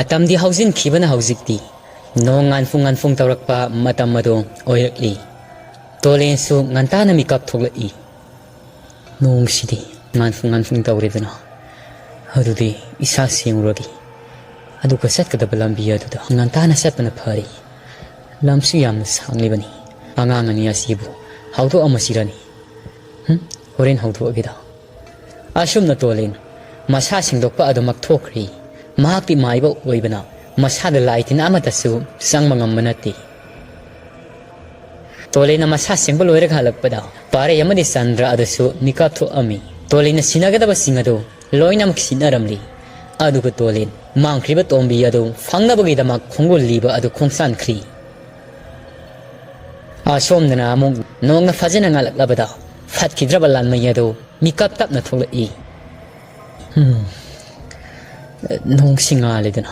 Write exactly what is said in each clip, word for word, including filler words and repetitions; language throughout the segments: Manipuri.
ꯃꯇꯝꯗꯤ ꯍꯧꯖꯤꯟꯈꯤꯕꯅ ꯍꯧꯖꯤꯛꯇꯤ ꯅꯣꯡ ꯉꯥꯟꯐꯨꯡ ꯉꯥꯟꯐꯨꯡ ꯇꯧꯔꯛꯄ ꯃꯇꯝ ꯑꯗꯨ ꯑꯣꯏꯔꯛꯂꯤ꯫ ꯇꯣꯂꯦꯟꯁꯨ ꯉꯟꯇꯥꯅ ꯃꯤꯀꯞ ꯊꯣꯛꯂꯛꯏ꯫ "ꯅꯣꯡꯁꯤꯗꯤ ꯉꯥꯟꯐꯨꯡ ꯉꯥꯟꯐꯨꯡ ꯇꯧꯔꯦꯗꯅ꯫ ꯑꯗꯨꯗꯤ ꯏꯁꯥ ꯁꯦꯡꯉꯨꯔꯒꯦ꯫ ꯑꯗꯨꯒ ꯆꯠꯀꯗꯕ ꯂꯝꯕꯤ ꯑꯗꯨꯗ ꯉꯟꯇꯥꯅ ꯆꯠꯄꯅ ꯐꯔꯦ꯫ ꯂꯝꯁꯨ ꯌꯥꯝꯅ ꯁꯥꯡꯂꯤꯕꯅꯤ꯫ ꯑꯉꯥꯡ ꯑꯅꯤ ꯑꯁꯤꯕꯨ ꯍꯧꯗꯣꯛꯑꯝꯃꯁꯤꯔꯅꯤ? ꯍꯨꯝ? ꯍꯣꯔꯦꯟ ꯍꯧꯗꯣꯛꯑꯒꯦꯗ꯫" ꯑꯁꯨꯝꯅ ꯇꯣꯂꯤꯟ ꯃꯁꯥ ꯁꯦꯡꯗꯣꯛꯄ ꯑꯗꯨꯃꯛ ꯊꯣꯛꯈ꯭ꯔꯤ꯫ ꯃꯍꯥꯛꯇꯤ ꯃꯥꯏꯕ ꯑꯣꯏꯕꯅ ꯃꯁꯥꯗ ꯂꯥꯏ ꯇꯤꯟ ꯑꯃꯠꯇꯁꯨ ꯆꯪꯕ ꯉꯝꯕ ꯅꯠꯇꯦ꯫ ꯇꯣꯂꯤꯟꯅ ꯃꯁꯥ ꯁꯦꯡꯕ ꯂꯣꯏꯔꯒ ꯍꯜꯂꯛꯄꯗ ꯄꯥꯔꯩ ꯑꯃꯗꯤ ꯆꯟꯗ꯭ꯔ ꯑꯗꯨꯁꯨ ꯃꯤꯀꯞ ꯊꯣꯛꯑꯝꯃꯤ꯫ ꯇꯣꯂꯤꯟꯅ ꯁꯤꯟꯅꯒꯗꯕꯁꯤꯡ ꯑꯗꯨ ꯂꯣꯏꯅꯃꯛ ꯁꯤꯟꯅꯔꯝꯂꯤ꯫ ꯑꯗꯨꯒ ꯇꯣꯂꯤꯟ ꯃꯥꯡꯈ꯭ꯔꯤꯕ ꯇꯣꯝꯕꯤ ꯑꯗꯨ ꯐꯪꯅꯕꯒꯤꯗꯃꯛ ꯈꯣꯡꯒꯨꯜ ꯂꯤꯕ ꯑꯗꯨ ꯈꯣꯡꯁꯥꯟꯈ꯭ꯔꯤ꯫ ꯑꯁꯣꯝꯗꯅ ꯑꯃꯨꯛ ꯅꯣꯡꯅ ꯐꯖꯅ ꯉꯥꯜꯂꯛꯂꯕꯗ ꯐꯠꯈꯤꯗ꯭ꯔꯕ ꯂꯥꯟꯃꯩ ꯑꯗꯨ ꯃꯤꯀꯞ ꯇꯞꯅ ꯊꯣꯛꯂꯛꯏ꯫ ꯍꯝ, ꯅꯣꯡꯁꯤ ꯉꯥꯜꯂꯦꯗꯅ꯫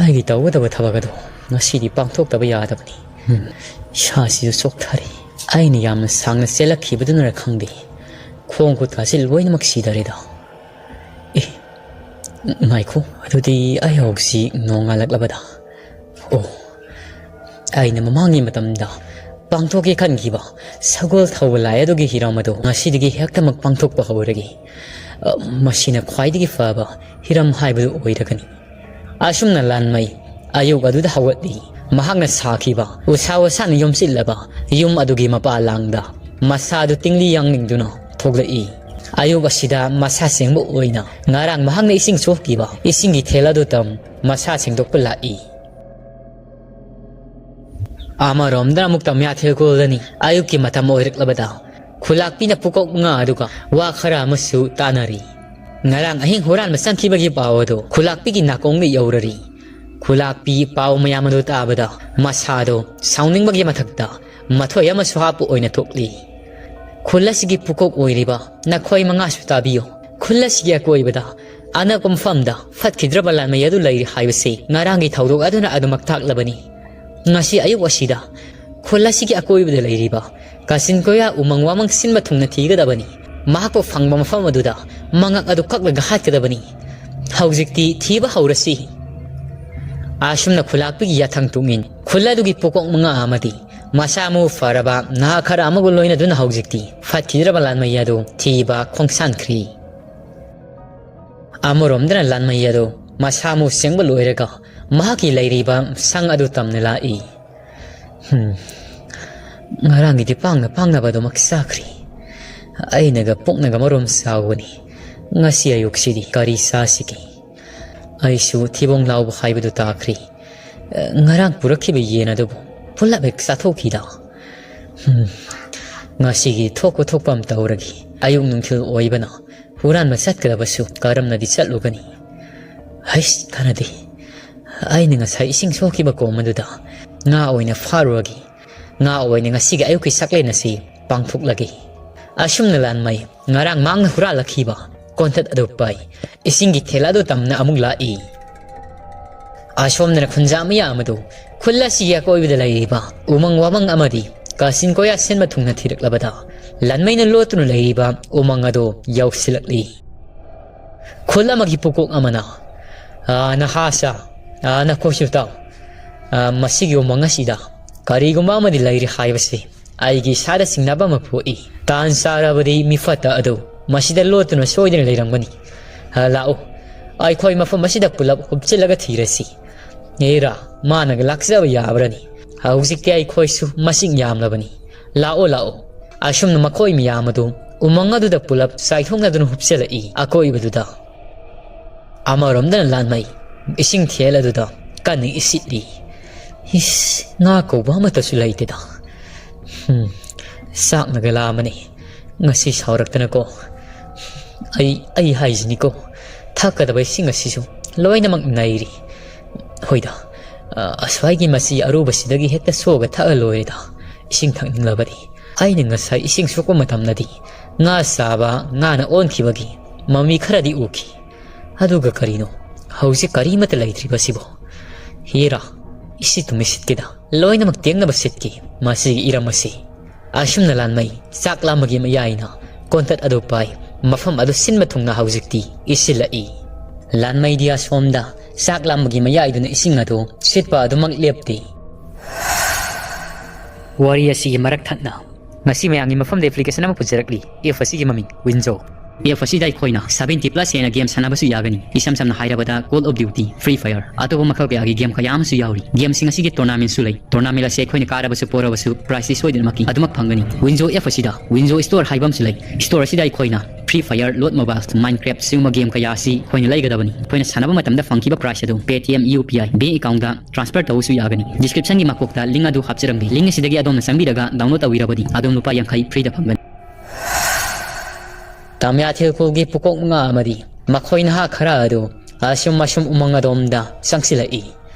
ꯑꯩꯒꯤ ꯇꯧꯒꯗꯕ ꯊꯕꯛ ꯑꯗꯨ ꯉꯁꯤꯗꯤ ꯄꯥꯡꯊꯣꯛꯇꯕ ꯌꯥꯗꯕꯅꯤ꯫ ꯍꯝ, ꯏꯁꯥꯁꯤꯁꯨ ꯆꯣꯛꯊꯔꯦ꯫ ꯑꯩꯅ ꯌꯥꯝꯅ ꯁꯥꯡꯅ ꯆꯦꯜꯂꯛꯈꯤꯕꯗꯨꯅꯔ ꯈꯪꯗꯦ, ꯈꯣꯡ ꯈꯨꯠꯀꯥꯁꯤ ꯂꯣꯏꯅꯃꯛ ꯁꯤꯊꯔꯦꯗ꯫ ꯑꯦ, ꯉꯥꯏꯈꯣ, ꯑꯗꯨꯗꯤ ꯑꯩ ꯍꯧꯖꯤꯛ ꯅꯣꯡꯉꯥꯜꯂꯛꯂꯕꯗ? ꯑꯣ, ꯑꯩꯅ ꯃꯃꯥꯡꯒꯤ ꯃꯇꯝꯗ ꯄꯥꯡꯊꯣꯛꯀꯦ ꯈꯟꯈꯤꯕ ꯁꯒꯣꯜ ꯊꯧꯕ ꯂꯥꯏ ꯑꯗꯨꯒꯤ ꯍꯤꯔꯝ ꯑꯗꯨ ꯉꯁꯤꯗꯒꯤ ꯍꯦꯛꯇꯃꯛ ꯄꯥꯡꯊꯣꯛꯄ ꯍꯧꯔꯒꯦ꯫ ꯑ, ꯃꯁꯤꯅ ꯈ꯭ꯋꯥꯏꯗꯒꯤ ꯐꯕ ꯍꯤꯔꯝ ꯍꯥꯏꯕꯗꯨ ꯑꯣꯏꯔꯒꯅꯤ꯫ ꯑꯁꯨꯝꯅ ꯂꯥꯟꯃꯩ ꯑꯌꯨꯛ ꯑꯗꯨꯗ ꯍꯧꯒꯠꯂꯤ꯫ ꯃꯍꯥꯛꯅ ꯁꯥꯈꯤꯕ ꯎꯁꯥ ꯋꯥꯁꯥꯅ ꯌꯣꯝꯁꯤꯜꯂꯕ ꯌꯨꯝ ꯑꯗꯨꯒꯤ ꯃꯄꯥꯂꯥꯡꯗ ꯃꯁꯥꯗꯨ ꯇꯤꯡꯂꯤ ꯌꯥꯡꯂꯤꯡꯗꯨꯅ ꯊꯣꯛꯂꯛꯏ꯫ ꯑꯌꯨꯛ ꯑꯁꯤꯗ ꯃꯁꯥ ꯁꯦꯡꯕ ꯑꯣꯏꯅ ꯉꯔꯥꯡ ꯃꯍꯥꯛꯅ ꯏꯁꯤꯡ ꯁꯣꯛꯈꯤꯕ ꯏꯁꯤꯡꯒꯤ ꯊꯦꯜ ꯑꯗꯨ ꯇꯝ ꯃꯁꯥ ꯁꯦꯡꯗꯣꯛꯄ ꯂꯥꯛꯏ꯫ ꯑꯃꯔꯣꯝꯗ ꯑꯃꯨꯛ ꯇꯝꯌꯥꯊꯦꯜ ꯀꯣꯜꯗꯅꯤ꯫ ꯑꯌꯨꯛꯀꯤ ꯃꯇꯝ ꯑꯣꯏꯔꯛꯂꯕꯗ ꯈꯨꯂꯥꯛꯄꯤꯅ ꯄꯨꯀꯣꯛ ꯃꯉꯥ ꯑꯗꯨꯒ ꯋꯥ ꯈꯔ ꯑꯃꯁꯨ ꯇꯥꯅꯔꯤ꯫ ꯉꯔꯥꯡ ꯑꯍꯤꯡ ꯍꯨꯔꯥꯟꯕ ꯆꯪꯈꯤꯕꯒꯤ ꯄꯥꯎ ꯑꯗꯨ ꯈꯨꯂꯥꯛꯄꯤꯒꯤ ꯅꯥꯀꯣꯡꯗ ꯌꯧꯔꯔꯤ꯫ ꯈꯨꯂꯥꯛꯄꯤ ꯄꯥꯎ ꯃꯌꯥꯝ ꯑꯗꯨ ꯇꯥꯕꯗ ꯃꯁꯥꯗꯣ ꯁꯥꯎꯅꯤꯡꯕꯒꯤ ꯃꯊꯛꯇ ꯃꯊꯣꯏ ꯑꯃꯁꯨ ꯍꯥꯞꯄ ꯑꯣꯏꯅ ꯊꯣꯛꯂꯤ꯫ "ꯈꯨꯜ ꯑꯁꯤꯒꯤ ꯄꯨꯀꯣꯛ ꯑꯣꯏꯔꯤꯕ ꯅꯈꯣꯏ ꯃꯉꯥꯁꯨ ꯇꯥꯕꯤꯌꯨ꯫ ꯈꯨꯜ ꯑꯁꯤꯒꯤ ꯑꯀꯣꯏꯕꯗ ꯑꯅꯛꯄ ꯃꯐꯝꯗ ꯐꯠꯈꯤꯗ꯭ꯔꯕ ꯂꯥꯟꯃꯩ ꯑꯗꯨ ꯂꯩꯔꯤ ꯍꯥꯏꯕꯁꯤ ꯉꯔꯥꯡꯒꯤ ꯊꯧꯗꯣꯛ ꯑꯗꯨꯅ ꯑꯗꯨꯃꯛ ꯇꯥꯛꯂꯕꯅꯤ꯫ ꯉꯁꯤ ꯑꯌꯨꯛ ꯑꯁꯤꯗ ꯈꯨꯜ ꯑꯁꯤꯒꯤ ꯑꯀꯣꯏꯕꯗ ꯂꯩꯔꯤꯕ ꯀꯥꯆꯤꯟ ꯀꯣꯌꯥ ꯎꯃꯪ ꯋꯥꯃꯪ ꯁꯤꯟꯕ ꯊꯨꯡꯅ ꯊꯤꯒꯗꯕꯅꯤ꯫ ꯃꯍꯥꯛꯄꯨ ꯐꯪꯕ ꯃꯐꯝ ꯑꯗꯨꯗ ꯃꯉꯛ ꯑꯗꯨ ꯀꯛꯂꯒ ꯍꯥꯠꯀꯗꯕꯅꯤ꯫ ꯍꯧꯖꯤꯛꯇꯤ ꯊꯤꯕ ꯍꯧꯔꯁꯤ꯫" ꯑꯁꯨꯝꯅ ꯈꯨꯂꯥꯛꯄꯤꯒꯤ ꯌꯥꯊꯪ ꯇꯨꯡꯏꯟ ꯈꯨꯜ ꯑꯗꯨꯒꯤ ꯄꯨꯀꯣꯛ ꯃꯉꯥ ꯑꯃꯗꯤ ꯃꯁꯥ ꯃꯎ ꯐꯔꯕ ꯅꯍꯥ ꯈꯔ ꯑꯃꯒ ꯂꯣꯏꯅꯗꯨꯅ ꯍꯧꯖꯤꯛꯇꯤ ꯐꯠꯈꯤꯗ꯭ꯔꯕ ꯂꯥꯟꯃꯩ ꯑꯗꯨ ꯊꯤꯕ ꯈꯣꯡꯁꯥꯟꯈ꯭ꯔꯤ꯫ ꯑꯃꯔꯣꯝꯗꯅ ꯂꯥꯟꯃꯩ ꯑꯗꯨ ꯃꯁꯥ ꯃꯎ ꯁꯦꯡꯕ ꯂꯣꯏꯔꯒ ꯃꯍꯥꯛꯀꯤ ꯂꯩꯔꯤꯕ ꯁꯪ ꯑꯗꯨ ꯇꯝꯅ ꯂꯥꯛꯏ꯫ ꯍꯝ, ꯉꯔꯥꯡꯒꯤꯗꯤ ꯄꯥꯡꯅ ꯄꯥꯡꯅꯕ ꯑꯗꯨꯃꯛ ꯆꯥꯈ꯭ꯔꯤ꯫ ꯑꯩꯅꯒ ꯄꯨꯛꯅꯒ ꯃꯔꯣꯝ ꯆꯥꯎꯕꯅꯤ꯫ ꯉꯁꯤ ꯑꯌꯨꯛꯁꯤꯗꯤ ꯀꯔꯤ ꯆꯥꯁꯤꯒꯦ? ꯑꯩꯁꯨ ꯊꯤꯕꯣꯡ ꯂꯥꯎꯕ ꯍꯥꯏꯕꯗꯨ ꯇꯥꯈ꯭ꯔꯤ꯫ ꯉꯔꯥꯡ ꯄꯨꯔꯛꯈꯤꯕ ꯌꯦꯟ ꯑꯗꯨꯕꯨ ꯄꯨꯂꯞ ꯍꯦꯛ ꯆꯥꯊꯣꯛꯈꯤꯗ꯫ ꯍꯝ, ꯉꯁꯤꯒꯤ ꯊꯣꯛꯄ ꯊꯣꯛꯄ ꯑꯃ ꯇꯧꯔꯒꯦ꯫ ꯑꯌꯨꯛ ꯅꯨꯡꯊꯤꯜ ꯑꯣꯏꯕꯅ ꯍꯨꯔꯥꯟꯕ ꯆꯠꯀꯗꯕꯁꯨ ꯀꯔꯝꯅꯗꯤ ꯆꯠꯂꯨꯒꯅꯤ? ꯍꯩꯁ, ꯀꯥꯟꯅꯗꯦ꯫ ꯑꯩꯅ ꯉꯁꯥꯏ ꯏꯁꯤꯡ ꯁꯣꯛꯈꯤꯕ ꯀꯣꯝ ꯑꯗꯨꯗ ꯉꯥ ꯑꯣꯏꯅ ꯐꯥꯔꯨꯔꯒꯦ꯫ ꯉꯥ ꯑꯣꯏꯅ ꯉꯁꯤꯒꯤ ꯑꯌꯨꯛꯀꯤ ꯆꯥꯛꯂꯦꯟ ꯑꯁꯤ ꯄꯥꯡꯊꯣꯛꯂꯒꯦ꯫ ꯑꯁꯨꯝꯅ ꯂꯥꯟꯃꯩ ꯉꯔꯥꯡ ꯃꯥꯡꯅ ꯍꯨꯔꯥꯜꯂꯛꯈꯤꯕ ꯀꯣꯟꯊꯠ ꯑꯗꯨ ꯄꯥꯏ ꯏꯁꯤꯡꯒꯤ ꯊꯦꯜ ꯑꯗꯨ ꯇꯝꯅ ꯑꯃꯨꯛ ꯂꯥꯛꯏ꯫ ꯑꯁꯣꯝꯗꯅ ꯈꯨꯟꯖꯥ ꯃꯌꯥꯝ ꯑꯗꯨ ꯈꯨꯜ ꯑꯁꯤꯒꯤ ꯑꯀꯣꯏꯕꯗ ꯂꯩꯔꯤꯕ ꯎꯃꯪ ꯋꯥꯃꯪ ꯑꯃꯗꯤ ꯀꯥꯆꯤꯟ ꯀꯣꯌꯥ ꯁꯤꯟꯕ ꯊꯨꯡꯅ ꯊꯤꯔꯛꯂꯕꯗ ꯂꯟꯃꯩꯅ ꯂꯣꯠꯇꯨꯅ ꯂꯩꯔꯤꯕ ꯎꯃꯪ ꯑꯗꯨ ꯌꯧꯁꯤꯜꯂꯛꯂꯤ꯫ ꯈꯨꯜ ꯑꯃꯒꯤ ꯄꯨꯀꯣꯛ ꯑꯃꯅ, "ꯑꯥ, ꯅꯍꯥꯁꯥ, ꯑꯥ, ꯅꯈꯣꯏꯁꯨ ꯇꯥꯎ꯫ ꯑꯥ, ꯃꯁꯤꯒꯤ ꯎꯃꯪ ꯑꯁꯤꯗ ꯀꯔꯤꯒꯨꯝꯕ ꯑꯃꯗꯤ ꯂꯩꯔꯤ ꯍꯥꯏꯕꯁꯤ ꯑꯩꯒꯤ ꯏꯁꯥꯗ ꯆꯤꯡꯅꯕ ꯑꯃ ꯄꯣꯛꯏ꯫ ꯇꯥꯟ ꯆꯥꯔꯕꯗꯤ ꯃꯤꯐꯠꯇ ꯑꯗꯨ ꯃꯁꯤꯗ ꯂꯣꯠꯇꯨꯅ ꯁꯣꯏꯗꯅ ꯂꯩꯔꯝꯒꯅꯤ꯫ ꯑꯥ, ꯂꯥꯛꯎ, ꯑꯩꯈꯣꯏ ꯃꯐꯝ ꯑꯁꯤꯗ ꯄꯨꯂꯞ ꯍꯨꯞꯆꯤꯜꯂꯒ ꯊꯤꯔꯁꯤ꯫ ꯑꯦꯔꯥ, ꯃꯥꯅꯒ ꯂꯥꯛꯆꯕ ꯌꯥꯕ꯭ꯔꯅꯤ? ꯍꯧꯖꯤꯛꯇꯤ ꯑꯩꯈꯣꯏꯁꯨ ꯃꯁꯤꯡ ꯌꯥꯝꯂꯕꯅꯤ꯫ ꯂꯥꯛꯑꯣ, ꯂꯥꯛꯑꯣ꯫" ꯑꯁꯨꯝꯅ ꯃꯈꯣꯏ ꯃꯌꯥꯝ ꯑꯗꯨ ꯎꯃꯪ ꯑꯗꯨꯗ ꯄꯨꯂꯞ ꯆꯥꯏꯊꯣꯛꯅꯗꯨꯅ ꯍꯨꯞꯆꯤꯜꯂꯛꯏ ꯑꯀꯣꯏꯕꯗꯨꯗ꯫ ꯑꯃꯔꯣꯝꯗꯅ ꯂꯥꯟꯃꯩ ꯏꯁꯤꯡ ꯊꯦꯜ ꯑꯗꯨꯗ ꯀꯟꯅ ꯏꯁꯤꯠꯂꯤ꯫ "ꯏꯁ, ꯉꯥ ꯀꯧꯕ ꯑꯃꯠꯇꯁꯨ ꯂꯩꯇꯦꯗ꯫ ꯍꯨꯝ, ꯆꯥꯛꯅꯒ ꯂꯥꯝꯕꯅꯤ꯫ ꯉꯁꯤ ꯁꯥꯎꯔꯛꯇꯅꯀꯣ꯫ ꯑꯩ, ꯑꯩ ꯍꯥꯏꯁꯤꯅꯤꯀꯣ, ꯊꯛꯀꯗꯕ ꯏꯁꯤꯡ ꯑꯁꯤꯁꯨ ꯂꯣꯏꯅꯃꯛ ꯅꯩꯔꯤ꯫ ꯍꯣꯏꯗ, ꯑ, ꯑꯁ꯭ꯋꯥꯏꯒꯤ ꯃꯆꯤ ꯑꯔꯨꯕꯁꯤꯗꯒꯤ ꯍꯦꯛꯇ ꯁꯣꯛꯑꯒ ꯊꯛꯑ ꯂꯣꯏꯔꯦꯗ, ꯏꯁꯤꯡ ꯊꯛꯅꯤꯡꯂꯕꯗꯤ꯫ ꯑꯩꯅ ꯉꯁꯥꯏ ꯏꯁꯤꯡ ꯁꯣꯛꯄ ꯃꯇꯝꯗꯗꯤ ꯉꯥ ꯆꯥꯕ ꯉꯥꯅ ꯑꯣꯟꯈꯤꯕꯒꯤ ꯃꯃꯤ ꯈꯔꯗꯤ ꯎꯈꯤ꯫ ꯑꯗꯨꯒ ꯀꯔꯤꯅꯣ, ꯍꯧꯖꯤꯛ ꯀꯔꯤꯃꯠꯇ ꯂꯩꯇ꯭ꯔꯤꯕꯁꯤꯕꯣ? ꯍꯦꯔꯥ, ꯏꯁꯤꯠꯇꯨ ꯃꯤꯁꯤꯠꯀꯦꯗ, ꯂꯣꯏꯅꯃꯛ ꯇꯦꯡꯅꯕ ꯁꯤꯠꯀꯦ ꯃꯁꯤꯒꯤ ꯏꯔꯝ ꯑꯁꯤ꯫" ꯑꯁꯨꯝꯅ ꯂꯥꯟꯃꯩ ꯆꯥꯛ ꯂꯥꯝꯕꯒꯤ ꯃꯌꯥꯏꯅ ꯀꯣꯟꯇꯠ ꯑꯗꯨ ꯄꯥꯏ꯫ ꯃꯐꯝ ꯑꯗꯨ ꯁꯤꯟꯕ ꯊꯨꯡꯅ ꯍꯧꯖꯤꯛꯇꯤ ꯏꯁꯤꯜꯂꯛꯏ꯫ ꯂꯥꯟꯃꯩꯗꯤ ꯑꯁꯣꯝꯗ ꯆꯥꯛ ꯂꯥꯝꯕꯒꯤ ꯃꯌꯥꯏꯗꯨꯅ ꯏꯁꯤꯡ ꯑꯗꯨ ꯁꯤꯠꯄ ꯑꯗꯨꯃꯛ ꯂꯦꯞꯇꯦ꯫ ꯋꯥꯔꯤ ꯑꯁꯤꯒꯤ ꯃꯔꯛ ꯊꯠꯅ ꯉꯁꯤ ꯃꯌꯥꯝꯒꯤ ꯃꯐꯝꯗ application ꯑꯃ ꯄꯨꯖꯔꯛꯂꯤ꯫ App ꯑꯁꯤꯒꯤ ꯃꯃꯤꯡ Winzo꯫ App ꯑꯁꯤꯗ ꯑꯩꯈꯣꯏꯅ seventy plus ꯍꯦꯟꯅ game ꯁꯥꯟꯅꯕꯁꯨ ꯌꯥꯒꯅꯤ꯫ ꯏꯁꯝ ꯁꯝꯅ ꯍꯥꯏꯔꯕꯗ Call of Duty, Free Fire, ꯑꯇꯣꯞꯄ ꯃꯈꯜ ꯀꯌꯥꯒꯤ game ꯀꯌꯥ ꯑꯃꯁꯨ ꯌꯥꯎꯔꯤ꯫ Gameꯁꯤꯡ ꯑꯁꯤꯒꯤ tournamentꯁꯨ ꯂꯩ꯫ Tournament ꯑꯁꯤ ꯑꯩꯈꯣꯏꯅ ꯀꯥꯔꯕꯁꯨ ꯄꯣꯔꯕꯁꯨ prizeꯇꯤ ꯁꯣꯏꯗꯅꯃꯛꯀꯤ ꯑꯗꯨꯃꯛ ꯐꯪꯒꯅꯤ꯫ Winzo App ꯑꯁꯤꯗ Winzo Store ꯍꯥꯏꯕ ꯑꯃꯁꯨ ꯂꯩ꯫ Store ꯑꯁꯤꯗ ꯑꯩꯈꯣꯏꯅ Free Fire, Lord Mobile, Minecraft ꯁꯤꯒꯨꯝꯕ game ꯀꯌꯥ ꯑꯁꯤ ꯑꯩꯈꯣꯏꯅ ꯂꯩꯒꯗꯕꯅꯤ꯫ ꯑꯩꯈꯣꯏꯅ ꯁꯥꯟꯅꯕ ꯃꯇꯝꯗ ꯐꯪꯈꯤꯕ prize ꯑꯗꯨ Paytm, UPI, bank accountꯇ transfer ꯇꯧꯕꯁꯨ ꯌꯥꯒꯅꯤ꯫ Descriptionꯒꯤ ꯃꯀꯣꯛꯇ link ꯑꯗꯨ ꯍꯥꯞꯆꯔꯝꯒꯦ꯫ Link ꯑꯁꯤꯗꯒꯤ ꯑꯗꯣꯝꯅ ꯆꯪꯕꯤꯔꯒ download ꯇꯧꯕꯤꯔꯕꯗꯤ ꯑꯗꯣꯝ ꯂꯨꯄꯥ ꯌꯥꯡꯈꯩ freeꯗ ꯐꯪꯒꯅꯤ꯫ ꯇꯥꯃꯤꯌꯥꯊꯤꯜ ꯈꯨꯜꯒꯤ ꯄꯨꯀꯣꯛ ꯃꯉꯥ ꯑꯃꯗꯤ ꯃꯈꯣꯏ ꯅꯍꯥ ꯈꯔ ꯑꯗꯨ ꯑꯁꯨꯝ ꯑꯁꯨꯝ ꯎꯃꯪ ꯑꯗꯣꯝꯗ ꯆꯪꯁꯤꯜꯂꯛꯏ꯫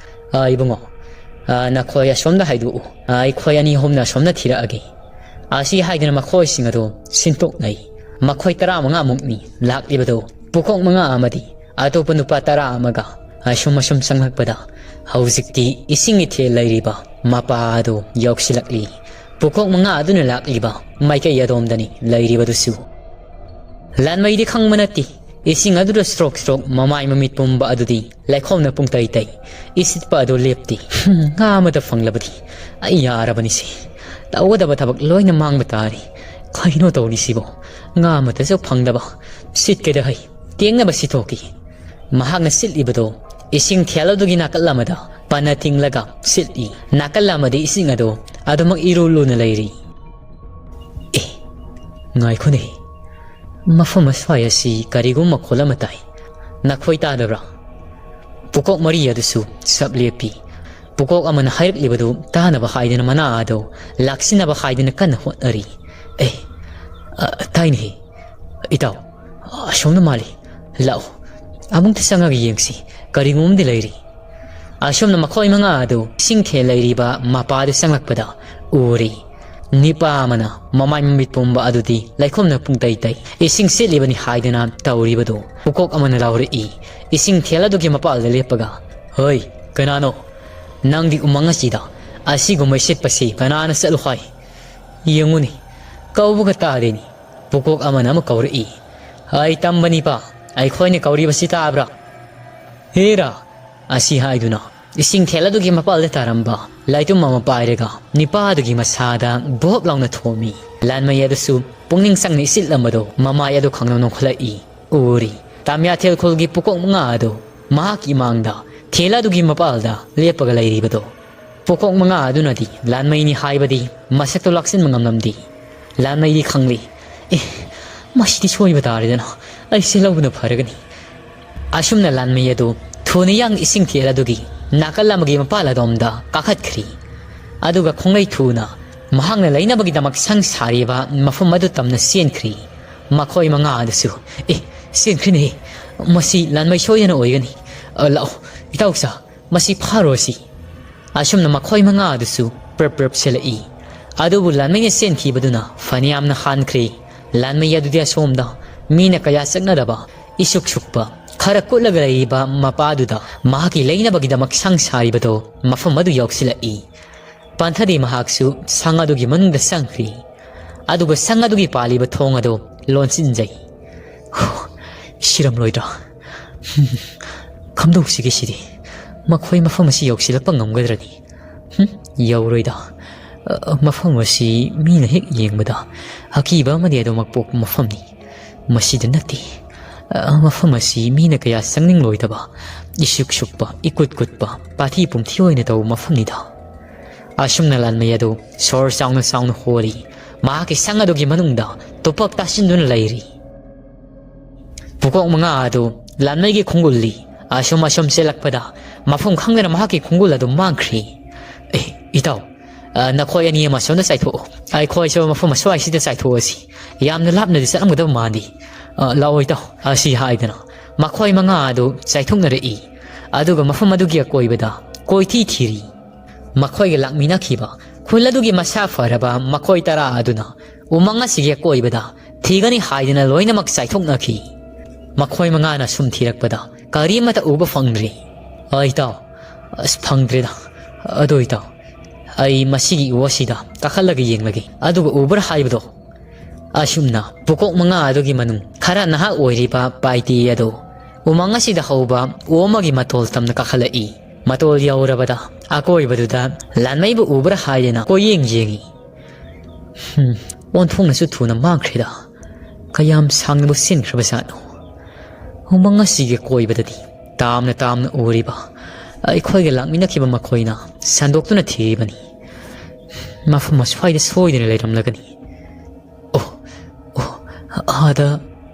"ꯑ, ꯏꯕꯨꯡꯉꯣ, ꯑ, ꯅꯈꯣꯏ ꯑꯁꯣꯝꯗ ꯍꯥꯏꯗꯣꯛꯎ꯫ ꯑ, ꯑꯩꯈꯣꯏ ꯑꯅꯤ ꯑꯍꯨꯝꯅ ꯑꯁꯣꯝꯗ ꯊꯤꯔꯛꯑꯒꯦ"꯫ ꯑꯁꯤ ꯍꯥꯏꯗꯨꯅ ꯃꯈꯣꯏꯁꯤꯡ ꯑꯗꯨ ꯁꯤꯟꯇꯣꯛꯅꯩ꯫ ꯃꯈꯣꯏ ꯇꯔꯥꯃꯉꯥꯃꯨꯛꯅꯤ ꯂꯥꯛꯂꯤꯕꯗꯨ꯫ ꯄꯨꯀꯣꯛ ꯃꯉꯥ ꯑꯃꯗꯤ ꯑꯇꯣꯞꯄ ꯅꯨꯄꯥ ꯇꯔꯥ ꯑꯃꯒ ꯑꯁꯨꯝ ꯑꯁꯨꯝ ꯆꯪꯂꯛꯄꯗ ꯍꯧꯖꯤꯛꯇꯤ ꯏꯁꯤꯡ ꯏꯊꯤꯜ ꯂꯩꯔꯤꯕ ꯃꯄꯥ ꯑꯗꯨ ꯌꯧꯁꯤꯜꯂꯛꯂꯤ꯫ ꯄꯨꯀꯣꯛ ꯃꯉꯥ ꯑꯗꯨꯅ ꯂꯥꯛꯂꯤꯕ ꯃꯥꯏꯀꯩ ꯑꯗꯣꯝꯗꯅꯤ ꯂꯩꯔꯤꯕꯗꯨꯁꯨ꯫ ꯂꯥꯟꯃꯩꯗꯤ ꯈꯪꯕ ꯅꯠꯇꯦ꯫ ꯏꯁꯤꯡ ꯑꯗꯨꯗ ꯁ꯭ꯔꯣꯛ ꯁ꯭ꯔꯣꯛ ꯃꯃꯥꯏ ꯃꯃꯤꯠ ꯄꯨꯝꯕ ꯑꯗꯨꯗꯤ ꯂꯩꯈꯣꯝꯅ ꯄꯨꯡꯇꯩ ꯇꯩ꯫ ꯏꯁꯤꯠꯄ ꯑꯗꯨ ꯂꯦꯞꯇꯦ꯫ "ꯍꯨꯝ, ꯉꯥ ꯑꯃꯗ ꯐꯪꯂꯕꯗꯤ ꯑꯩ ꯌꯥꯔꯕꯅꯤꯁꯦ꯫ ꯇꯧꯒꯗꯕ ꯊꯕꯛ ꯂꯣꯏꯅ ꯃꯥꯡꯕ ꯇꯥꯔꯤ꯫ ꯀꯩꯅꯣ ꯇꯧꯔꯤꯁꯤꯕꯣ? ꯉꯥ ꯑꯃꯠꯇꯁꯨ ꯐꯪꯗꯕ꯫ ꯁꯤꯠꯀꯦꯗ ꯍꯩ, ꯇꯦꯡꯅꯕ ꯁꯤꯠꯊꯣꯛꯈꯤ"꯫ ꯃꯍꯥꯛꯅ ꯁꯤꯠꯂꯤꯕꯗꯣ ꯏꯁꯤꯡ ꯊꯦꯜ ꯑꯗꯨꯒꯤ ꯅꯥꯀꯜ ꯑꯃꯗ ꯄꯅ ꯇꯤꯡꯂꯒ ꯁꯤꯠꯂꯤ꯫ ꯅꯥꯀꯜ ꯑꯃꯗꯤ ꯏꯁꯤꯡ ꯑꯗꯨ ꯑꯗꯨꯃꯛ ꯏꯔꯨ ꯂꯨꯅ ꯂꯩꯔꯤ꯫ "ꯑꯦ, ꯉꯥꯏꯈꯣꯅꯦ꯫ ꯃꯐꯝ ꯑꯁ꯭ꯋꯥꯏ ꯑꯁꯤ ꯀꯔꯤꯒꯨꯝꯕ ꯃꯈꯣꯜ ꯑꯃ ꯇꯥꯏ꯫ ꯅꯈꯣꯏ ꯇꯥꯗꯕ꯭ꯔꯥ?" ꯄꯨꯀꯣꯛ ꯃꯔꯤ ꯑꯗꯨꯁꯨ ꯁꯞ ꯂꯦꯞꯄꯤ꯫ ꯄꯨꯀꯣꯛ ꯑꯃꯅ ꯍꯥꯏꯔꯛꯂꯤꯕꯗꯨ ꯇꯥꯅꯕ ꯍꯥꯏꯗꯨꯅ ꯃꯅꯥ ꯑꯗꯨ ꯂꯥꯛꯁꯤꯟꯅꯕ ꯍꯥꯏꯗꯨꯅ ꯀꯟꯅ ꯍꯣꯠꯅꯔꯤ꯫ "ꯑꯦ, ꯑ, ꯇꯥꯏꯅꯦꯍꯦ꯫ ꯏꯇꯥꯎ, ꯑꯁꯣꯝꯅ ꯃꯥꯜꯂꯤ꯫ ꯂꯥꯛꯑꯣ, ꯑꯃꯨꯛꯇ ꯆꯪꯉꯒ ꯌꯦꯡꯁꯤ, ꯀꯔꯤꯒꯨꯝꯕꯗꯤ ꯂꯩꯔꯤ"꯫ ꯑꯁꯨꯝꯅ ꯃꯈꯣꯏ ꯃꯉꯥ ꯑꯗꯨ ꯏꯁꯤꯡ ꯊꯦꯜ ꯂꯩꯔꯤꯕ ꯃꯄꯥꯗꯨ ꯆꯪꯂꯛꯄꯗ ꯎꯔꯤ꯫ ꯅꯤꯄꯥ ꯑꯃꯅ ꯃꯃꯥꯏ ꯃꯃꯤꯠ ꯄꯨꯝꯕ ꯑꯗꯨꯗꯤ ꯂꯩꯈꯣꯝꯅ ꯄꯨꯡꯇꯩ ꯇꯩ꯫ ꯏꯁꯤꯡ ꯁꯤꯠꯂꯤꯕꯅꯤ ꯍꯥꯏꯗꯨꯅ ꯇꯧꯔꯤꯕꯗꯨ ꯄꯨꯀꯣꯛ ꯑꯃꯅ ꯂꯥꯎꯔꯛꯏ꯫ ꯏꯁꯤꯡ ꯊꯦꯜ ꯑꯗꯨꯒꯤ ꯃꯄꯥꯜꯗ ꯂꯦꯞꯄꯒ, "ꯍꯣꯏ, ꯀꯅꯥꯅꯣ? ꯅꯪꯗꯤ ꯎꯃꯪ ꯑꯁꯤꯗ ꯑꯁꯤꯒꯨꯝꯕ ꯁꯤꯠꯄꯁꯤ ꯀꯅꯥꯅ ꯆꯠꯂꯨ ꯍꯥꯏ? ꯌꯦꯡꯉꯨꯅꯤ, ꯀꯧꯕꯒ ꯇꯥꯗꯦꯅꯤ"꯫ ꯄꯨꯀꯣꯛ ꯑꯃꯅ ꯑꯃꯨꯛ ꯀꯧꯔꯛꯏ꯫ "ꯑꯩ ꯇꯝꯕꯅꯤꯄꯥ, ꯑꯩꯈꯣꯏꯅ ꯀꯧꯔꯤꯕꯁꯤ ꯇꯥꯕ꯭ꯔꯥ? ꯍꯦꯔꯥ, ꯑꯁꯤ ꯍꯥꯏꯗꯨꯅ ꯏꯁꯤꯡ ꯊꯦꯜ ꯑꯗꯨꯒꯤ ꯃꯄꯥꯜꯗ ꯇꯥꯔꯝꯕ ꯂꯥꯏꯇꯨꯝ ꯑꯃ ꯄꯥꯏꯔꯒ ꯅꯤꯄꯥ ꯑꯗꯨꯒꯤ ꯃꯁꯥꯗ ꯚꯣꯞ ꯂꯥꯎꯅ ꯊꯣꯝꯃꯤ꯫ ꯂꯥꯟꯃꯩ ꯑꯗꯨꯁꯨ ꯄꯨꯛꯅꯤꯡ ꯆꯪꯅ ꯏꯁꯤꯠꯂꯝꯕꯗꯣ ꯃꯃꯥꯏ ꯑꯗꯨ ꯈꯪꯅ ꯅꯣꯛꯈꯠꯂꯛꯏ꯫ ꯎꯔꯤ, ꯇꯥꯃꯤꯌꯥꯊꯦꯜ ꯈꯨꯜꯒꯤ ꯄꯨꯀꯣꯛ ꯃꯉꯥ ꯑꯗꯨ ꯃꯍꯥꯛꯀꯤ ꯏꯃꯥꯡꯗ ꯊꯦꯜ ꯑꯗꯨꯒꯤ ꯃꯄꯥꯜꯗ ꯂꯦꯞꯄꯒ ꯂꯩꯔꯤꯕꯗꯣ꯫ ꯄꯨꯀꯣꯛ ꯃꯉꯥ ꯑꯗꯨꯅꯗꯤ ꯂꯥꯟꯃꯩꯅꯤ ꯍꯥꯏꯕꯗꯤ ꯃꯁꯛꯇꯣ ꯂꯥꯛꯁꯤꯟꯕ ꯉꯝꯂꯝꯗꯦ꯫ ꯂꯥꯟꯃꯩꯗꯤ ꯈꯪꯂꯤ꯫ "ꯑꯦ, ꯃꯁꯤꯗꯤ ꯁꯣꯏꯕ ꯇꯥꯔꯦꯗꯅ, ꯑꯩꯁꯦ ꯂꯧꯕꯅ ꯐꯔꯒꯅꯤ"꯫ ꯑꯁꯨꯝꯅ ꯂꯥꯟꯃꯩ ꯑꯗꯨ ꯊꯨꯅ ꯌꯥꯡ ꯏꯁꯤꯡ ꯊꯦꯜ ꯑꯗꯨꯒꯤ ꯅꯥꯀꯜ ꯑꯃꯒꯤ ꯃꯄꯥꯜ ꯑꯗꯣꯝꯗ ꯀꯥꯈꯠꯈ꯭ꯔꯤ꯫ ꯑꯗꯨꯒ ꯈꯣꯡꯂꯩ ꯊꯨꯅ ꯃꯍꯥꯛꯅ ꯂꯩꯅꯕꯒꯤꯗꯃꯛ ꯁꯪ ꯁꯥꯔꯤꯕ ꯃꯐꯝ ꯑꯗꯨ ꯇꯝꯅ ꯆꯦꯟꯈ꯭ꯔꯤ꯫ ꯃꯈꯣꯏ ꯃꯉꯥ ꯑꯗꯨꯁꯨ, "ꯑꯦ, ꯆꯦꯟꯈ꯭ꯔꯤꯅꯦ, ꯃꯁꯤ ꯂꯥꯟꯃꯩ ꯁꯣꯏꯗꯅ ꯑꯣꯏꯒꯅꯤ꯫ ꯑ, ꯂꯥꯛꯑꯣ, ꯏꯇꯥꯎꯆꯥ, ꯃꯁꯤ ꯐꯥꯔꯣꯁꯤ"꯫ ꯑꯁꯨꯝꯅ ꯃꯈꯣꯏ ꯃꯉꯥ ꯑꯗꯨꯁꯨ ꯄ꯭ꯔꯞ ꯄ꯭ꯔꯞ ꯆꯦꯜꯂꯛꯏ꯫ ꯑꯗꯨꯕꯨ ꯂꯥꯟꯃꯩꯅ ꯆꯦꯟꯈꯤꯕꯗꯨꯅ ꯐꯅꯌꯥꯝꯅ ꯍꯥꯟꯈ꯭ꯔꯦ꯫ ꯂꯥꯟꯃꯩ ꯑꯗꯨꯗꯤ ꯑꯁꯣꯝꯗ ꯃꯤꯅ ꯀꯌꯥ ꯆꯪꯅꯗꯕ, ꯏꯁꯨꯛ ꯁꯨꯛꯄ, ꯈꯔ ꯀꯨꯠꯂꯒ ꯂꯩꯔꯤꯕ ꯃꯄꯥꯗꯨꯗ ꯃꯍꯥꯛꯀꯤ ꯂꯩꯅꯕꯒꯤꯗꯃꯛ ꯁꯪ ꯁꯥꯔꯤꯕꯗꯣ ꯃꯐꯝ ꯑꯗꯨ ꯌꯧꯁꯤꯜꯂꯛꯏ꯫ ꯄꯟꯊꯗꯤ ꯃꯍꯥꯛꯁꯨ ꯁꯪ ꯑꯗꯨꯒꯤ ꯃꯅꯨꯡꯗ ꯆꯪꯈ꯭ꯔꯤ꯫ ꯑꯗꯨꯒ ꯁꯪ ꯑꯗꯨꯒꯤ ꯄꯥꯜꯂꯤꯕ ꯊꯣꯡ ꯑꯗꯨ ꯂꯣꯟꯁꯤꯟꯖꯩ꯫ "ꯍꯨ, ꯁꯤꯔꯝꯂꯣꯏꯗ꯭ꯔꯥ? ꯍꯨꯝ, ꯀꯝꯗꯧꯁꯤꯒꯦ ꯁꯤꯗꯤ? ꯃꯈꯣꯏ ꯃꯐꯝ ꯑꯁꯤ ꯌꯧꯁꯤꯜꯂꯛꯄ ꯉꯝꯒꯗ꯭ꯔꯅꯤ? ꯍꯨꯝ, ꯌꯧꯔꯣꯏꯗ꯫ ꯑ, ꯃꯐꯝ ꯑꯁꯤ ꯃꯤꯅ ꯍꯦꯛ ꯌꯦꯡꯕꯗ ꯑꯀꯤꯕ ꯑꯃꯗꯤ ꯑꯗꯨꯃꯛ ꯄꯣꯛꯄ ꯃꯐꯝꯅꯤ꯫ ꯃꯁꯤꯗ ꯅꯠꯇꯦ꯫ ꯑ, ꯃꯐꯝ ꯑꯁꯤ ꯃꯤꯅ ꯀꯌꯥ ꯆꯪꯅꯤꯡꯂꯣꯏꯗꯕ, ꯏꯁꯨꯛ ꯁꯨꯛꯄ, ꯏꯀꯨꯠ ꯀꯨꯠꯄ, ꯄꯥꯊꯤ ꯄꯨꯝꯊꯤ ꯑꯣꯏꯅ ꯇꯧꯕ ꯃꯐꯝꯅꯤꯗ"꯫ ꯑꯁꯨꯝꯅ ꯂꯥꯟꯃꯩ ꯑꯗꯨ ꯁꯣꯔ ꯆꯥꯎꯅ ꯆꯥꯎꯅ ꯍꯣꯔꯤ꯫ ꯃꯍꯥꯛꯀꯤ ꯁꯪ ꯑꯗꯨꯒꯤ ꯃꯅꯨꯡꯗ ꯇꯨꯄꯛ ꯇꯥꯁꯤꯟꯗꯨꯅ ꯂꯩꯔꯤ꯫ ꯄꯨꯀꯣꯛ ꯃꯉꯥ ꯑꯗꯨ ꯂꯥꯟꯃꯩꯒꯤ ꯈꯣꯡꯒꯨꯜꯂꯤ꯫ ꯑꯁꯨꯝ ꯑꯁꯨꯝ ꯆꯦꯜꯂꯛꯄꯗ ꯃꯐꯝ ꯈꯪꯗꯅ ꯃꯍꯥꯛꯀꯤ ꯈꯣꯡꯒꯨꯜ ꯑꯗꯨ ꯃꯥꯡꯈ꯭ꯔꯤ꯫ "ꯑꯦ, ꯏꯇꯥꯎ, ꯑ, ꯅꯈꯣꯏ ꯑꯅꯤ ꯑꯃ ꯑꯁꯣꯝꯗ ꯆꯥꯏꯊꯣꯛꯑꯣ꯫ ꯑꯩꯈꯣꯏꯁꯨ ꯃꯐꯝ ꯑꯁ꯭ꯋꯥꯏꯁꯤꯗ ꯆꯥꯏꯊꯣꯛꯑꯁꯤ꯫ ꯌꯥꯝꯅ ꯂꯥꯞꯅꯗꯤ ꯆꯠꯂꯝꯒꯗꯕ ꯃꯥꯟꯗꯦ꯫ ꯑ, ꯂꯥꯛꯑꯣ ꯏꯇꯥꯎ"꯫ ꯑꯁꯤ ꯍꯥꯏꯗꯅ ꯃꯈꯣꯏ ꯃꯉꯥ ꯑꯗꯨ ꯆꯥꯏꯊꯣꯛꯅꯔꯛꯏ꯫ ꯑꯗꯨꯒ ꯃꯐꯝ ꯑꯗꯨꯒꯤ ꯑꯀꯣꯏꯕꯗ ꯀꯣꯏꯊꯤ ꯊꯤꯔꯤ꯫ ꯃꯈꯣꯏꯒ ꯂꯥꯛꯃꯤꯟꯅꯈꯤꯕ ꯈꯨꯜ ꯑꯗꯨꯒꯤ ꯃꯁꯥ ꯐꯔꯕ ꯃꯈꯣꯏ ꯇꯔꯥ ꯑꯗꯨꯅ ꯎꯃꯪ ꯑꯁꯤꯒꯤ ꯑꯀꯣꯏꯕꯗ ꯊꯤꯒꯅꯤ ꯍꯥꯏꯗꯅ ꯂꯣꯏꯅꯃꯛ ꯆꯥꯏꯊꯣꯛꯅꯈꯤ꯫ ꯃꯈꯣꯏ ꯃꯉꯥꯅ ꯁꯨꯝ ꯊꯤꯔꯛꯄꯗ ꯀꯔꯤꯃꯠꯇ ꯎꯕ ꯐꯪꯗ꯭ꯔꯤ꯫ "ꯑ, ꯏꯇꯥꯎ, ꯑꯁ, ꯐꯪꯗ꯭ꯔꯦꯗ꯫ ꯑꯗꯣ ꯏꯇꯥꯎ, ꯑꯩ ꯃꯁꯤꯒꯤ ꯎ ꯑꯁꯤꯗ ꯀꯥꯈꯠꯂꯒ ꯌꯦꯡꯂꯒꯦ, ꯑꯗꯨꯒ ꯎꯕ꯭ꯔꯥ ꯍꯥꯏꯕꯗꯣ"꯫ ꯑꯁꯨꯝꯅ ꯄꯨꯀꯣꯛ ꯃꯉꯥ ꯑꯗꯨꯒꯤ ꯃꯅꯨꯡ ꯈꯔ ꯅꯍꯥ ꯑꯣꯏꯔꯤꯕ ꯄꯥꯏꯇꯤ ꯑꯗꯨ ꯎꯃꯪ ꯑꯁꯤꯗ ꯍꯧꯕ ꯎ ꯑꯃꯒꯤ ꯃꯇꯣꯜ ꯇꯝꯅ ꯀꯥꯈꯠꯂꯛꯏ꯫ ꯃꯇꯣꯜ ꯌꯧꯔꯕꯗ ꯑꯀꯣꯏꯕꯗꯨꯗ ꯂꯥꯟꯃꯩꯕꯨ ꯎꯕ꯭ꯔꯥ ꯍꯥꯏꯗꯅ ꯀꯣꯏꯌꯦꯡ ꯌꯦꯡꯏ꯫ ꯍꯝ, ꯑꯣꯟꯊꯣꯛꯅꯁꯨ ꯊꯨꯅ ꯃꯥꯡꯈ꯭ꯔꯦꯗ꯫ ꯀꯌꯥꯝ ꯁꯥꯡꯅꯕꯨ ꯁꯤꯟꯈ꯭ꯔꯕꯖꯥꯠꯅꯣ? ꯎꯃꯪ ꯑꯁꯤꯒꯤ ꯀꯣꯏꯕꯗꯗꯤ ꯇꯥꯝꯅ ꯇꯥꯝꯅ ꯎꯔꯤꯕ ꯑꯩꯈꯣꯏꯒ ꯂꯥꯛꯃꯤꯟꯅꯈꯤꯕ ꯃꯈꯣꯏꯅ ꯁꯟꯗꯣꯛꯇꯨꯅ ꯊꯤꯔꯤꯕꯅꯤ꯫ ꯃꯐꯝ ꯑꯁ꯭ꯋꯥꯏꯗ ꯁꯣꯏꯗꯅ ꯂꯩꯔꯝꯂꯒꯅꯤ꯫ ꯑꯣ, ꯑꯣ, ꯑꯥꯗ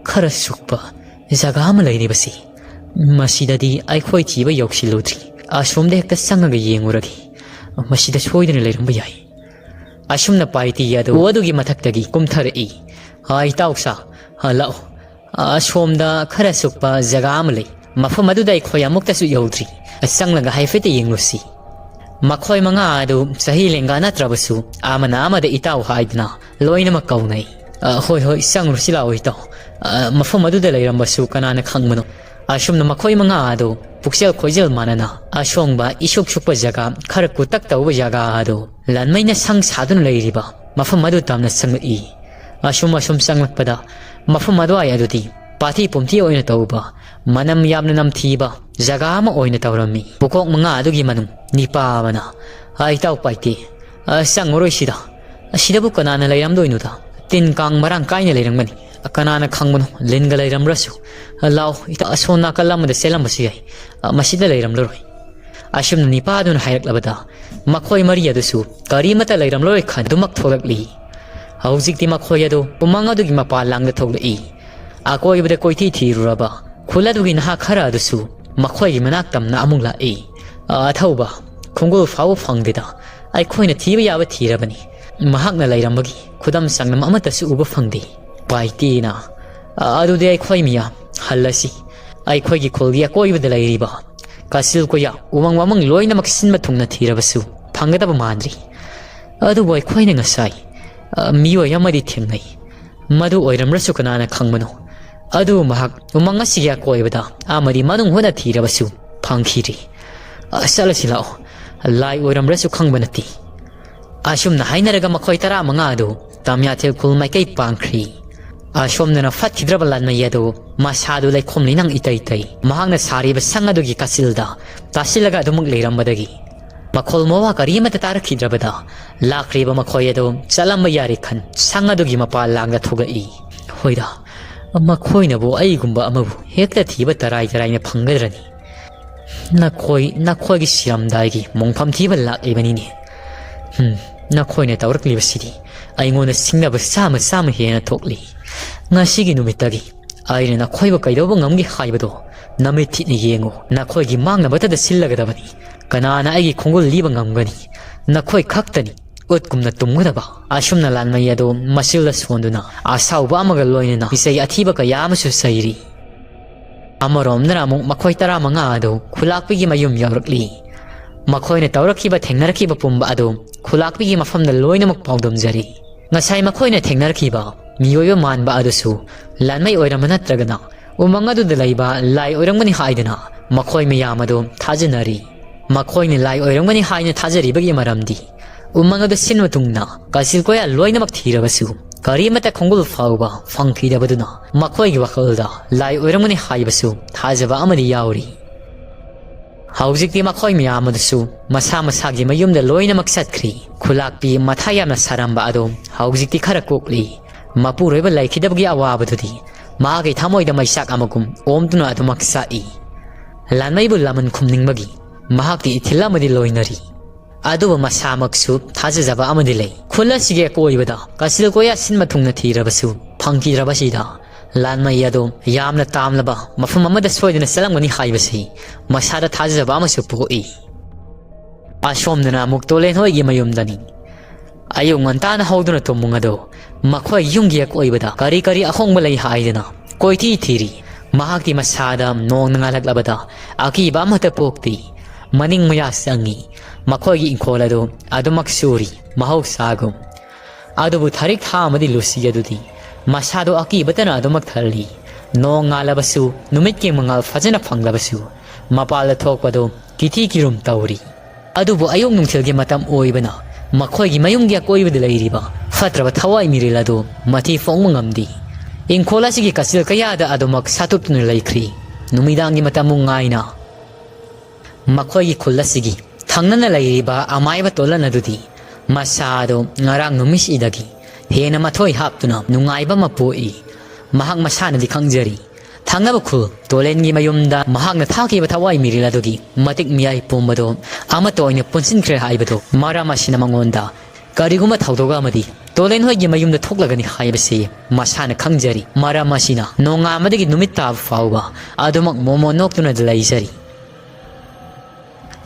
ꯈꯔ ꯁꯨꯛꯄ ꯖꯒꯥ ꯑꯃ ꯂꯩꯔꯤꯕꯁꯤ, ꯃꯁꯤꯗꯗꯤ ꯑꯩꯈꯣꯏ ꯊꯤꯕ ꯌꯧꯁꯤꯜꯂꯨꯗ꯭ꯔꯤ꯫ ꯑꯁꯣꯝꯗ ꯍꯦꯛꯇ ꯆꯪꯉꯒ ꯌꯦꯡꯉꯨꯔꯒꯦ, ꯃꯁꯤꯗ ꯁꯣꯏꯗꯅ ꯂꯩꯔꯝꯕ ꯌꯥꯏ꯫ ꯑꯁꯨꯝꯅ ꯄꯥꯏꯇꯤ ꯑꯗꯨ ꯎ ꯑꯗꯨꯒꯤ ꯃꯊꯛꯇꯒꯤ ꯀꯨꯝꯊꯔꯛꯏ꯫ "ꯑ, ꯏꯇꯥꯎ ꯁꯥ, ꯑ, ꯂꯥꯛꯑꯣ꯫ ꯑ, ꯑꯁꯣꯝꯗ ꯈꯔ ꯁꯨꯛꯄ ꯖꯒꯥ ꯑꯃ ꯂꯩ꯫ ꯃꯐꯝ ꯑꯗꯨꯗ ꯑꯩꯈꯣꯏ ꯑꯃꯨꯛꯇꯁꯨ ꯌꯧꯗ꯭ꯔꯤ꯫ ꯆꯪꯂꯒ ꯍꯥꯏꯐꯦꯠꯇ ꯌꯦꯡꯂꯨꯁꯤ꯫" ꯃꯈꯣꯏ ꯃꯉꯥ ꯑꯗꯨ ꯆꯍꯤ ꯂꯦꯡꯒꯥ ꯅꯠꯇ꯭ꯔꯕꯁꯨ ꯑꯃꯅ ꯑꯃꯗ ꯏꯇꯥꯎ ꯍꯥꯏꯗꯨꯅ ꯂꯣꯏꯅꯃꯛ ꯀꯧꯅꯩ꯫ "ꯑ, ꯍꯣꯏ, ꯍꯣꯏ, ꯆꯪꯂꯨꯁꯤ ꯂꯥꯛꯑꯣ ꯏꯇꯥꯎ꯫ ꯑ, ꯃꯐꯝ ꯑꯗꯨꯗ ꯂꯩꯔꯝꯕꯁꯨ ꯀꯅꯥꯅ ꯈꯪꯕꯅꯣ?" ꯑꯁꯨꯝꯅ ꯃꯈꯣꯏ ꯃꯉꯥ ꯑꯗꯨ ꯄꯨꯛꯆꯦꯜ ꯈꯣꯏꯖꯦꯜ ꯃꯥꯟꯅꯅ ꯑꯁꯣꯡꯕ ꯏꯁꯨꯛ ꯁꯨꯛꯄ ꯖꯒꯥ, ꯈꯔ ꯀꯨꯇꯛ ꯇꯧꯕ ꯖꯒꯥ ꯑꯗꯨ ꯂꯥꯟꯃꯩꯅ ꯁꯪ ꯁꯥꯗꯨꯅ ꯂꯩꯔꯤꯕ ꯃꯐꯝ ꯑꯗꯨ ꯇꯝꯅ ꯆꯪꯂꯛꯏ꯫ ꯑꯁꯨꯝ ꯑꯁꯨꯝ ꯆꯪꯂꯛꯄꯗ ꯃꯐꯝ ꯑꯗꯨꯋꯥꯏ ꯑꯗꯨꯗꯤ ꯄꯥꯊꯤ ꯄꯨꯝꯊꯤ ꯑꯣꯏꯅ ꯇꯧꯕ, ꯃꯅꯝ ꯌꯥꯝꯅ ꯅꯝꯊꯤꯕ ꯖꯒꯥ ꯑꯃ ꯑꯣꯏꯅ ꯇꯧꯔꯝꯃꯤ꯫ ꯄꯨꯀꯣꯛ ꯃꯉꯥ ꯑꯗꯨꯒꯤ ꯃꯅꯨꯡ ꯅꯤꯄꯥ ꯑꯃꯅ, "ꯑ, ꯏꯇꯥꯎ ꯄꯥꯏꯇꯦ, ꯑ, ꯆꯪꯉꯔꯣꯏ ꯁꯤꯗ꯫ ꯑꯁꯤꯗꯕꯨ ꯀꯅꯥꯅ ꯂꯩꯔꯝꯗꯣꯏꯅꯣꯗ? ꯇꯤꯟ ꯀꯥꯡ ꯃꯔꯥꯡ ꯀꯥꯏꯅ ꯂꯩꯔꯝꯒꯅꯤ꯫ ꯀꯅꯥꯅ ꯈꯪꯕꯅꯣ, ꯂꯤꯟꯒ ꯂꯩꯔꯝꯕ꯭ꯔꯁꯨ꯫ ꯂꯥꯎ, ꯏꯇꯥꯎ, ꯑꯁꯣꯝ ꯅꯥꯀꯜ ꯑꯃꯗ ꯆꯦꯜꯂꯝꯕꯁꯨ ꯌꯥꯏ꯫ ꯑ, ꯃꯁꯤꯗ ꯂꯩꯔꯝꯂꯔꯣꯏ꯫" ꯑꯁꯨꯝꯅ ꯅꯤꯄꯥꯗꯨꯅ ꯍꯥꯏꯔꯛꯂꯕꯗ ꯃꯈꯣꯏ ꯃꯔꯤ ꯑꯗꯨꯁꯨ ꯀꯔꯤꯃꯠꯇ ꯂꯩꯔꯝꯂꯔꯣꯏ ꯈꯟꯗꯨꯃꯛ ꯊꯣꯛꯂꯛꯂꯤ꯫ ꯍꯧꯖꯤꯛꯇꯤ ꯃꯈꯣꯏ ꯑꯗꯨ ꯎꯃꯪ ꯑꯗꯨꯒꯤ ꯃꯄꯥꯟ ꯂꯥꯡꯗ ꯊꯣꯛꯂꯛꯏ꯫ ꯑꯀꯣꯏꯕꯗ ꯀꯣꯏꯊꯤ ꯊꯤꯔꯨꯔꯕ ꯈꯨꯜ ꯑꯗꯨꯒꯤ ꯅꯍꯥ ꯈꯔ ꯑꯗꯨꯁꯨ ꯃꯈꯣꯏꯒꯤ ꯃꯅꯥꯛ ꯇꯝꯅ ꯑꯃꯨꯛ ꯂꯥꯛꯏ꯫ "ꯑ, ꯑꯊꯧꯕ, ꯈꯣꯡꯒꯨꯜ ꯐꯥꯎꯕ ꯐꯪꯗꯦꯗ꯫ ꯑꯩꯈꯣꯏꯅ ꯊꯤꯕ ꯌꯥꯕ ꯊꯤꯔꯕꯅꯤ꯫ ꯃꯍꯥꯛꯅ ꯂꯩꯔꯝꯕꯒꯤ ꯈꯨꯗꯝ ꯆꯥꯡꯗꯝ ꯑꯃꯠꯇꯁꯨ ꯎꯕ ꯐꯪꯗꯦ꯫" ꯄꯥꯏꯇꯦꯅ, "ꯑ, ꯑꯗꯨꯗꯤ ꯑꯩꯈꯣꯏ ꯃꯤꯌꯥꯝ ꯍꯜꯂꯁꯤ꯫ ꯑꯩꯈꯣꯏꯒꯤ ꯈꯨꯜꯒꯤ ꯑꯀꯣꯏꯕꯗ ꯂꯩꯔꯤꯕ ꯀꯥꯆꯤꯜ ꯀꯣꯌꯥ, ꯎꯃꯪ ꯋꯥꯃꯪ ꯂꯣꯏꯅꯃꯛ ꯁꯤꯟꯕ ꯊꯨꯡꯅ ꯊꯤꯔꯕꯁꯨ ꯐꯪꯒꯗꯕ ꯃꯥꯟꯗ꯭ꯔꯤ꯫ ꯑꯗꯨꯕꯨ ꯑꯩꯈꯣꯏꯅ ꯉꯁꯥꯏ, ꯑ, ꯃꯤꯑꯣꯏ ꯑꯃꯗꯤ ꯊꯦꯡꯅꯩ꯫ ꯃꯗꯨ ꯑꯣꯏꯔꯝꯂꯁꯨ ꯀꯅꯥꯅ ꯈꯪꯕꯅꯣ? ꯑꯗꯨ ꯃꯍꯥꯛ ꯎꯃꯪ ꯑꯁꯤꯒꯤ ꯑꯀꯣꯏꯕꯗ ꯑꯃꯗꯤ ꯃꯅꯨꯡ ꯍꯨꯠꯅ ꯊꯤꯔꯕꯁꯨ ꯐꯪꯈꯤꯗ꯭ꯔꯤ꯫ ꯑ, ꯆꯠꯂꯁꯤ ꯂꯥꯛꯑꯣ꯫ ꯂꯥꯏ ꯑꯣꯏꯔꯝꯂꯁꯨ ꯈꯪꯕ ꯅꯠꯇꯦ꯫" ꯑꯁꯨꯝꯅ ꯍꯥꯏꯅꯔꯒ ꯃꯈꯣꯏ ꯇꯔꯥꯃꯉꯥ ꯑꯗꯨ ꯇꯥꯃꯤꯌꯥꯊꯦꯜ ꯈꯨꯜ ꯃꯥꯏꯀꯩ ꯄꯥꯡꯈ꯭ꯔꯤ꯫ ꯑꯁꯣꯝꯗꯅ ꯐꯠꯈꯤꯗ꯭ꯔꯕ ꯂꯥꯟꯃꯩ ꯑꯗꯨ ꯃꯁꯥꯗꯨ ꯂꯩꯈꯣꯝ ꯂꯩꯅꯥꯡ ꯏꯇꯩ ꯇꯩ, ꯃꯍꯥꯛꯅ ꯁꯥꯔꯤꯕ ꯁꯪ ꯑꯗꯨꯒꯤ ꯀꯥꯆꯤꯜꯗ ꯇꯥꯁꯤꯜꯂꯒ ꯑꯗꯨꯃꯛ ꯂꯩꯔꯝꯕꯗꯒꯤ ꯃꯈꯣꯜ ꯃꯋꯥ ꯀꯔꯤ ꯑꯃꯠꯇ ꯇꯥꯔꯛꯈꯤꯗ꯭ꯔꯕꯗ ꯂꯥꯛꯈ꯭ꯔꯤꯕ ꯃꯈꯣꯏ ꯑꯗꯨ ꯆꯠꯂꯝꯕ ꯌꯥꯔꯦ ꯈꯟ ꯁꯪ ꯑꯗꯨꯒꯤ ꯃꯄꯥꯟ ꯂꯥꯡꯗ ꯊꯣꯛꯂꯛꯏ꯫ ꯍꯣꯏꯗ, ꯃꯈꯣꯏꯅꯕꯨ ꯑꯩꯒꯨꯝꯕ ꯑꯃꯕꯨ ꯍꯦꯛꯇ ꯊꯤꯕ ꯇꯔꯥꯏ ꯇꯔꯥꯏꯅ ꯐꯪꯒꯗ꯭ꯔꯅꯤ꯫ ꯅꯈꯣꯏ, ꯅꯈꯣꯏꯒꯤ ꯁꯤꯔꯝꯗꯥꯏꯒꯤ ꯃꯣꯡꯐꯝ ꯊꯤꯕ ꯂꯥꯛꯂꯤꯕꯅꯤꯅꯦ꯫ ꯍꯝ, ꯅꯈꯣꯏꯅ ꯇꯧꯔꯛꯂꯤꯕꯁꯤꯗꯤ ꯑꯩꯉꯣꯟꯗ ꯁꯤꯡꯅꯕ ꯆꯥꯝꯃ ꯆꯥꯝꯃ ꯍꯦꯟꯅ ꯊꯣꯛꯂꯤ꯫ ꯉꯁꯤꯒꯤ ꯅꯨꯃꯤꯠꯇꯒꯤ ꯑꯩꯅ ꯅꯈꯣꯏꯕꯨ ꯀꯩꯗꯧꯕ ꯉꯝꯒꯦ ꯍꯥꯏꯕꯗꯣ ꯅꯃꯤꯠ ꯊꯤꯠꯅ ꯌꯦꯡꯉꯨ꯫ ꯅꯈꯣꯏꯒꯤ ꯃꯥꯡꯅꯕꯇꯗ ꯁꯤꯜꯂꯒꯗꯕꯅꯤ꯫ ꯀꯅꯥꯅ ꯑꯩꯒꯤ ꯈꯣꯡꯒꯨꯜ ꯂꯤꯕ ꯉꯝꯒꯅꯤ? ꯅꯈꯣꯏ ꯈꯛꯇꯅꯤ ꯎꯠꯀꯨꯝꯅ ꯇꯨꯝꯒꯗꯕ꯫ ꯑꯁꯨꯝꯅ ꯂꯥꯟꯃꯩ ꯑꯗꯨ ꯃꯆꯤꯜꯗ ꯁꯣꯟꯗꯨꯅ ꯑꯁꯥꯎꯕ ꯑꯃꯒ ꯂꯣꯏꯅꯅ ꯏꯁꯩ ꯑꯊꯤꯕ ꯀꯌꯥ ꯑꯃꯁꯨ ꯆꯩꯔꯤ꯫ ꯑꯃꯔꯣꯝꯗꯅ ꯑꯃꯨꯛ ꯃꯈꯣꯏ ꯇꯔꯥꯃꯉꯥ ꯑꯗꯨ ꯈꯨꯂꯥꯛꯄꯤꯒꯤ ꯃꯌꯨꯝ ꯌꯧꯔꯛꯂꯤ꯫ ꯃꯈꯣꯏꯅ ꯇꯧꯔꯛꯈꯤꯕ ꯊꯦꯡꯅꯔꯛꯈꯤꯕ ꯄꯨꯝꯕ ꯑꯗꯨ ꯈꯨꯂꯥꯛꯄꯤꯒꯤ ꯃꯐꯝꯗ ꯂꯣꯏꯅꯃꯛ ꯄꯥꯎꯗꯝꯖꯔꯤ꯫ ꯉꯁꯥꯏ ꯃꯈꯣꯏꯅ ꯊꯦꯡꯅꯔꯛꯈꯤꯕ ꯃꯤꯑꯣꯏꯕ ꯃꯥꯟꯕ ꯑꯗꯨꯁꯨ ꯂꯥꯟꯃꯩ ꯑꯣꯏꯔꯝꯕ ꯅꯠꯇ꯭ꯔꯒꯅ ꯎꯃꯪ ꯑꯗꯨꯗ ꯂꯩꯕ ꯂꯥꯏ ꯑꯣꯏꯔꯝꯒꯅꯤ ꯍꯥꯏꯗꯨꯅ ꯃꯈꯣꯏ ꯃꯌꯥꯝ ꯑꯗꯨ ꯊꯥꯖꯅꯔꯤ꯫ ꯃꯈꯣꯏꯅ ꯂꯥꯏ ꯑꯣꯏꯔꯝꯒꯅꯤ ꯍꯥꯏꯅ ꯊꯥꯖꯔꯤꯕꯒꯤ ꯃꯔꯝꯗꯤ ꯎꯃꯪ ꯑꯗꯨ ꯁꯤꯟꯕ ꯊꯨꯡꯅ ꯀꯥꯆꯤꯜ ꯀꯣꯌꯥ ꯂꯣꯏꯅꯃꯛ ꯊꯤꯔꯕꯁꯨ ꯀꯔꯤꯃꯠꯇ ꯈꯣꯡꯒꯨꯜ ꯐꯥꯎꯕ ꯐꯪꯈꯤꯗꯕꯗꯨꯅ ꯃꯈꯣꯏꯒꯤ ꯋꯥꯈꯜꯗ ꯂꯥꯏ ꯑꯣꯏꯔꯝꯒꯅꯤ ꯍꯥꯏꯕꯁꯨ ꯊꯥꯖꯕ ꯑꯃꯗꯤ ꯌꯥꯎꯔꯤ꯫ ꯍꯧꯖꯤꯛꯇꯤ ꯃꯈꯣꯏ ꯃꯌꯥꯝ ꯑꯗꯨꯁꯨ ꯃꯁꯥ ꯃꯁꯥꯒꯤ ꯃꯌꯨꯝꯗ ꯂꯣꯏꯅꯃꯛ ꯆꯠꯈ꯭ꯔꯤ꯫ ꯈꯨꯂꯥꯛꯄꯤ ꯃꯊꯥ ꯌꯥꯝꯅ ꯁꯥꯔꯝꯕ ꯑꯗꯨ ꯍꯧꯖꯤꯛꯇꯤ ꯈꯔ ꯀꯣꯛꯂꯤ꯫ ꯃꯄꯨꯔꯣꯏꯕ ꯂꯩꯈꯤꯗꯕꯒꯤ ꯑꯋꯥꯕꯗꯨꯗꯤ ꯃꯍꯥꯛꯀꯤ ꯊꯃꯣꯏꯗ ꯃꯩꯆꯥꯛ ꯑꯃꯒꯨꯝ ꯑꯣꯝꯗꯨꯅ ꯑꯗꯨꯃꯛ ꯆꯥꯛꯏ꯫ ꯂꯥꯟꯃꯩꯕꯨ ꯂꯃꯟ ꯈꯨꯝꯅꯤꯡꯕꯒꯤ ꯃꯍꯥꯛꯀꯤ ꯏꯊꯤꯜ ꯑꯃꯗꯤ ꯂꯣꯏꯅꯔꯤ꯫ ꯑꯗꯨꯕꯨ ꯃꯁꯥꯃꯛꯁꯨ ꯊꯥꯖꯖꯕ ꯑꯃꯗꯤ ꯂꯩ꯫ ꯈꯨꯜ ꯑꯁꯤꯒꯤ ꯑꯀꯣꯏꯕꯗ ꯀꯥꯆꯤꯜ ꯀꯣꯌꯥ ꯁꯤꯟꯕ ꯊꯨꯡꯅ ꯊꯤꯔꯕꯁꯨ ꯐꯪꯈꯤꯗ꯭ꯔꯕꯁꯤꯗ ꯂꯥꯟꯃꯩ ꯑꯗꯨ ꯌꯥꯝꯅ ꯇꯥꯝꯂꯕ ꯃꯐꯝ ꯑꯃꯗ ꯁꯣꯏꯗꯅ ꯆꯠꯂꯝꯒꯅꯤ ꯍꯥꯏꯕꯁꯤ ꯃꯁꯥꯗ ꯊꯥꯖꯖꯕ ꯑꯃꯁꯨ ꯄꯣꯛꯏ꯫ ꯑꯁꯣꯝꯗꯅ ꯑꯃꯨꯛ ꯇꯣꯂꯦꯟ ꯍꯣꯏꯒꯤ ꯃꯌꯨꯝꯗꯅꯤ꯫ ꯑꯌꯨꯛ ꯉꯟꯇꯥꯅ ꯍꯧꯗꯨꯅ ꯇꯨꯝꯃꯨꯡ ꯑꯗꯨ ꯃꯈꯣꯏ ꯌꯨꯝꯒꯤ ꯑꯀꯣꯏꯕꯗ ꯀꯔꯤ ꯀꯔꯤ ꯑꯍꯣꯡꯕ ꯂꯩ ꯍꯥꯏꯗꯅ ꯀꯣꯏꯊꯤ ꯊꯤꯔꯤ꯫ ꯃꯍꯥꯛꯇꯤ ꯃꯁꯥꯗ ꯅꯣꯡꯅ ꯉꯥꯜꯂꯛꯂꯕꯗ ꯑꯀꯤꯕ ꯑꯃꯠꯇ ꯄꯣꯛꯇꯦ꯫ ꯃꯅꯤꯡ ꯃꯌꯥ ꯆꯪꯉꯤ꯫ ꯃꯈꯣꯏꯒꯤ ꯏꯪꯈꯣꯜ ꯑꯗꯨ ꯑꯗꯨꯃꯛ ꯁꯨꯔꯤ, ꯃꯍꯧꯁꯥꯒꯨꯝ꯫ ꯑꯗꯨꯕꯨ ꯊꯥꯔꯤꯛ ꯊꯥ ꯑꯃꯗꯤ ꯂꯨꯁꯤ ꯑꯗꯨꯗꯤ ꯃꯁꯥꯗꯣ ꯑꯀꯤꯕꯇꯅ ꯑꯗꯨꯃꯛ ꯊꯜꯂꯤ꯫ ꯅꯣꯡ ꯉꯥꯜꯂꯕꯁꯨ, ꯅꯨꯃꯤꯠꯀꯤ ꯃꯉꯥꯜ ꯐꯖꯅ ꯐꯪꯂꯕꯁꯨ, ꯃꯄꯥꯜꯗ ꯊꯣꯛꯄꯗꯨ ꯀꯤꯊꯤ ꯀꯤꯔꯨꯝ ꯇꯧꯔꯤ꯫ ꯑꯗꯨꯕꯨ ꯑꯌꯨꯛ ꯅꯨꯡꯊꯤꯜꯒꯤ ꯃꯇꯝ ꯑꯣꯏꯕꯅ ꯃꯈꯣꯏꯒꯤ ꯃꯌꯨꯝꯒꯤ ꯑꯀꯣꯏꯕꯗ ꯂꯩꯔꯤꯕ ꯐꯠꯇ꯭ꯔꯕ ꯊꯋꯥꯏ ꯃꯤꯔꯤꯜ ꯑꯗꯨ ꯃꯊꯤ ꯐꯣꯡꯕ ꯉꯝꯗꯦ꯫ ꯏꯪꯈꯣꯜ ꯑꯁꯤꯒꯤ ꯀꯆꯤꯜ ꯀꯌꯥꯗ ꯑꯗꯨꯃꯛ ꯁꯥꯠꯇꯣꯛꯇꯨꯅ ꯂꯩꯈ꯭ꯔꯤ꯫ ꯅꯨꯃꯤꯗꯥꯡꯒꯤ ꯃꯇꯝꯕꯨ ꯉꯥꯏꯅ ꯃꯈꯣꯏꯒꯤ ꯈꯨꯜ ꯑꯁꯤꯒꯤ ꯊꯪꯅꯅ ꯂꯩꯔꯤꯕ ꯑꯃꯥꯏꯕ ꯇꯣꯂꯟ ꯑꯗꯨꯗꯤ ꯃꯁꯥꯗꯣ ꯉꯔꯥꯡ ꯅꯨꯃꯤꯠꯁꯤꯗꯒꯤ ꯍꯦꯟꯅ ꯃꯊꯣꯏ ꯍꯥꯞꯇꯨꯅ ꯅꯨꯡꯉꯥꯏꯕ ꯑꯃ ꯄꯣꯛꯏ꯫ ꯃꯍꯥꯛ ꯃꯁꯥꯅꯗꯤ ꯈꯪꯖꯔꯤ, ꯊꯪꯅꯕ ꯈꯨꯜ ꯇꯣꯂꯦꯟꯒꯤ ꯃꯌꯨꯝꯗ ꯃꯍꯥꯛꯅ ꯊꯥꯈꯤꯕ ꯊꯋꯥꯏ ꯃꯤꯔꯤꯜ ꯑꯗꯨꯒꯤ ꯃꯇꯤꯛ ꯃꯤꯌꯥꯏ ꯄꯨꯝꯕꯗꯣ ꯑꯃꯠꯇ ꯑꯣꯏꯅ ꯄꯨꯟꯁꯤꯟꯈ꯭ꯔꯦ ꯍꯥꯏꯕꯗꯣ꯫ ꯃꯔꯝ ꯑꯁꯤꯅ ꯃꯉꯣꯟꯗ ꯀꯔꯤꯒꯨꯝꯕ ꯊꯧꯗꯣꯛ ꯑꯃꯗꯤ ꯇꯣꯂꯦꯟ ꯍꯣꯏꯒꯤ ꯃꯌꯨꯝꯗ ꯊꯣꯛꯂꯒꯅꯤ ꯍꯥꯏꯕꯁꯤ ꯃꯁꯥꯅ ꯈꯪꯖꯔꯤ꯫ ꯃꯔꯝ ꯑꯁꯤꯅ ꯅꯣꯡꯉꯥꯟꯕꯗꯒꯤ ꯅꯨꯃꯤꯠ ꯇꯥꯕ ꯐꯥꯎꯕ ꯑꯗꯨꯃꯛ ꯃꯣꯃꯣꯟ ꯅꯣꯛꯇꯨꯅ ꯂꯩꯖꯔꯤ꯫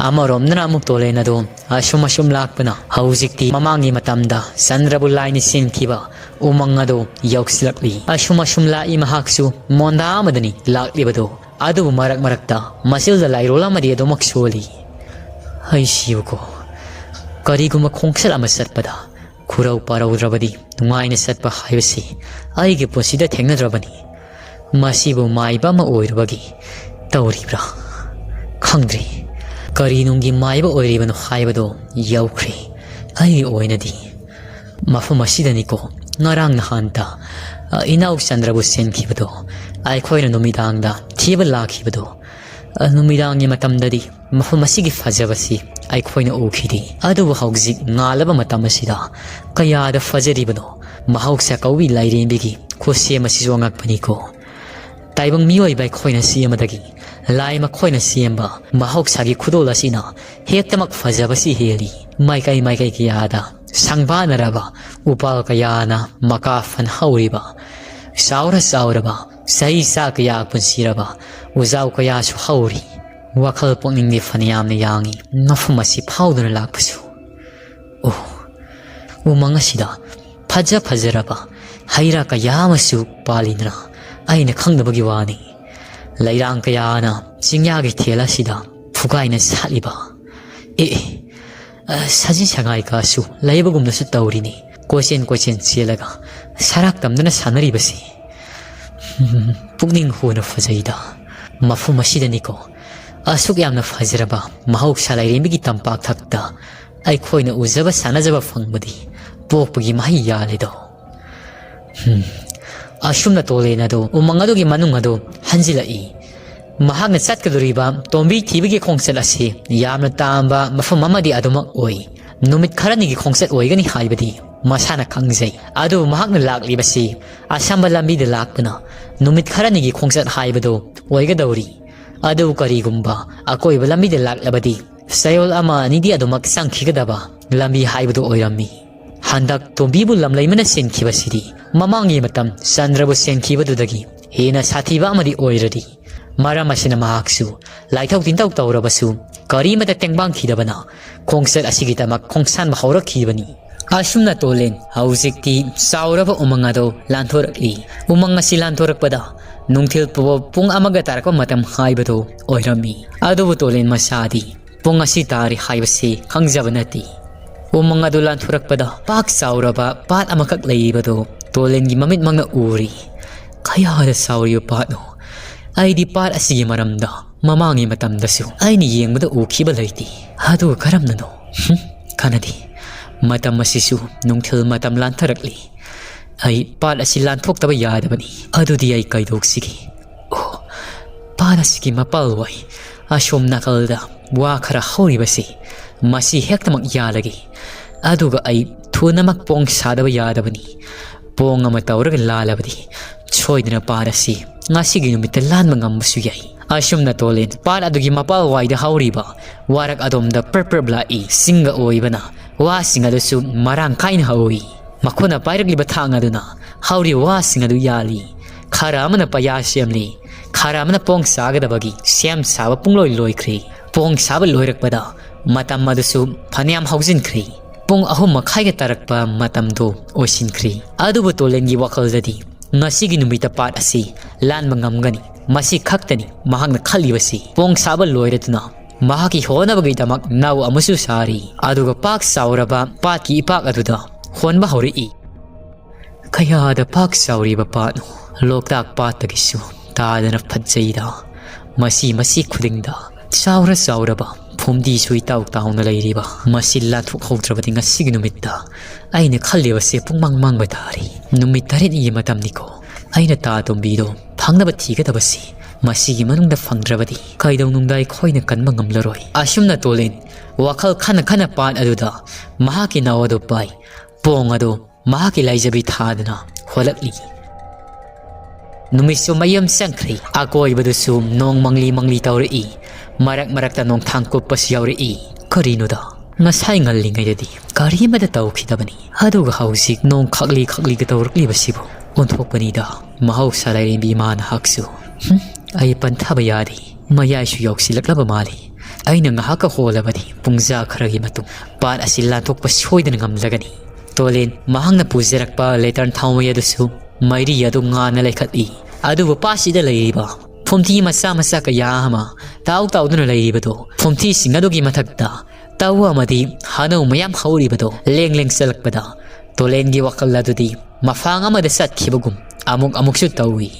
ꯑꯃꯔꯣꯝꯗꯅ ꯑꯃꯨꯛ ꯇꯣꯂꯦꯟ ꯑꯗꯨ ꯑꯁꯨꯝ ꯑꯁꯨꯝ ꯂꯥꯛꯄꯅ ꯍꯧꯖꯤꯛꯇꯤ ꯃꯃꯥꯡꯒꯤ ꯃꯇꯝꯗ ꯆꯟꯗ꯭ꯔꯕꯨ ꯂꯥꯏꯅ ꯁꯦꯝꯈꯤꯕ ꯎꯃꯪ ꯑꯗꯨ ꯌꯧꯁꯤꯜꯂꯛꯂꯤ꯫ ꯑꯁꯨꯝ ꯑꯁꯨꯝ ꯂꯥꯛꯏ꯫ ꯃꯍꯥꯛꯁꯨ ꯃꯣꯟꯗꯥ ꯑꯃꯗꯅꯤ ꯂꯥꯛꯂꯤꯕꯗꯨ꯫ ꯑꯗꯨꯕꯨ ꯃꯔꯛ ꯃꯔꯛꯇ ꯃꯆꯤꯜꯗ ꯂꯥꯏꯔꯣꯜ ꯑꯃꯗꯤ ꯑꯗꯨꯃꯛ ꯁꯣꯜꯂꯤ꯫ ꯑꯩ ꯁꯤꯕꯀꯣ, ꯀꯔꯤꯒꯨꯝꯕ ꯈꯣꯡꯆꯠ ꯑꯃ ꯆꯠꯄꯗ ꯈꯨꯔꯧ ꯄꯥꯔꯧꯗ꯭ꯔꯕꯗꯤ ꯅꯨꯡꯉꯥꯏꯅ ꯆꯠꯄ ꯍꯥꯏꯕꯁꯤ ꯑꯩꯒꯤ ꯄꯨꯟꯁꯤꯗ ꯊꯦꯡꯅꯗ꯭ꯔꯕꯅꯤ꯫ ꯃꯁꯤꯕꯨ ꯃꯥꯏꯕ ꯑꯃ ꯑꯣꯏꯔꯨꯕꯒꯤ ꯇꯧꯔꯤꯕ꯭ꯔꯥ? ꯈꯪꯗ꯭ꯔꯦ꯫ ꯀꯔꯤ ꯅꯨꯡꯒꯤ ꯃꯥꯏꯕ ꯑꯣꯏꯔꯤꯕꯅꯣ ꯍꯥꯏꯕꯗꯣ ꯌꯧꯈ꯭ꯔꯦ ꯑꯩꯒꯤ ꯑꯣꯏꯅꯗꯤ꯫ ꯃꯐꯝ ꯑꯁꯤꯗꯅꯤꯀꯣ ꯉꯔꯥꯡ ꯅꯍꯥꯟꯇ, ꯑ, ꯏꯅꯥꯎ ꯆꯟꯗ꯭ꯔꯕꯨ ꯆꯦꯟꯈꯤꯕꯗꯣ, ꯑꯩꯈꯣꯏꯅ ꯅꯨꯃꯤꯗꯥꯡꯗ ꯊꯤꯕ ꯂꯥꯛꯈꯤꯕꯗꯣ꯫ ꯑ, ꯅꯨꯃꯤꯗꯥꯡꯒꯤ ꯃꯇꯝꯗꯗꯤ ꯃꯐꯝ ꯑꯁꯤꯒꯤ ꯐꯖꯕꯁꯤ ꯑꯩꯈꯣꯏꯅ ꯎꯈꯤꯗꯦ꯫ ꯑꯗꯨꯕꯨ ꯍꯧꯖꯤꯛ ꯉꯥꯜꯂꯕ ꯃꯇꯝ ꯑꯁꯤꯗ ꯀꯌꯥꯗ ꯐꯖꯔꯤꯕꯅꯣ ꯃꯍꯧꯁꯥ ꯀꯧꯏ ꯂꯥꯏꯔꯦꯝꯕꯤꯒꯤ ꯈꯨꯠꯁꯦꯝ ꯑꯁꯤꯁꯨ ꯑꯉꯛꯄꯅꯤꯀꯣ꯫ ꯇꯥꯏꯕꯪ ꯃꯤꯑꯣꯏꯕ ꯑꯩꯈꯣꯏꯅ ꯁꯦꯝꯕꯗꯒꯤ ꯂꯥꯏ ꯃꯈꯣꯏꯅ ꯁꯦꯝꯕ ꯃꯍꯧꯁꯥꯒꯤ ꯈꯨꯗꯣꯜ ꯑꯁꯤꯅ ꯍꯦꯛꯇꯃꯛ ꯐꯖꯕꯁꯤ ꯍꯦꯜꯂꯤ꯫ ꯃꯥꯏꯀꯩ ꯃꯥꯏꯀꯩ ꯀꯌꯥꯗ ꯁꯪꯕꯥꯅꯔꯕ ꯎꯄꯥꯜ ꯀꯌꯥꯅ ꯃꯀꯥ ꯐꯟ ꯍꯧꯔꯤꯕ, ꯆꯥꯎꯔ ꯆꯥꯎꯔꯕ ꯆꯍꯤ ꯆꯥ ꯀꯌꯥ ꯄꯨꯟꯁꯤꯔꯕ ꯎꯖꯥꯎ ꯀꯌꯥꯁꯨ ꯍꯧꯔꯤ꯫ ꯋꯥꯈꯜ ꯄꯨꯛꯅꯤꯡꯗꯤ ꯐꯅꯌꯥꯝꯅ ꯌꯥꯡꯏ ꯃꯐꯝ ꯑꯁꯤ ꯐꯥꯎꯗꯨꯅ ꯂꯥꯛꯄꯁꯨ꯫ ꯑꯣ, ꯎꯃꯪ ꯑꯁꯤꯗ ꯐꯖ ꯐꯖꯔꯕ ꯍꯩ ꯔꯥ ꯀꯌꯥ ꯑꯃꯁꯨ ꯄꯥꯜꯂꯤꯗꯅ, ꯑꯩꯅ ꯈꯪꯗꯕꯒꯤ ꯋꯥꯅꯤ꯫ ꯂꯩꯔꯥꯡ ꯀꯌꯥꯅ ꯆꯤꯡꯌꯥꯒꯤ ꯊꯦꯜ ꯑꯁꯤꯗ ꯐꯨꯒꯥꯏꯅ ꯁꯥꯠꯂꯤꯕ꯫ ꯑꯦ, ꯑꯦ, ꯑ, ꯁꯖꯤ ꯁꯉꯥꯏ ꯀꯥꯁꯨ ꯂꯩꯕꯒꯨꯝꯅꯁꯨ ꯇꯧꯔꯤꯅꯤ꯫ ꯀꯣꯏꯆꯦꯟ ꯀꯣꯏꯆꯦꯟ ꯆꯦꯜꯂꯒ ꯁꯔꯥꯛ ꯇꯝꯗꯨꯅ ꯁꯥꯟꯅꯔꯤꯕꯁꯤ꯫ ꯎꯝ, ꯄꯨꯛꯅꯤꯡ ꯍꯨꯅ ꯐꯖꯩꯗ꯫ ꯃꯐꯝ ꯑꯁꯤꯗꯅꯤꯀꯣ ꯑꯁꯨꯛ ꯌꯥꯝꯅ ꯐꯖꯔꯕ ꯃꯍꯧꯁꯥ ꯂꯥꯏꯔꯦꯝꯕꯤꯒꯤ ꯇꯝꯄꯥꯛ ꯊꯛꯇ ꯑꯩꯈꯣꯏꯅ ꯎꯖꯕ ꯁꯥꯟꯅꯖꯕ ꯐꯪꯕꯗꯤ ꯄꯣꯛꯄꯒꯤ ꯃꯍꯩ ꯌꯥꯜꯂꯦꯗꯣ꯫ ꯎꯝ, ꯑꯁꯨꯝꯅ ꯇꯣꯂꯦꯟ ꯑꯗꯨ ꯎꯃꯪ ꯑꯗꯨꯒꯤ ꯃꯅꯨꯡ ꯑꯗꯨ ꯍꯟꯖꯤꯜꯂꯛꯏ꯫ ꯃꯍꯥꯛꯅ ꯆꯠꯀꯗꯧꯔꯤꯕ ꯇꯣꯝꯕꯤ ꯊꯤꯕꯒꯤ ꯈꯣꯡꯆꯠ ꯑꯁꯤ ꯌꯥꯝꯅ ꯇꯥꯝꯕ ꯃꯐꯝ ꯑꯃꯗꯤ ꯑꯗꯨꯃꯛ ꯑꯣꯏ꯫ ꯅꯨꯃꯤꯠ ꯈꯔꯅꯤꯒꯤ ꯈꯣꯡꯆꯠ ꯑꯣꯏꯒꯅꯤ ꯍꯥꯏꯕꯗꯤ ꯃꯁꯥꯅ ꯈꯪꯖꯩ꯫ ꯑꯗꯨꯕꯨ ꯃꯍꯥꯛꯅ ꯂꯥꯛꯂꯤꯕꯁꯤ ꯑꯁꯝꯕ ꯂꯝꯕꯤꯗ ꯂꯥꯛꯇꯨꯅ ꯅꯨꯃꯤꯠ ꯈꯔꯅꯤꯒꯤ ꯈꯣꯡꯆꯠ ꯍꯥꯏꯕꯗꯨ ꯑꯣꯏꯒꯗꯧꯔꯤ꯫ ꯑꯗꯨꯕꯨ ꯀꯔꯤꯒꯨꯝꯕ ꯑꯀꯣꯏꯕ ꯂꯝꯕꯤꯗ ꯂꯥꯛꯂꯕꯗꯤ ꯆꯌꯣꯜ ꯑꯃ ꯑꯅꯤꯗꯤ ꯑꯗꯨꯃꯛ ꯆꯪꯈꯤꯒꯗꯕ ꯂꯝꯕꯤ ꯍꯥꯏꯕꯗꯨ ꯑꯣꯏꯔꯝꯃꯤ꯫ ꯍꯟꯗꯛ ꯇꯣꯝꯕꯤꯕꯨ ꯂꯝꯂꯩꯃꯅ ꯆꯦꯟꯈꯤꯕꯁꯤꯗꯤ ꯃꯃꯥꯡꯒꯤ ꯃꯇꯝ ꯆꯟꯗ꯭ꯔꯕꯨ ꯆꯦꯟꯈꯤꯕꯗꯨꯗꯒꯤ ꯍꯦꯟꯅ ꯁꯥꯊꯤꯕ ꯑꯃꯗꯤ ꯑꯣꯏꯔꯔꯤ꯫ ꯃꯔꯝ ꯑꯁꯤꯅ ꯃꯍꯥꯛꯁꯨ ꯂꯥꯏꯊꯣꯛ ꯇꯤꯟꯊꯧ ꯇꯧꯔꯕꯁꯨ ꯀꯔꯤꯃꯠꯇ ꯇꯦꯡꯕꯥꯡꯈꯤꯗꯕꯅ ꯈꯣꯡꯆꯠ ꯑꯁꯤꯒꯤꯗꯃꯛ ꯈꯣꯡꯁꯥꯟꯕ ꯍꯧꯔꯛꯈꯤꯕꯅꯤ꯫ ꯑꯁꯨꯝꯅ ꯇꯣꯂꯦꯟ ꯍꯧꯖꯤꯛꯇꯤ ꯆꯥꯎꯔꯕ ꯎꯃꯪ ꯑꯗꯨ ꯂꯥꯟꯊꯣꯔꯛꯂꯤ꯫ ꯎꯃꯪ ꯑꯁꯤ ꯂꯥꯟꯊꯣꯔꯛꯄꯗ ꯅꯨꯡꯊꯤꯜ ꯄꯨꯡ ꯑꯃꯒ ꯇꯥꯔꯛꯄ ꯃꯇꯝ ꯍꯥꯏꯕꯗꯨ ꯑꯣꯏꯔꯝꯃꯤ꯫ ꯑꯗꯨꯕꯨ ꯇꯣꯂꯦꯟ ꯃꯁꯥꯗꯤ ꯄꯨꯡ ꯑꯁꯤ ꯇꯥꯔꯤ ꯍꯥꯏꯕꯁꯤ ꯈꯪꯖꯕ ꯅꯠꯇꯦ꯫ ꯎꯃꯪ ꯑꯗꯨ ꯂꯥꯟꯊꯣꯔꯛꯄꯗ ꯄꯥꯛ ꯆꯥꯎꯔꯕ ꯄꯥꯠ ꯑꯃꯈꯛ ꯂꯩꯔꯤꯕꯗꯨ ꯇꯣꯂꯦꯟꯒꯤ ꯃꯃꯤꯠꯃꯛꯅ ꯎꯔꯤ꯫ ꯀꯌꯥꯗ ꯆꯥꯎꯔꯤꯕ ꯄꯥꯠꯅꯣ! ꯑꯩꯗꯤ ꯄꯥꯠ ꯑꯁꯤꯒꯤ ꯃꯔꯝꯗ ꯃꯃꯥꯡꯒꯤ ꯃꯇꯝꯗꯁꯨ ꯑꯩꯅ ꯌꯦꯡꯕꯗ ꯎꯈꯤꯕ ꯂꯩꯇꯦ꯫ ꯑꯗꯨ ꯀꯔꯝꯅꯅꯣ? ꯍꯨꯝ, ꯀꯥꯟꯅꯗꯦ꯫ ꯃꯇꯝ ꯑꯁꯤꯁꯨ ꯅꯨꯡꯊꯤꯜ ꯃꯇꯝ ꯂꯥꯟꯊꯔꯛꯂꯤ꯫ ꯑꯩ ꯄꯥꯠ ꯑꯁꯤ ꯂꯥꯟꯊꯣꯛꯇꯕ ꯌꯥꯗꯕꯅꯤ꯫ ꯑꯗꯨꯗꯤ ꯑꯩ ꯀꯩꯗꯧꯁꯤꯒꯦ? ꯑꯣ, ꯄꯥꯠ ꯑꯁꯤꯒꯤ ꯃꯄꯥꯜꯋꯥꯏ ꯑꯁꯣꯝ ꯅꯥꯀꯜꯗ ꯋꯥ ꯈꯔ ꯍꯧꯔꯤꯕꯁꯤ, ꯃꯁꯤ ꯍꯦꯛꯇꯃꯛ ꯌꯥꯜꯂꯒꯦ꯫ ꯑꯗꯨꯒ ꯑꯩ ꯊꯨꯅꯃꯛ ꯄꯣꯡ ꯁꯥꯗꯕ ꯌꯥꯗꯕꯅꯤ꯫ ꯄꯣꯡ ꯑꯃ ꯇꯧꯔꯒ ꯂꯥꯜꯂꯕꯗꯤ ꯁꯣꯏꯗꯅ ꯄꯥꯠ ꯑꯁꯤ ꯉꯁꯤꯒꯤ ꯅꯨꯃꯤꯠꯇ ꯂꯥꯟꯕ ꯉꯝꯕꯁꯨ ꯌꯥꯏ꯫ ꯑꯁꯨꯝꯅ ꯇꯣꯂꯦꯟ ꯄꯥꯠ ꯑꯗꯨꯒꯤ ꯃꯄꯥꯜꯋꯥꯏꯗ ꯍꯧꯔꯤꯕ ꯋꯥꯔꯛ ꯑꯗꯣꯝꯗ ꯄ꯭ꯔꯞ ꯄ꯭ꯔꯞ ꯂꯥꯛꯏ꯫ ꯆꯤꯡꯒ ꯑꯣꯏꯕꯅ ꯋꯥꯁꯤꯡ ꯑꯗꯨꯁꯨ ꯃꯔꯥꯡ ꯀꯥꯏꯅ ꯍꯧꯏ꯫ ꯃꯈꯣꯏꯅ ꯄꯥꯏꯔꯛꯂꯤꯕ ꯊꯥꯡ ꯑꯗꯨꯅ ꯍꯧꯔꯤꯕ ꯋꯥꯁꯤꯡ ꯑꯗꯨ ꯌꯥꯜꯂꯤ꯫ ꯈꯔ ꯑꯃꯅ ꯄꯩꯌꯥ ꯁꯦꯝꯂꯤ, ꯈꯔ ꯑꯃꯅ ꯄꯣꯡ ꯁꯥꯒꯗꯕꯒꯤ ꯁꯦꯝ ꯁꯥꯕ ꯄꯨꯡꯂꯣꯏ ꯂꯣꯏꯈ꯭ꯔꯦ꯫ ꯄꯣꯡ ꯁꯥꯕ ꯂꯣꯏꯔꯛꯄꯗ ꯃꯇꯝ ꯑꯗꯨꯁꯨ ꯐꯅꯌꯥꯝ ꯍꯧꯖꯤꯟꯈ꯭ꯔꯦ꯫ ꯄꯨꯡ ꯑꯍꯨꯝ ꯃꯈꯥꯏꯒ ꯇꯥꯔꯛꯄ ꯃꯇꯝꯗꯨ ꯑꯣꯏꯁꯤꯟꯈ꯭ꯔꯦ꯫ ꯑꯗꯨꯕꯨ ꯇꯣꯂꯦꯟꯒꯤ ꯋꯥꯈꯜꯗꯗꯤ ꯉꯁꯤꯒꯤ ꯅꯨꯃꯤꯠꯇ ꯄꯥꯠ ꯑꯁꯤ ꯂꯥꯟꯕ ꯉꯝꯒꯅꯤ꯫ ꯃꯁꯤ ꯈꯛꯇꯅꯤ ꯃꯍꯥꯛꯅ ꯈꯜꯂꯤꯕꯁꯤ꯫ ꯄꯣꯡ ꯁꯥꯕ ꯂꯣꯏꯔꯗꯨꯅ ꯃꯍꯥꯛꯀꯤ ꯍꯣꯠꯅꯕꯒꯤꯗꯃꯛ ꯅꯥꯎ ꯑꯃꯁꯨ ꯁꯥꯔꯤ꯫ ꯑꯗꯨꯒ ꯄꯥꯛ ꯆꯥꯎꯔꯕ ꯄꯥꯠꯀꯤ ꯏꯄꯥꯛ ꯑꯗꯨꯗ ꯍꯣꯟꯕ ꯍꯧꯔꯛꯏ꯫ ꯀꯌꯥꯗ ꯄꯥꯛ ꯆꯥꯎꯔꯤꯕ ꯄꯥꯠꯅꯣ! ꯂꯣꯛꯇꯥꯛ ꯄꯥꯠꯇꯒꯤꯁꯨ ꯇꯥꯗꯅ ꯐꯖꯩꯗ꯫ ꯃꯁꯤ, ꯃꯁꯤ ꯈꯨꯗꯤꯡꯗ ꯆꯥꯎꯔ ꯆꯥꯎꯔꯕ ꯐꯨꯝꯗꯤꯁꯨ ꯏꯇꯥꯎ ꯇꯥꯎꯅ ꯂꯩꯔꯤꯕ꯫ ꯃꯁꯤ ꯂꯥꯟꯊꯣꯛꯍꯧꯗ꯭ꯔꯕꯗꯤ ꯉꯁꯤꯒꯤ ꯅꯨꯃꯤꯠꯇ ꯑꯩꯅ ꯈꯜꯂꯤꯕꯁꯦ ꯄꯨꯡꯃꯥꯡ ꯃꯥꯡꯕ ꯇꯥꯔꯤ꯫ ꯅꯨꯃꯤꯠ ꯇꯔꯦꯠꯅꯤꯒꯤ ꯃꯇꯝꯅꯤꯀꯣ꯫ ꯑꯩꯅ ꯇꯥ ꯇꯣꯝꯕꯤꯗꯣ ꯐꯪꯅꯕ ꯊꯤꯒꯗꯕꯁꯤ, ꯃꯁꯤꯒꯤ ꯃꯅꯨꯡꯗ ꯐꯪꯗ꯭ꯔꯕꯗꯤ ꯀꯩꯗꯧꯅꯨꯡꯗ ꯑꯩꯈꯣꯏꯅ ꯀꯟꯕ ꯉꯝꯂꯔꯣꯏ꯫ ꯑꯁꯨꯝꯅ ꯇꯣꯂꯤꯟ ꯋꯥꯈꯜ ꯈꯟꯅ ꯈꯟꯅ ꯄꯥꯠ ꯑꯗꯨꯗ ꯃꯍꯥꯛꯀꯤ ꯅꯥꯎ ꯑꯗꯨ ꯄꯥꯏ꯫ ꯄꯣꯡ ꯑꯗꯨ ꯃꯍꯥꯛꯀꯤ ꯂꯥꯏꯖꯕꯤ ꯊꯥꯗꯨꯅ ꯍꯣꯜꯂꯛꯂꯤ꯫ ꯅꯨꯃꯤꯠꯁꯨ ꯃꯌꯨꯝ ꯆꯪꯈ꯭ꯔꯦ꯫ ꯑꯀꯣꯏꯕꯗꯨꯁꯨ ꯅꯣꯡ ꯃꯪꯂꯤ ꯃꯪꯂꯤ ꯇꯧꯔꯛꯏ꯫ ꯃꯔꯛ ꯃꯔꯛꯇ ꯅꯣꯡꯊꯥꯡ ꯀꯨꯞꯄꯁꯨ ꯌꯥꯎꯔꯛꯏ꯫ ꯀꯔꯤꯅꯣꯗ, ꯉꯁꯥꯏ ꯉꯜꯂꯤꯉꯩꯗꯗꯤ ꯀꯔꯤ ꯑꯃꯠꯇ ꯇꯧꯈꯤꯗꯕꯅꯤ, ꯑꯗꯨꯒ ꯍꯧꯖꯤꯛ ꯅꯣꯡ ꯈꯥꯛꯂꯤ ꯈꯥꯛꯂꯤꯒ ꯇꯧꯔꯛꯂꯤꯕꯁꯤꯕꯨ? ꯑꯣꯟꯊꯣꯛꯄꯅꯤꯗ ꯃꯍꯧꯁꯥ ꯂꯥꯏꯔꯦꯝꯕꯤ ꯏꯃꯥ ꯅꯍꯥꯛꯁꯨ꯫ ꯍꯨꯝ, ꯑꯩ ꯄꯟꯊꯕ ꯌꯥꯗꯦ꯫ ꯃꯌꯥꯏꯁꯨ ꯌꯧꯁꯤꯜꯂꯛꯂꯕ ꯃꯥꯜꯂꯤ꯫ ꯑꯩꯅ ꯉꯥꯏꯍꯥꯛꯀ ꯍꯣꯜꯂꯕꯗꯤ ꯄꯨꯡꯖꯥ ꯈꯔꯒꯤ ꯃꯇꯨꯡ ꯄꯥꯠ ꯑꯁꯤ ꯂꯥꯟꯊꯣꯛꯄ ꯁꯣꯏꯗꯅ ꯉꯝꯂꯒꯅꯤ꯫ ꯇꯣꯂꯤꯟ ꯃꯍꯥꯛꯅ ꯄꯨꯖꯔꯛꯄ ꯂꯦꯇꯔꯟ ꯊꯥꯎꯃꯩ ꯑꯗꯨꯁꯨ ꯃꯩꯔꯤ ꯑꯗꯨ ꯉꯥꯟꯅ ꯂꯩꯈꯠꯂꯤ꯫ ꯑꯗꯨꯕꯨ ꯄꯥꯠꯁꯤꯗ ꯂꯩꯔꯤꯕ ꯐꯨꯝꯊꯤ ꯃꯆꯥ ꯃꯆꯥ ꯀꯌꯥ ꯑꯃ ꯇꯥꯎ ꯇꯥꯎꯗꯨꯅ ꯂꯩꯔꯤꯕꯗꯣ, ꯐꯨꯝꯊꯤꯁꯤꯡ ꯑꯗꯨꯒꯤ ꯃꯊꯛꯇ ꯇꯧ ꯑꯃꯗꯤ ꯍꯅꯧ ꯃꯌꯥꯝ ꯍꯧꯔꯤꯕꯗꯣ ꯂꯦꯡ ꯂꯦꯡ ꯆꯠꯂꯛꯄꯗ ꯇꯣꯂꯦꯟꯒꯤ ꯋꯥꯈꯜ ꯑꯗꯨꯗꯤ ꯃꯐꯥꯡ ꯑꯃꯗ ꯆꯠꯈꯤꯕꯒꯨꯝ ꯑꯃꯨꯛ ꯑꯃꯨꯛꯁꯨ ꯇꯧꯏ꯫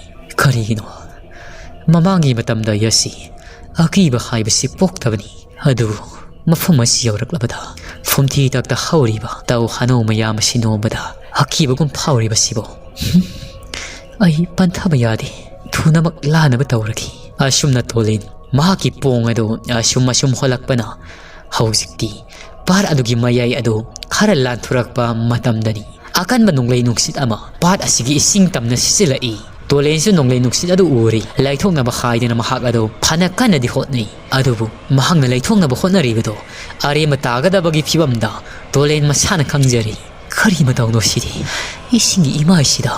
ꯀꯔꯤꯒꯤꯅꯣ? ꯃꯃꯥꯡꯒꯤ ꯃꯇꯝꯗ ꯑꯩ ꯑꯁꯤ ꯑꯀꯤꯕ ꯍꯥꯏꯕꯁꯤ ꯄꯣꯛꯇꯕꯅꯤ꯫ ꯑꯗꯨꯕꯨ ꯃꯐꯝ ꯑꯁꯤ ꯌꯧꯔꯛꯂꯕꯗ ꯐꯨꯝꯊꯤ ꯇꯛꯇ ꯍꯧꯔꯤꯕ ꯇꯧ ꯍꯅꯧ ꯃꯌꯥꯝ ꯑꯁꯤ ꯅꯣꯝꯕꯗ ꯑꯀꯤꯕꯒꯨꯝ ꯐꯥꯎꯔꯤꯕꯁꯤꯕꯨ? ꯍꯨꯝ! ꯑꯩ ꯄꯟꯊꯕ ꯌꯥꯗꯦ꯫ ꯊꯨꯅꯃꯛ ꯂꯥꯟꯅꯕ ꯇꯧꯔꯒꯦ꯫ ꯑꯁꯨꯝꯅ ꯇꯣꯂꯤꯟ ꯃꯍꯥꯛꯀꯤ ꯄꯣꯡ ꯑꯗꯨ ꯑꯁꯨꯝ ꯑꯁꯨꯝ ꯍꯣꯜꯂꯛꯄꯅ ꯍꯧꯖꯤꯛꯇꯤ ꯄꯥꯠ ꯑꯗꯨꯒꯤ ꯃꯌꯥꯏ ꯑꯗꯨ ꯈꯔ ꯂꯥꯟꯊꯣꯔꯛꯄ ꯃꯇꯝꯗꯅꯤ꯫ ꯑꯀꯟꯕ ꯅꯣꯡꯂꯩ ꯅꯨꯡꯁꯤꯠ ꯑꯃ ꯄꯥꯠ ꯑꯁꯤꯒꯤ ꯏꯁꯤꯡ ꯇꯝꯅ ꯁꯤꯠꯆꯤꯜꯂꯛꯏ꯫ ꯇꯣꯂꯦꯟꯁꯨ ꯅꯣꯡꯂꯩ ꯅꯨꯡꯁꯤꯠ ꯑꯗꯨ ꯎꯔꯤ꯫ ꯂꯩꯊꯣꯛꯅꯕ ꯍꯥꯏꯗꯨꯅ ꯃꯍꯥꯛ ꯑꯗꯨ ꯐꯅ ꯀꯟꯅꯗꯤ ꯍꯣꯠꯅꯩ꯫ ꯑꯗꯨꯕꯨ ꯃꯍꯥꯛꯅ ꯂꯩꯊꯣꯛꯅꯕ ꯍꯣꯠꯅꯔꯤꯕꯗꯨ ꯑꯔꯦꯝꯕ ꯇꯥꯒꯗꯕꯒꯤ ꯐꯤꯕꯝꯗ ꯇꯣꯂꯦꯟ ꯃꯁꯥꯅ ꯈꯪꯖꯔꯤ꯫ ꯀꯔꯤ ꯃꯇꯧꯅꯣ ꯁꯤꯗꯤ? ꯏꯁꯤꯡꯒꯤ ꯏꯃꯥꯏꯁꯤꯗ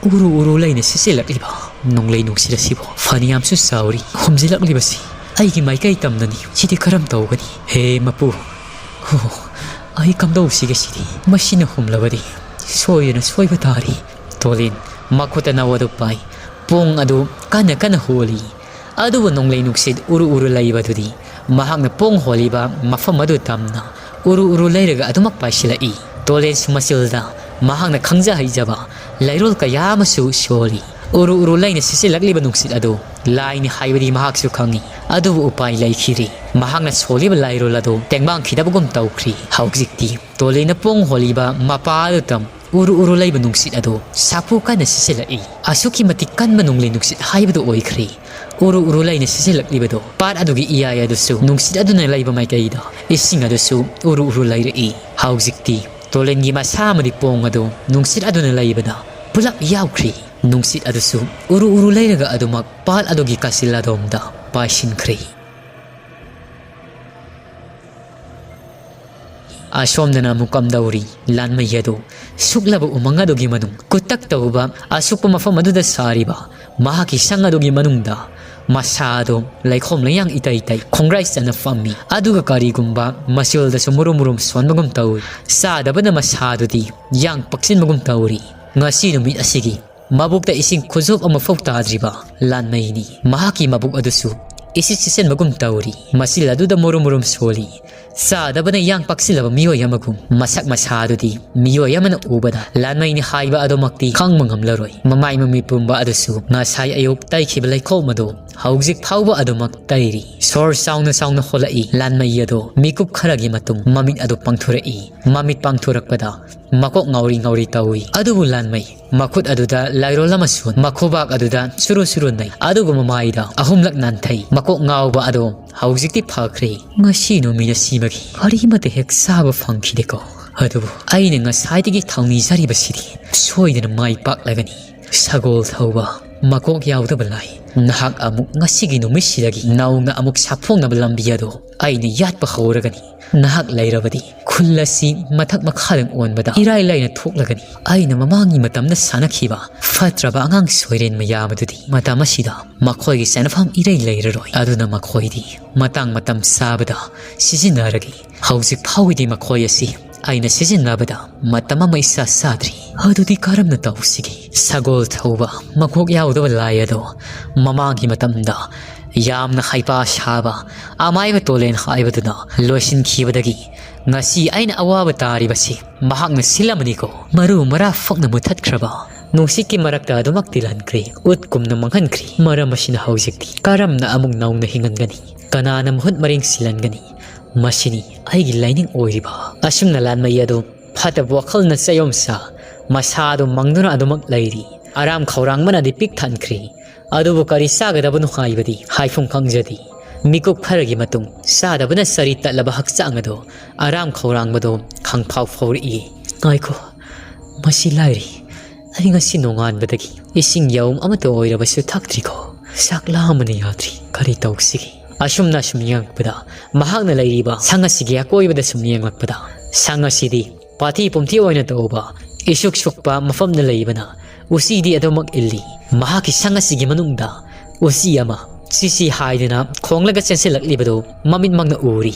ꯎꯔꯨ ꯎꯔꯨ ꯂꯩꯅ ꯁꯤꯠꯆꯤꯜꯂꯛꯂꯤꯕ ꯅꯣꯡꯂꯩ ꯅꯨꯡꯁꯤꯠ ꯑꯁꯤꯕꯨ ꯐꯅꯌꯥꯝꯁꯨ ꯆꯥꯎꯔꯤ꯫ ꯍꯨꯝꯖꯤꯜꯂꯛꯂꯤꯕꯁꯤ ꯑꯩꯒꯤ ꯃꯥꯏꯀꯩ ꯇꯝꯅꯅꯤ꯫ ꯁꯤꯗꯤ ꯀꯔꯝ ꯇꯧꯒꯅꯤ? ꯍꯦ ꯃꯄꯨ! ꯍꯣ, ꯑꯩ ꯀꯝꯗꯧꯁꯤꯒꯦ ꯁꯤꯗꯤ? ꯃꯁꯤꯅ ꯍꯨꯝꯂꯕꯗꯤ ꯁꯣꯏꯗꯅ ꯁꯣꯏꯕ ꯇꯥꯔꯤ꯫ ꯇꯣꯂꯤꯟ ꯃꯈꯨꯠꯇ ꯅꯧ ꯑꯗꯨ ꯄꯥꯏ꯫ ꯄꯣꯡ ꯑꯗꯨ ꯀꯟꯅ ꯀꯟꯅ ꯍꯣꯜꯂꯤ꯫ ꯑꯗꯨꯕꯨ ꯅꯣꯡꯂꯩ ꯅꯨꯡꯁꯤꯠ ꯎꯔꯨ ꯎꯔꯨ ꯂꯩꯕꯗꯨꯗꯤ ꯃꯍꯥꯛꯅ ꯄꯣꯡ ꯍꯣꯜꯂꯤꯕ ꯃꯐꯝ ꯑꯗꯨ ꯇꯝꯅ ꯎꯔꯨ ꯎꯔꯨ ꯂꯩꯔꯒ ꯑꯗꯨꯃꯛ ꯄꯥꯏꯁꯤꯜꯂꯛꯏ꯫ ꯇꯣꯂꯦꯟꯁꯨ ꯃꯆꯤꯜꯗ ꯃꯍꯥꯛꯅ ꯈꯪꯖ ꯍꯩꯖꯕ ꯂꯩꯔꯣꯜ ꯀꯌꯥ ꯑꯃꯁꯨ ꯁꯣꯜꯂꯤ꯫ ꯎꯔꯨ ꯎꯔꯨ ꯂꯩꯅ ꯁꯤꯠꯆꯤꯜꯂꯛꯂꯤꯕ ꯅꯨꯡꯁꯤꯠ ꯑꯗꯨ ꯂꯥꯏꯅꯤ ꯍꯥꯏꯕꯗꯤ ꯃꯍꯥꯛꯁꯨ ꯈꯪꯏ꯫ ꯑꯗꯨꯕꯨ ꯎꯄꯥꯏ ꯂꯩꯈꯤꯗꯦ꯫ ꯃꯍꯥꯛꯅ ꯁꯣꯜꯂꯤꯕ ꯂꯥꯏꯔꯣꯜ ꯑꯗꯨ ꯇꯦꯡꯕꯥꯡꯈꯤꯗꯕꯒꯨꯝ ꯇꯧꯈ꯭ꯔꯤ꯫ ꯍꯧꯖꯤꯛꯇꯤ ꯇꯣꯂꯦꯟꯅ ꯄꯣꯡ ꯍꯣꯜꯂꯤꯕ ꯃꯄꯥ ꯑꯗꯨ ꯇꯝ ꯎꯔꯨ ꯎꯔꯨ ꯂꯩꯕ ꯅꯨꯡꯁꯤꯠ ꯑꯗꯨ ꯁꯥꯐꯨ ꯀꯟꯅ ꯁꯤꯠꯆꯤꯜꯂꯛꯏ꯫ ꯑꯁꯨꯛꯀꯤ ꯃꯇꯤꯛ ꯀꯟꯕ ꯅꯣꯡꯂꯩ ꯅꯨꯡꯁꯤꯠ ꯍꯥꯏꯕꯗꯨ ꯑꯣꯏꯈ꯭ꯔꯦ꯫ ꯎꯔꯨ ꯎꯔꯨ ꯂꯩꯅ ꯁꯤꯠꯆꯤꯜꯂꯛꯂꯤꯕꯗꯨ ꯄꯥꯠ ꯑꯗꯨꯒꯤ ꯏꯌꯥꯏ ꯑꯗꯨꯁꯨ ꯅꯨꯡꯁꯤꯠ ꯑꯗꯨꯅ ꯂꯩꯕ ꯃꯥꯏꯀꯩꯗ ꯏꯁꯤꯡ ꯑꯗꯨꯁꯨ ꯎꯔꯨ ꯎꯔꯨ ꯂꯩꯔꯛꯏ꯫ ꯍꯧꯖꯤꯛꯇꯤ ꯇꯨꯔꯦꯜꯒꯤ ꯃꯁꯥ ꯑꯃꯗꯤ ꯄꯣꯡ ꯑꯗꯨ ꯅꯨꯡꯁꯤꯠ ꯑꯗꯨꯅ ꯂꯩꯕꯗ ꯄꯨꯂꯞ ꯌꯥꯎꯈ꯭ꯔꯦ꯫ ꯅꯨꯡꯁꯤꯠ ꯑꯗꯨꯁꯨ ꯎꯔꯨ ꯎꯔꯨ ꯂꯩꯔꯒ ꯑꯗꯨꯃꯛ ꯄꯥꯠ ꯑꯗꯨꯒꯤ ꯀꯥꯆꯤꯜ ꯑꯗꯣꯝꯗ ꯄꯥꯏꯁꯤꯟꯈ꯭ꯔꯦ꯫ ꯑꯁꯣꯝꯗꯅ ꯑꯃꯨꯛ ꯀꯝꯗꯧꯔꯤ? ꯂꯥꯟꯃꯩ ꯑꯗꯨ ꯁꯨꯛꯂꯕ ꯎꯃꯪ ꯑꯗꯨꯒꯤ ꯃꯅꯨꯡ ꯀꯨꯇꯛ ꯇꯧꯕ ꯑꯁꯨꯛꯄ ꯃꯐꯝ ꯑꯗꯨꯗ ꯁꯥꯔꯤꯕ ꯃꯍꯥꯛꯀꯤ ꯁꯪ ꯑꯗꯨꯒꯤ ꯃꯅꯨꯡꯗ ꯃꯁꯥ ꯑꯗꯨ ꯂꯩꯈꯣꯝ ꯂꯩꯌꯥꯡ ꯏꯇꯩ ꯇꯩ ꯈꯣꯡꯒ꯭ꯔꯥꯏ ꯆꯟꯅ ꯐꯝꯃꯤ꯫ ꯑꯗꯨꯒ ꯀꯔꯤꯒꯨꯝꯕ ꯃꯆꯨꯜꯗꯁꯨ ꯃꯨꯔꯨꯝ ꯃꯨꯔꯨꯝ ꯁꯣꯟꯕꯒꯨꯝ ꯇꯧꯏ꯫ ꯆꯥꯗꯕꯅ ꯃꯁꯥ ꯑꯗꯨꯗꯤ ꯌꯥꯡ ꯄꯛꯁꯤꯟꯕꯒꯨꯝ ꯇꯧꯔꯤ꯫ ꯉꯁꯤ ꯅꯨꯃꯤꯠ ꯑꯁꯤꯒꯤ ꯃꯕꯨꯛꯇ ꯏꯁꯤꯡ ꯈꯨꯖꯣꯞ ꯑꯃꯐꯥꯎ ꯇꯥꯗ꯭ꯔꯤꯕ ꯂꯥꯟꯃꯩꯅꯤ꯫ ꯃꯍꯥꯛꯀꯤ ꯃꯕꯨꯛ ꯑꯗꯨꯁꯨ ꯏꯁꯤꯠ ꯁꯤꯠꯆꯟꯕꯒꯨꯝ ꯇꯧꯔꯤ꯫ ꯃꯆꯤꯜ ꯑꯗꯨꯗ ꯃꯨꯔꯨꯝ ꯃꯨꯔꯨꯝ ꯁꯣꯜꯂꯤ꯫ ꯆꯥꯗꯕꯅ ꯌꯥꯡ ꯄꯥꯛꯁꯤꯜꯂꯕ ꯃꯤꯑꯣꯏ ꯑꯃꯒꯨꯝ ꯃꯁꯛ ꯃꯁꯥ ꯑꯗꯨꯗꯤ ꯃꯤꯑꯣꯏ ꯑꯃꯅ ꯎꯕꯗ ꯂꯥꯟꯃꯩꯅꯤ ꯍꯥꯏꯕ ꯑꯗꯨꯃꯛꯇꯤ ꯈꯪꯕ ꯉꯝꯂꯔꯣꯏ꯫ ꯃꯃꯥꯏ ꯃꯃꯤꯠ ꯄꯨꯝꯕ ꯑꯗꯨꯁꯨ ꯉꯁꯥꯏ ꯑꯌꯨꯛ ꯇꯩꯈꯤꯕ ꯂꯩꯈꯣꯝ ꯑꯗꯨ ꯍꯧꯖꯤꯛ ꯐꯥꯎꯕ ꯑꯗꯨꯃꯛ ꯇꯩꯔꯤ꯫ ꯁꯣꯔ ꯆꯥꯎꯅ ꯆꯥꯎꯅ ꯍꯣꯜꯂꯛꯏ꯫ ꯂꯥꯟꯃꯩ ꯑꯗꯣ ꯃꯤꯀꯨꯞ ꯈꯔꯒꯤ ꯃꯇꯨꯡ ꯃꯃꯤꯠ ꯑꯗꯨ ꯄꯥꯡꯊꯣꯔꯛꯏ꯫ ꯃꯃꯤꯠ ꯄꯥꯡꯊꯣꯔꯛꯄꯗ ꯃꯀꯣꯛ ꯉꯥꯎꯔꯤ ꯉꯥꯎꯔꯤ ꯇꯧꯏ꯫ ꯑꯗꯨꯕꯨ ꯂꯥꯟꯃꯩ ꯃꯈꯨꯠ ꯑꯗꯨꯗ ꯂꯥꯏꯔꯣꯜ ꯑꯃꯁꯨ ꯃꯈꯨꯕꯥꯛ ꯑꯗꯨꯗ ꯁꯨꯔꯨ ꯁꯨꯔꯨ ꯅꯩ꯫ ꯑꯗꯨꯒ ꯃꯃꯥꯏꯗ ꯑꯍꯨꯝꯂꯛ ꯅꯥꯟꯊꯩ꯫ ꯃꯀꯣꯛ ꯉꯥꯎꯕ ꯑꯗꯣ ꯍꯧꯖꯤꯛꯇꯤ ꯐꯈ꯭ꯔꯦ꯫ ꯉꯁꯤ ꯅꯨꯃꯤꯠ ꯑꯁꯤꯃꯒꯤ ꯀꯔꯤꯃꯠꯇ ꯍꯦꯛ ꯆꯥꯕ ꯐꯪꯈꯤꯗꯦꯀꯣ꯫ ꯑꯗꯨꯕꯨ ꯑꯩꯅ ꯉꯁꯥꯏꯗꯒꯤ ꯊꯧꯅꯤꯖꯔꯤꯕꯁꯤꯗꯤ ꯁꯣꯏꯗꯅ ꯃꯥꯏ ꯄꯥꯛꯂꯒꯅꯤ꯫ ꯁꯒꯣꯜ ꯊꯧꯕ, ꯃꯀꯣꯛ ꯌꯥꯎꯗꯕ ꯂꯥꯏ, ꯅꯍꯥꯛ ꯑꯃꯨꯛ ꯉꯁꯤꯒꯤ ꯅꯨꯃꯤꯠꯁꯤꯗꯒꯤ ꯅꯧꯅ ꯑꯃꯨꯛ ꯁꯥꯐꯣꯡꯅꯕ ꯂꯝꯕꯤ ꯑꯗꯣ ꯑꯩꯅ ꯌꯥꯠꯄ ꯍꯧꯔꯒꯅꯤ꯫ ꯅꯍꯥꯛ ꯂꯩꯔꯕꯗꯤ ꯈꯨꯜ ꯑꯁꯤ ꯃꯊꯛ ꯃꯈꯥꯗꯪ ꯑꯣꯟꯕꯗ ꯏꯔꯥꯏ ꯂꯥꯏꯅ ꯊꯣꯛꯂꯒꯅꯤ꯫ ꯑꯩꯅ ꯃꯃꯥꯡꯒꯤ ꯃꯇꯝꯗ ꯁꯥꯟꯅꯈꯤꯕ ꯐꯠꯇ꯭ꯔꯕ ꯑꯉꯥꯡ ꯁꯣꯏꯔꯦꯟ ꯃꯌꯥꯝ ꯑꯗꯨꯗꯤ ꯃꯇꯝ ꯑꯁꯤꯗ ꯃꯈꯣꯏꯒꯤ ꯆꯥꯅꯐꯝ ꯏꯔꯩ ꯂꯩꯔꯔꯣꯏ꯫ ꯑꯗꯨꯅ ꯃꯈꯣꯏꯗꯤ ꯃꯇꯥꯡ ꯃꯇꯝ ꯆꯥꯕꯗ ꯁꯤꯖꯤꯟꯅꯔꯒꯦ꯫ ꯍꯧꯖꯤꯛ ꯐꯥꯎꯒꯤꯗꯤ ꯃꯈꯣꯏ ꯑꯁꯤ ꯑꯩꯅ ꯁꯤꯖꯤꯟꯅꯕꯗ ꯃꯇꯝ ꯑꯃ ꯏꯆꯥ ꯆꯥꯗ꯭ꯔꯤ꯫ ꯑꯗꯨꯗꯤ ꯀꯔꯝꯅ ꯇꯧꯁꯤꯒꯦ? ꯁꯒꯣꯜ ꯊꯧꯕ, ꯃꯀꯣꯛ ꯌꯥꯎꯗꯕ ꯂꯥꯏ ꯑꯗꯣ ꯃꯃꯥꯡꯒꯤ ꯃꯇꯝꯗ ꯌꯥꯝꯅ ꯍꯩꯄꯥ ꯁꯥꯕ ꯑꯃꯥꯏꯕ ꯇꯣꯂꯦꯟ ꯍꯥꯏꯕꯗꯨꯅ ꯂꯣꯏꯁꯤꯟꯈꯤꯕꯗꯒꯤ ꯉꯁꯤ ꯑꯩꯅ ꯑꯋꯥꯕ ꯇꯥꯔꯤꯕꯁꯤ ꯃꯍꯥꯛꯅ ꯁꯤꯜꯂꯝꯃꯅꯤꯀꯣ꯫ ꯃꯔꯨ ꯃꯔꯥ ꯐꯛꯅ ꯃꯨꯊꯠꯈ꯭ꯔꯕ ꯅꯨꯡꯁꯤꯠꯀꯤ ꯃꯔꯛꯇ ꯑꯗꯨꯃꯛ ꯇꯤꯜꯍꯟꯈ꯭ꯔꯦ꯫ ꯎꯠ ꯀꯨꯝꯅ ꯃꯥꯡꯍꯟꯈ꯭ꯔꯦ꯫ ꯃꯔꯝ ꯑꯁꯤꯅ ꯍꯧꯖꯤꯛꯇꯤ ꯀꯔꯝꯅ ꯑꯃꯨꯛ ꯅꯧꯅ ꯍꯤꯡꯍꯟꯒꯅꯤ? ꯀꯅꯥꯅ ꯃꯍꯨꯠ ꯃꯔꯦꯡ ꯁꯤꯜꯍꯟꯒꯅꯤ? ꯃꯁꯤꯅꯤ ꯑꯩꯒꯤ ꯂꯥꯏꯅꯤꯡ ꯑꯣꯏꯔꯤꯕ꯫ ꯑꯁꯨꯝꯅ ꯂꯥꯟꯃꯩ ꯑꯗꯨ ꯐꯠꯇꯕ ꯋꯥꯈꯜꯅ ꯆꯌꯣꯝꯁ ꯃꯁꯥꯗꯨ ꯃꯪꯗꯨꯅ ꯑꯗꯨꯃꯛ ꯂꯩꯔꯤ꯫ ꯑꯔꯥꯝ ꯈꯧꯔꯥꯡꯕꯅꯗꯤ ꯄꯤꯛ ꯊꯟꯈ꯭ꯔꯤ꯫ ꯑꯗꯨꯕꯨ ꯀꯔꯤ ꯆꯥꯒꯗꯕꯅꯣ ꯍꯥꯏꯕꯗꯤ ꯍꯥꯏꯐꯝ ꯈꯪꯖꯗꯦ꯫ ꯃꯤꯀꯨꯞ ꯈꯔꯒꯤ ꯃꯇꯨꯡ ꯆꯥꯗꯕꯅ ꯆꯔꯤ ꯇꯠꯂꯕ ꯍꯛꯆꯥꯡ ꯑꯗꯨ ꯑꯔꯥꯝ ꯈꯧꯔꯥꯡꯕꯗꯨ ꯈꯪꯐꯥꯎ ꯐꯥꯎꯔꯛꯏ꯫ "ꯉꯥꯏꯈꯣ, ꯃꯁꯤ ꯂꯥꯏꯔꯤ꯫ ꯑꯩ ꯉꯁꯤ ꯅꯣꯡꯉꯥꯟꯕꯗꯒꯤ ꯏꯁꯤꯡ ꯌꯥꯎꯝ ꯑꯃꯠꯇ ꯑꯣꯏꯔꯕꯁꯨ ꯊꯛꯇ꯭ꯔꯤꯀꯣ꯫ ꯆꯥꯛ ꯂꯥꯝꯕꯅ ꯌꯥꯗ꯭ꯔꯤ꯫ ꯀꯔꯤ ꯇꯧꯁꯤꯒꯦ?" ꯑꯁꯨꯝꯅ ꯁꯨꯝ ꯌꯦꯡꯂꯛꯄꯗ, ꯃꯍꯥꯛꯅ ꯂꯩꯔꯤꯕ ꯁꯪ ꯑꯁꯤꯒꯤ ꯑꯀꯣꯏꯕꯗ ꯁꯨꯝ ꯌꯦꯡꯂꯛꯄꯗ, ꯁꯪ ꯑꯁꯤꯗꯤ ꯄꯥꯊꯤ ꯄꯨꯝꯊꯤ ꯑꯣꯏꯅ ꯇꯧꯕ, ꯏꯁꯨꯛ ꯁꯨꯛꯄ ꯃꯐꯝꯗ ꯂꯩꯕꯅ ꯎꯆꯤꯗꯤ ꯑꯗꯨꯃꯛ ꯏꯜꯂꯤ꯫ ꯃꯍꯥꯛꯀꯤ ꯁꯪ ꯑꯁꯤꯒꯤ ꯃꯅꯨꯡꯗ ꯎꯆꯤ ꯑꯃ ꯁꯤꯁꯤ ꯍꯥꯏꯗꯨꯅ ꯈꯣꯡꯂꯒ ꯆꯦꯟꯁꯤꯜꯂꯛꯂꯤꯕꯗꯨ ꯃꯃꯤꯠꯃꯛꯅ ꯎꯔꯤ꯫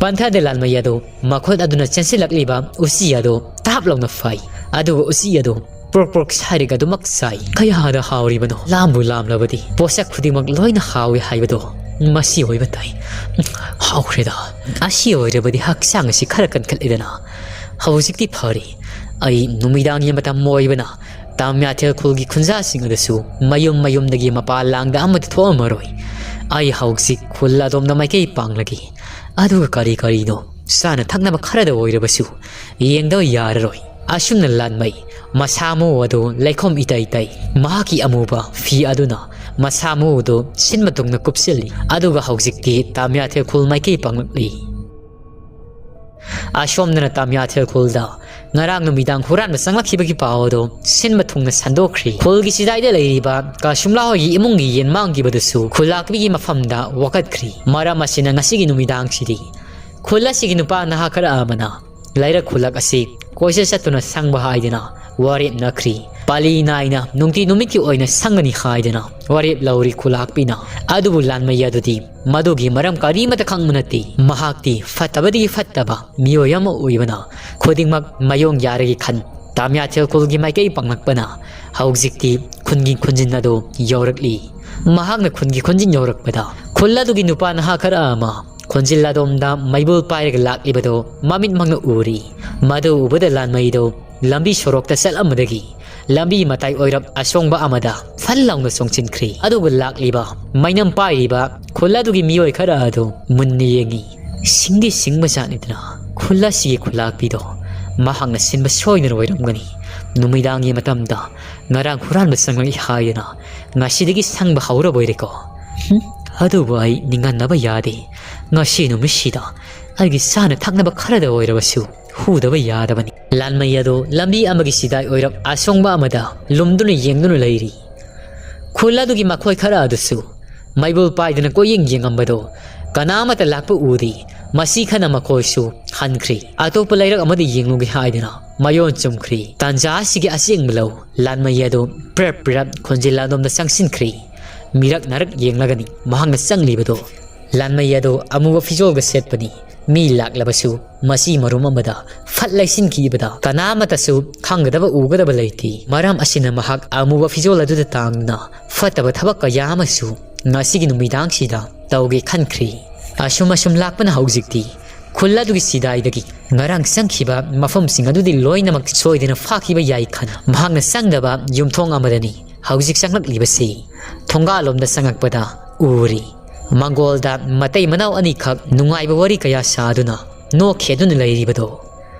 ꯄꯟꯊꯥꯗ ꯂꯥꯟꯃꯩ ꯑꯗꯨ ꯃꯈꯨꯠ ꯑꯗꯨꯅ ꯆꯦꯟꯁꯤꯜꯂꯛꯂꯤꯕ ꯎꯆꯤ ꯑꯗꯨ ꯇꯥꯞ ꯂꯥꯎꯅ ꯐꯥꯏ꯫ ꯑꯗꯨꯒ ꯎꯆꯤ ꯑꯗꯨ ꯄ꯭ꯔꯣꯛ ꯄ꯭ꯔꯣꯛ ꯁꯥꯏꯔꯒ ꯑꯗꯨꯃꯛ ꯆꯥꯏ꯫ ꯀꯌꯥꯗ ꯍꯥꯎꯔꯤꯕꯅꯣ! ꯂꯥꯝꯕꯨ ꯂꯥꯝꯂꯕꯗꯤ ꯄꯣꯠꯁꯛ ꯈꯨꯗꯤꯡꯃꯛ ꯂꯣꯏꯅ ꯍꯥꯎꯏ ꯍꯥꯏꯕꯗꯣ ꯃꯁꯤ ꯑꯣꯏꯕ ꯇꯥꯏ꯫ ꯍꯥꯎꯈ꯭ꯔꯦꯗ꯫ ꯑꯁꯤ ꯑꯣꯏꯔꯕꯗꯤ ꯍꯛꯆꯥꯡ ꯑꯁꯤ ꯈꯔ ꯀꯟꯈꯠꯂꯤꯗꯅ꯫ ꯍꯧꯖꯤꯛꯇꯤ ꯐꯔꯦ꯫ ꯑꯩ ꯅꯨꯃꯤꯗꯥꯡꯒꯤ ꯃꯇꯝ ꯑꯣꯏꯕꯅ ꯇꯥꯃꯤꯌꯥꯊꯦꯜ ꯈꯨꯜꯒꯤ ꯈꯨꯟꯖꯥꯁꯤꯡ ꯑꯗꯨꯁꯨ ꯃꯌꯨꯝ ꯃꯌꯨꯝꯗꯒꯤ ꯃꯄꯥꯟ ꯂꯥꯡꯗ ꯑꯃꯠꯇ ꯊꯣꯛꯑꯝꯃꯔꯣꯏ꯫ ꯑꯩ ꯍꯧꯖꯤꯛ ꯈꯨꯜ ꯑꯗꯣꯝꯗ ꯃꯥꯏꯀꯩ ꯄꯥꯡꯂꯒꯦ꯫ ꯑꯗꯨꯒ ꯀꯔꯤ ꯀꯔꯤꯅꯣ ꯆꯥꯅ ꯊꯛꯅꯕ ꯈꯔꯗ ꯑꯣꯏꯔꯕꯁꯨ ꯌꯦꯡꯗꯕ ꯌꯥꯔꯔꯣꯏ꯫ ꯑꯁꯨꯝꯅ ꯂꯥꯟꯃꯩ ꯃꯁꯥ ꯃꯎ ꯑꯗꯨ ꯂꯩꯈꯣꯝ ꯏꯇꯩ ꯇꯩ, ꯃꯍꯥꯛꯀꯤ ꯑꯃꯨꯕ ꯐꯤ ꯑꯗꯨꯅ ꯃꯁꯥ ꯃꯎꯗꯨ ꯁꯤꯟꯕ ꯊꯨꯡꯅ ꯀꯨꯞꯁꯤꯜꯂꯤ꯫ ꯑꯗꯨꯒ ꯍꯧꯖꯤꯛꯇꯤ ꯇꯥꯃꯤꯌꯥꯊꯦꯜ ꯈꯨꯜ ꯃꯥꯏꯀꯩ ꯄꯥꯡꯂꯛꯂꯤ꯫ ꯑꯁꯣꯝꯗꯅ ꯇꯥꯃꯤꯌꯥꯊꯦꯜ ꯈꯨꯜꯗ ꯉꯔꯥꯡ ꯅꯨꯃꯤꯗꯥꯡ ꯍꯨꯔꯥꯟꯕ ꯆꯪꯂꯛꯈꯤꯕꯒꯤ ꯄꯥꯎ ꯑꯗꯨ ꯁꯤꯟꯕ ꯊꯨꯡꯅ ꯁꯟꯗꯣꯛꯈ꯭ꯔꯤ꯫ ꯈꯨꯜꯒꯤ ꯆꯤꯗꯥꯏꯗ ꯂꯩꯔꯤꯕ ꯀꯥꯁꯨꯝꯂꯥ ꯍꯣꯏꯒꯤ ꯏꯃꯨꯡꯒꯤ ꯌꯦꯟ ꯃꯥꯡꯈꯤꯕꯗꯨꯁꯨ ꯈꯨꯜꯂꯥꯛꯄꯤꯒꯤ ꯃꯐꯝꯗ ꯋꯥꯀꯠꯈ꯭ꯔꯤ꯫ ꯃꯔꯝ ꯑꯁꯤꯅ ꯉꯁꯤꯒꯤ ꯅꯨꯃꯤꯗꯥꯡꯁꯤꯗꯤ ꯈꯨꯜ ꯑꯁꯤꯒꯤ ꯅꯨꯄꯥ ꯅꯍꯥ ꯈꯔ ꯑꯃꯅ ꯂꯩꯔꯛ ꯈꯨꯜꯂꯛ ꯑꯁꯤ ꯀꯣꯏꯆꯠ ꯆꯠꯇꯨꯅ ꯁꯪꯕ ꯍꯥꯏꯗꯨꯅ ꯋꯥꯔꯦꯞꯅꯈ꯭ꯔꯤ꯫ ꯄꯥꯂꯤ ꯅꯥꯏꯅ ꯅꯨꯡꯇꯤ ꯅꯨꯃꯤꯠꯀꯤ ꯑꯣꯏꯅ ꯁꯪꯒꯅꯤ ꯍꯥꯏꯗꯨꯅ ꯋꯥꯔꯦꯞ ꯂꯧꯔꯤ ꯈꯨꯜꯂꯥꯛꯄꯤꯅ꯫ ꯑꯗꯨꯕꯨ ꯂꯥꯟꯃꯩ ꯑꯗꯨꯗꯤ ꯃꯗꯨꯒꯤ ꯃꯔꯝ ꯀꯔꯤꯃꯠꯇ ꯈꯪꯕ ꯅꯠꯇꯦ꯫ ꯃꯍꯥꯛꯇꯤ ꯐꯠꯇꯕꯗꯒꯤ ꯐꯠꯇꯕ ꯃꯤꯑꯣꯏ ꯑꯃ ꯑꯣꯏꯕꯅ ꯈꯨꯗꯤꯡꯃꯛ ꯃꯥꯌꯣꯡ ꯌꯥꯔꯒꯦ ꯈꯟ ꯇꯥꯃꯤꯌꯥꯊꯦꯜ ꯈꯨꯜꯒꯤ ꯃꯥꯏꯀꯩ ꯄꯥꯡꯂꯛꯄꯅ ꯍꯧꯖꯤꯛꯇꯤ ꯈꯨꯟꯒꯤ ꯈꯨꯟꯖꯤꯟ ꯑꯗꯨ ꯌꯧꯔꯛꯂꯤ꯫ ꯃꯍꯥꯛꯅ ꯈꯨꯟꯒꯤ ꯈꯨꯟꯖꯤꯟ ꯌꯧꯔꯛꯄꯗ ꯈꯨꯜ ꯑꯗꯨꯒꯤ ꯅꯨꯄꯥ ꯅꯍꯥ ꯈꯔ ꯑꯃ ꯈꯨꯟꯖꯤꯜ ꯑꯗꯣꯝꯗ ꯃꯩꯕꯨꯜ ꯄꯥꯏꯔꯒ ꯂꯥꯛꯂꯤꯕꯗꯨ ꯃꯃꯤꯠꯃꯛꯅ ꯎꯔꯤ꯫ ꯃꯗꯨ ꯎꯕꯗ ꯂꯥꯟꯃꯩꯗꯨ ꯂꯝꯕꯤ ꯁꯣꯔꯣꯛꯇ ꯆꯠꯂꯝꯕꯗꯒꯤ ꯂꯝꯕꯤ ꯃꯇꯥꯏ ꯑꯣꯏꯔꯞ ꯑꯁꯣꯡꯕ ꯑꯃꯗ ꯐꯟ ꯂꯥꯎꯅ ꯆꯣꯡꯁꯤꯟꯈ꯭ꯔꯤ꯫ ꯑꯗꯨꯒ ꯂꯥꯛꯂꯤꯕ ꯃꯩꯅꯝ ꯄꯥꯏꯔꯤꯕ ꯈꯨꯜ ꯑꯗꯨꯒꯤ ꯃꯤꯑꯣꯏ ꯈꯔ ꯑꯗꯨ ꯃꯨꯟꯅ ꯌꯦꯡꯉꯤ꯫ ꯁꯤꯡꯗꯤ ꯁꯤꯡꯕꯖꯥꯠꯅꯤꯗꯅ ꯈꯨꯜ ꯑꯁꯤꯒꯤ ꯈꯨꯜꯂꯥꯛꯄꯤꯗꯣ꯫ ꯃꯍꯥꯛꯅ ꯁꯤꯟꯕ ꯁꯣꯏꯗꯅ ꯑꯣꯏꯔꯝꯒꯅꯤ꯫ ꯅꯨꯃꯤꯗꯥꯡꯒꯤ ꯃꯇꯝꯗ ꯉꯔꯥꯡ ꯍꯨꯔꯥꯟꯕ ꯆꯪꯂꯛꯏ ꯍꯥꯏꯗꯅ ꯉꯁꯤꯗꯒꯤ ꯁꯪꯕ ꯍꯧꯔꯕꯣꯏꯔꯦꯀꯣ꯫ ꯍꯨꯝ, ꯑꯗꯨꯕꯨ ꯑꯩ ꯅꯤꯡꯍꯟꯅꯕ ꯌꯥꯗꯦ꯫ ꯉꯁꯤ ꯅꯨꯃꯤꯠꯁꯤꯗ ꯑꯩꯒꯤ ꯆꯥꯅ ꯊꯛꯅꯕ ꯈꯔꯗ ꯑꯣꯏꯔꯕꯁꯨ ꯍꯨꯗꯕ ꯌꯥꯗꯕꯅꯤ꯫ ꯂꯥꯟꯃꯩ ꯑꯗꯣ ꯂꯝꯕꯤ ꯑꯃꯒꯤ ꯆꯤꯗꯥꯏ ꯑꯣꯏꯔꯞ ꯑꯁꯣꯡꯕ ꯑꯃꯗ ꯂꯨꯝꯗꯨꯅ ꯌꯦꯡꯗꯨꯅ ꯂꯩꯔꯤ꯫ ꯈꯨꯜ ꯑꯗꯨꯒꯤ ꯃꯈꯣꯏ ꯈꯔ ꯑꯗꯨꯁꯨ ꯃꯩꯕꯨꯜ ꯄꯥꯏꯗꯨꯅ ꯀꯣꯏꯌꯦꯡ ꯌꯦꯡꯉꯝꯕꯗꯣ ꯀꯅꯥꯃꯠꯇ ꯂꯥꯛꯄ ꯎꯗꯦ꯫ ꯃꯁꯤ ꯈꯟꯅ ꯃꯈꯣꯏꯁꯨ ꯍꯟꯈ꯭ꯔꯦ꯫ ꯑꯇꯣꯞꯄ ꯂꯩꯔꯛ ꯑꯃꯗ ꯌꯦꯡꯂꯨꯒꯦ ꯍꯥꯏꯗꯨꯅ ꯃꯌꯣꯟ ꯆꯨꯝꯈ꯭ꯔꯦ꯫ ꯇꯥꯟꯖꯥ ꯑꯁꯤꯒꯤ ꯑꯆꯦꯡꯕ ꯂꯧ ꯂꯥꯟꯃꯩ ꯑꯗꯨ ꯄ꯭ꯔꯞ ꯄ꯭ꯔꯞ ꯈꯣꯟꯖꯦꯜ ꯑꯗꯣꯝꯗ ꯆꯪꯁꯤꯟꯈ꯭ꯔꯦ꯫ ꯃꯤꯔꯛ ꯅꯥꯔꯛ ꯌꯦꯡꯂꯒꯅꯤ ꯃꯍꯥꯛꯅ ꯆꯪꯂꯤꯕꯗꯣ꯫ ꯂꯥꯟꯃꯩ ꯑꯗꯨ ꯑꯃꯨꯕ ꯐꯤꯖꯣꯜꯒ ꯁꯦꯠꯄꯅꯤ꯫ ꯃꯤ ꯂꯥꯛꯂꯕꯁꯨ ꯃꯁꯤ ꯃꯔꯨꯝ ꯑꯃꯗ ꯐꯠ ꯂꯩꯁꯤꯟꯈꯤꯕꯗ ꯀꯅꯥꯃꯠꯇꯁꯨ ꯈꯪꯒꯗꯕ ꯎꯒꯗꯕ ꯂꯩꯇꯦ꯫ ꯃꯔꯝ ꯑꯁꯤꯅ ꯃꯍꯥꯛ ꯑꯃꯨꯕ ꯐꯤꯖꯣꯜ ꯑꯗꯨꯗ ꯇꯥꯡꯗꯨꯅ ꯐꯠꯇꯕ ꯊꯕꯛ ꯀꯌꯥ ꯑꯃꯁꯨ ꯉꯁꯤꯒꯤ ꯅꯨꯃꯤꯗꯥꯡꯁꯤꯗ ꯇꯧꯒꯦ ꯈꯟꯈ꯭ꯔꯦ꯫ ꯑꯁꯨꯝ ꯑꯁꯨꯝ ꯂꯥꯛꯄꯅ ꯍꯧꯖꯤꯛꯇꯤ ꯈꯨꯜ ꯑꯗꯨꯒꯤ ꯁꯤꯗꯥꯏꯗꯒꯤ ꯉꯔꯥꯡ ꯆꯪꯈꯤꯕ ꯃꯐꯝꯁꯤꯡ ꯑꯗꯨꯗꯤ ꯂꯣꯏꯅꯃꯛ ꯁꯣꯏꯗꯅ ꯐꯥꯈꯤꯕ ꯌꯥꯏ ꯈꯟ ꯃꯍꯥꯛꯅ ꯆꯪꯗꯕ ꯌꯨꯝꯊꯣꯡ ꯑꯃꯗꯅꯤ ꯍꯧꯖꯤꯛ ꯆꯪꯂꯛꯂꯤꯕꯁꯤ꯫ ꯊꯣꯡꯒꯥꯜꯂꯣꯝꯗ ꯆꯪꯂꯛꯄꯗ ꯎꯔꯤ꯫ ꯃꯪꯒꯣꯜꯗ ꯃꯇꯩ ꯃꯅꯥꯎ ꯑꯅꯤꯈꯛ ꯅꯨꯡꯉꯥꯏꯕ ꯋꯥꯔꯤ ꯀꯌꯥ ꯁꯥꯗꯨꯅ ꯅꯣꯛꯈꯦꯗꯨꯅ ꯂꯩꯔꯤꯕꯗꯣ꯫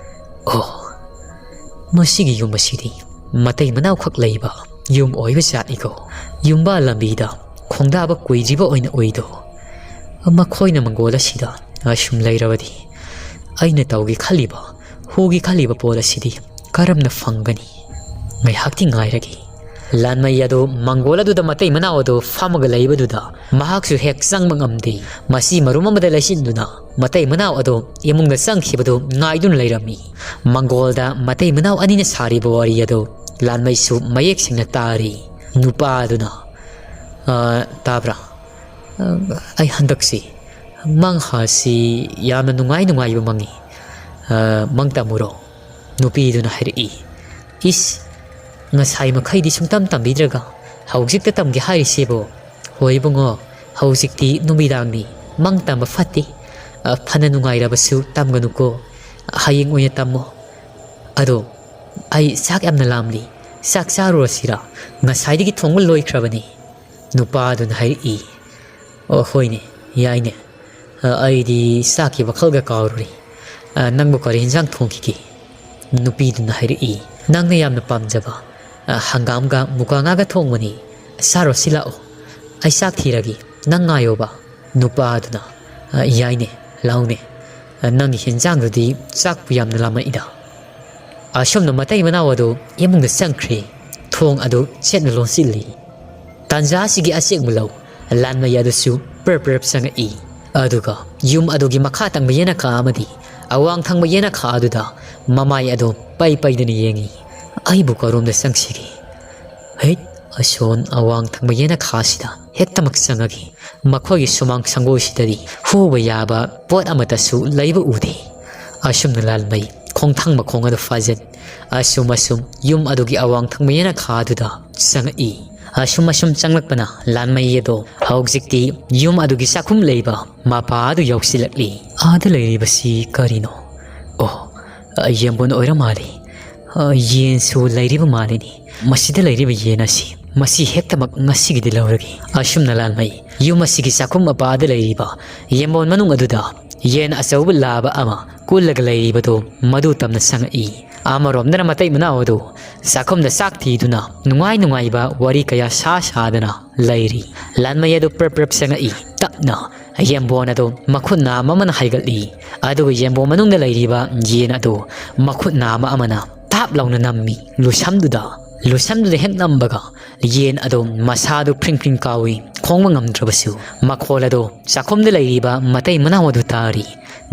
ꯑꯣ, ꯃꯁꯤꯒꯤ ꯌꯨꯝ ꯑꯁꯤꯗꯤ ꯃꯇꯩ ꯃꯅꯥꯎꯈꯛ ꯂꯩꯕ ꯌꯨꯝ ꯑꯣꯏꯕ ꯖꯥꯠꯅꯤꯀꯣ꯫ ꯌꯨꯝꯕꯥ ꯂꯝꯕꯤꯗ ꯈꯣꯡꯗꯥꯕ ꯀꯨꯏꯗ꯭ꯔꯤꯕ ꯑꯣꯏꯅ ꯎꯏꯗꯣ꯫ ꯃꯈꯣꯏꯅ ꯃꯪꯒꯣꯜ ꯑꯁꯤꯗ ꯑꯁꯨꯝ ꯂꯩꯔꯕꯗꯤ ꯑꯩꯅ ꯇꯧꯒꯦ ꯈꯜꯂꯤꯕ, ꯍꯨꯒꯦ ꯈꯜꯂꯤꯕ ꯄꯣꯠ ꯑꯁꯤꯗꯤ ꯀꯔꯝꯅ ꯐꯪꯒꯅꯤ? ꯉꯥꯏꯍꯥꯛꯇꯤ ꯉꯥꯏꯔꯒꯦ꯫ ꯂꯥꯟꯃꯩ ꯑꯗꯨ ꯃꯪꯒꯣꯜ ꯑꯗꯨꯗ ꯃꯇꯩ ꯃꯅꯥꯎ ꯑꯗꯨ ꯐꯝꯃꯒ ꯂꯩꯕꯗꯨꯗ ꯃꯍꯥꯛꯁꯨ ꯍꯦꯛ ꯆꯪꯕ ꯉꯝꯗꯦ꯫ ꯃꯁꯤ ꯃꯔꯨꯝ ꯑꯃꯗ ꯂꯩꯁꯤꯟꯗꯨꯅ ꯃꯇꯩ ꯃꯅꯥꯎ ꯑꯗꯨ ꯏꯃꯨꯡꯗ ꯆꯪꯈꯤꯕꯗꯨ ꯉꯥꯏꯗꯨꯅ ꯂꯩꯔꯝꯃꯤ꯫ ꯃꯪꯒꯣꯜꯗ ꯃꯇꯩ ꯃꯅꯥꯎ ꯑꯅꯤꯅ ꯁꯥꯔꯤꯕ ꯋꯥꯔꯤ ꯑꯗꯨ ꯂꯥꯟꯃꯩꯁꯨ ꯃꯌꯦꯛ ꯁꯦꯡꯅ ꯇꯥꯔꯤ꯫ ꯅꯨꯄꯥ ꯑꯗꯨꯅ, "ꯑ, ꯇꯥꯕ꯭ꯔꯥ? ꯑ, ꯑꯩ ꯍꯟꯗꯛꯁꯤ ꯃꯪ ꯍꯥꯁꯤ ꯌꯥꯝꯅ ꯅꯨꯡꯉꯥꯏ ꯅꯨꯡꯉꯥꯏꯕ ꯃꯪꯉꯤ꯫ ꯑ, ꯃꯪ ꯇꯝꯃꯨꯔꯣ?" ꯅꯨꯄꯤꯗꯨꯅ ꯍꯥꯏꯔꯛꯏ꯫ "ꯏꯁ, ꯉꯁꯥꯏ ꯃꯈꯩꯗꯤ ꯁꯨꯡꯇꯝ ꯇꯝꯕꯤꯗ꯭ꯔꯒ ꯍꯧꯖꯤꯛꯇ ꯇꯝꯒꯦ ꯍꯥꯏꯔꯤꯁꯤꯕꯣ?" "ꯍꯣꯏ ꯏꯕꯨꯡꯉꯣ, ꯍꯧꯖꯤꯛꯇꯤ ꯅꯨꯃꯤꯗꯥꯡꯅꯤ, ꯃꯪ ꯇꯝꯕ ꯐꯠꯇꯦ꯫ ꯑ, ꯐꯅ ꯅꯨꯡꯉꯥꯏꯔꯕꯁꯨ ꯇꯝꯒꯅꯨꯀꯣ, ꯍꯌꯦꯡ ꯑꯣꯏꯅ ꯇꯝꯃꯣ꯫ ꯑꯗꯣ ꯑꯩ ꯆꯥꯛ ꯌꯥꯝꯅ ꯂꯥꯝꯂꯤ, ꯆꯥꯛ ꯆꯥꯔꯨꯔꯁꯤꯔꯥ? ꯉꯁꯥꯏꯗꯒꯤ ꯊꯣꯡꯕ ꯂꯣꯏꯈ꯭ꯔꯕꯅꯤ꯫" ꯅꯨꯄꯥꯗꯨꯅ ꯍꯥꯏꯔꯛꯏ꯫ "ꯑꯣ, ꯍꯣꯏꯅꯦ, ꯌꯥꯏꯅꯦ꯫ ꯑ, ꯑꯩꯗꯤ ꯆꯥꯛꯀꯤ ꯋꯥꯈꯜꯒ ꯀꯥꯎꯔꯨꯔꯦ꯫ ꯑ, ꯅꯪꯕꯨ ꯀꯔꯤ ꯍꯤꯟꯖꯥꯡ ꯊꯣꯡꯈꯤꯒꯦ?" ꯅꯨꯄꯤꯗꯨꯅ ꯍꯥꯏꯔꯛꯏ, "ꯅꯪꯅ ꯌꯥꯝꯅ ꯄꯥꯝꯖꯕ, ꯑ, ꯍꯪꯒꯥꯝꯒ ꯃꯨꯀꯥ ꯉꯥꯒ ꯊꯣꯡꯕꯅꯤ꯫ ꯆꯥꯔꯣ, ꯁꯤ ꯂꯥꯛꯑꯣ꯫ ꯑꯩ ꯆꯥꯛ ꯊꯤꯔꯒꯦ, ꯅꯪ ꯉꯥꯏꯌꯣꯕ"꯫ ꯅꯨꯄꯥꯗꯨꯅ, "ꯑ, ꯌꯥꯏꯅꯦ, ꯂꯥꯎꯅꯦ꯫ ꯑ, ꯅꯪꯒꯤ ꯍꯦꯟꯖꯥꯡꯗꯨꯗꯤ ꯆꯥꯛꯄꯨ ꯌꯥꯝꯅ ꯂꯥꯝꯃꯛꯏꯗ"꯫ ꯑꯁꯨꯝꯅ ꯃꯇꯩ ꯃꯅꯥꯎ ꯑꯗꯨ ꯏꯃꯨꯡꯗ ꯆꯪꯈ꯭ꯔꯦ꯫ ꯊꯣꯡ ꯑꯗꯨ ꯆꯦꯠꯅ ꯂꯣꯟꯁꯤꯜꯂꯤ꯫ ꯇꯥꯟꯖꯥ ꯑꯁꯤꯒꯤ ꯑꯆꯦꯛ ꯃꯨꯂꯧ ꯂꯥꯟꯃꯩ ꯑꯗꯨꯁꯨ ꯄ꯭ꯔꯞ ꯄ꯭ꯔꯞ ꯆꯪꯉꯛꯏ꯫ ꯑꯗꯨꯒ ꯌꯨꯝ ꯑꯗꯨꯒꯤ ꯃꯈꯥ ꯊꯪꯕ ꯌꯦꯅꯈꯥ ꯑꯃꯗꯤ ꯑꯋꯥꯡ ꯊꯪꯕ ꯌꯦꯅꯈꯥ ꯑꯗꯨꯗ ꯃꯃꯥꯏ ꯑꯗꯨ ꯄꯩ ꯄꯩꯗꯨꯅ ꯌꯦꯡꯉꯤ꯫ "ꯑꯩꯕꯨ ꯀꯔꯣꯝꯗ ꯆꯪꯁꯤꯒꯦ? ꯍꯩꯠ, ꯑꯁꯣꯟ ꯑꯋꯥꯡ ꯊꯪꯕ ꯌꯦꯅꯈꯥ ꯑꯁꯤꯗ ꯍꯦꯛꯇꯃꯛ ꯆꯪꯉꯒꯦ"꯫ ꯃꯈꯣꯏꯒꯤ ꯁꯨꯃꯥꯡ ꯁꯪꯒꯣꯏꯁꯤꯗꯗꯤ ꯍꯨꯕ ꯌꯥꯕ ꯄꯣꯠ ꯑꯃꯠꯇꯁꯨ ꯂꯩꯕ ꯎꯗꯦ꯫ ꯑꯁꯨꯝꯅ ꯂꯥꯟꯃꯩ ꯈꯣꯡꯊꯥꯡ ꯃꯈꯣꯡ ꯑꯗꯨ ꯐꯥꯖꯤꯟ ꯑꯁꯨꯝ ꯑꯁꯨꯝ ꯌꯨꯝ ꯑꯗꯨꯒꯤ ꯑꯋꯥꯡ ꯊꯪꯕ ꯌꯦꯅꯈꯥ ꯑꯗꯨꯗ ꯆꯪꯉꯛꯏ꯫ ꯑꯁꯨꯝ ꯑꯁꯨꯝ ꯆꯪꯂꯛꯄꯅ ꯂꯥꯟꯃꯩ ꯑꯗꯣ ꯍꯧꯖꯤꯛꯇꯤ ꯌꯨꯝ ꯑꯗꯨꯒꯤ ꯆꯥꯛꯈꯨꯝ ꯂꯩꯕ ꯃꯄꯥ ꯑꯗꯨ ꯌꯧꯁꯤꯜꯂꯛꯂꯤ꯫ "ꯑꯥꯗ ꯂꯩꯔꯤꯕꯁꯤ ꯀꯔꯤꯅꯣ? ꯑꯣ, ꯌꯦꯝꯕꯣꯟ ꯑꯣꯏꯔ ꯃꯥꯜꯂꯤ꯫ ꯑ, ꯌꯦꯟꯁꯨ ꯂꯩꯔꯤꯕ ꯃꯥꯜꯂꯤꯅꯤ꯫ ꯃꯁꯤꯗ ꯂꯩꯔꯤꯕ ꯌꯦꯟ ꯑꯁꯤ, ꯃꯁꯤ ꯍꯦꯛꯇꯃꯛ ꯉꯁꯤꯒꯤꯗꯤ ꯂꯧꯔꯒꯦ"꯫ ꯑꯁꯨꯝꯅ ꯂꯥꯟꯃꯩ ꯌꯨꯝ ꯑꯁꯤꯒꯤ ꯆꯥꯛꯈꯨꯝ ꯃꯄꯥꯗ ꯂꯩꯔꯤꯕ ꯌꯦꯝꯕꯣꯟ ꯃꯅꯨꯡ ꯑꯗꯨꯗ ꯌꯦꯟ ꯑꯆꯧꯕ ꯂꯥꯕ ꯑꯃ ꯀꯨꯜꯂꯒ ꯂꯩꯔꯤꯕꯗꯨ ꯃꯗꯨ ꯇꯝꯅ ꯆꯪꯉꯛꯏ꯫ ꯑꯃꯔꯣꯝꯗꯅ ꯃꯇꯩ ꯃꯅꯥꯎ ꯑꯗꯨ ꯆꯥꯛꯈꯨꯝꯗ ꯆꯥꯛ ꯊꯤꯗꯨꯅ ꯅꯨꯡꯉꯥꯏ ꯅꯨꯡꯉꯥꯏꯕ ꯋꯥꯔꯤ ꯀꯌꯥ ꯁꯥ ꯁꯥꯗꯅ ꯂꯩꯔꯤ꯫ ꯂꯥꯟꯃꯩ ꯑꯗꯨ ꯄ꯭ꯔꯞ ꯄ꯭ꯔꯞ ꯆꯪꯉꯛꯏ꯫ ꯇꯞꯅ ꯌꯦꯝꯕꯣꯟ ꯑꯗꯨ ꯃꯈꯨꯠ ꯅꯥꯝꯃ ꯑꯃꯅ ꯍꯥꯏꯒꯠꯂꯤ꯫ ꯑꯗꯨꯒ ꯌꯦꯝꯕꯣꯟ ꯃꯅꯨꯡꯗ ꯂꯩꯔꯤꯕ ꯌꯦꯟ ꯑꯗꯨ ꯃꯈꯨꯠ ꯅꯥꯝꯃ ꯑꯃꯅ ꯇꯥꯞ ꯂꯥꯎꯅ ꯅꯝꯃꯤ꯫ ꯂꯨꯁꯝꯗꯨꯗ, ꯂꯨꯁꯝꯗꯨꯗ ꯍꯦꯛ ꯅꯝꯕꯒ ꯌꯦꯟ ꯑꯗꯨ ꯃꯁꯥꯗꯨ ꯐ꯭ꯔꯤꯡ ꯐ꯭ꯔꯤꯡ ꯀꯥꯎꯏ꯫ ꯈꯣꯡꯕ ꯉꯝꯗ꯭ꯔꯕꯁꯨ ꯃꯈꯣꯜ ꯑꯗꯨ ꯆꯥꯛꯈꯨꯝꯗ ꯂꯩꯔꯤꯕ ꯃꯇꯩ ꯃꯅꯥꯎ ꯑꯗꯨ ꯇꯥꯔꯤ꯫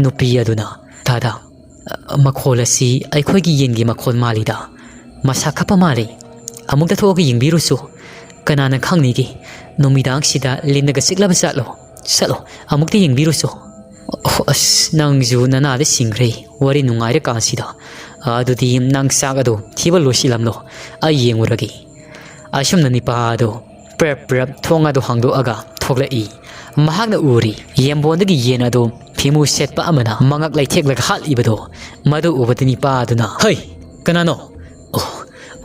ꯅꯨꯄꯤ ꯑꯗꯨꯅ, "ꯗꯥꯗꯥ, ꯃꯈꯣꯜ ꯑꯁꯤ ꯑꯩꯈꯣꯏꯒꯤ ꯌꯦꯟꯒꯤ ꯃꯈꯣꯜ ꯃꯥꯜꯂꯤꯗ꯫ ꯃꯁꯥ ꯀꯞꯄ ꯃꯥꯜꯂꯤ꯫ ꯑꯃꯨꯛꯇ ꯊꯣꯛꯑꯒ ꯌꯦꯡꯕꯤꯔꯨꯁꯨ꯫ ꯀꯅꯥꯅ ꯈꯪꯅꯤꯒꯦ? ꯅꯨꯃꯤꯗꯥꯡꯁꯤꯗ ꯂꯤꯟꯅꯒ ꯆꯤꯛꯂꯕ ꯖꯥꯠꯂꯣ? ꯆꯠꯂꯣ, ꯑꯃꯨꯛꯇ ꯌꯦꯡꯕꯤꯔꯨꯁꯣ"꯫ "ꯑꯣ, ꯑꯁ, ꯅꯪꯁꯨ ꯅꯅꯥꯗ ꯁꯤꯡꯈ꯭ꯔꯦ꯫ ꯋꯥꯔꯤ ꯅꯨꯡꯉꯥꯏꯔꯀꯥꯟꯁꯤꯗ꯫ ꯑꯗꯨꯗꯤ ꯅꯪ ꯆꯥꯛ ꯑꯗꯨ ꯊꯤꯕ ꯂꯣꯏꯁꯤꯜꯂꯝꯂꯣ꯫ ꯑꯩ ꯌꯦꯡꯉꯨꯔꯒꯦ"꯫ ꯑꯁꯨꯝꯅ ꯅꯤꯄꯥ ꯑꯗꯨ ꯄ꯭ꯔꯞ ꯄ꯭ꯔꯞ ꯊꯣꯡ ꯑꯗꯨ ꯍꯥꯡꯗꯣꯛꯑꯒ ꯊꯣꯛꯂꯛꯏ꯫ ꯃꯍꯥꯛꯅ ꯎꯔꯤ, ꯌꯦꯝꯕꯣꯟꯗꯒꯤ ꯌꯦꯟ ꯑꯗꯨ ꯐꯤꯃꯨ ꯁꯦꯠꯄ ꯑꯃꯅ ꯃꯉꯛ ꯂꯩꯊꯦꯛꯂꯒ ꯍꯥꯠꯂꯤꯕꯗꯣ꯫ ꯃꯗꯨ ꯎꯕꯗ ꯅꯤꯄꯥ ꯑꯗꯨꯅ, "ꯍꯩ! ꯀꯅꯥꯅꯣ? ꯑꯣ,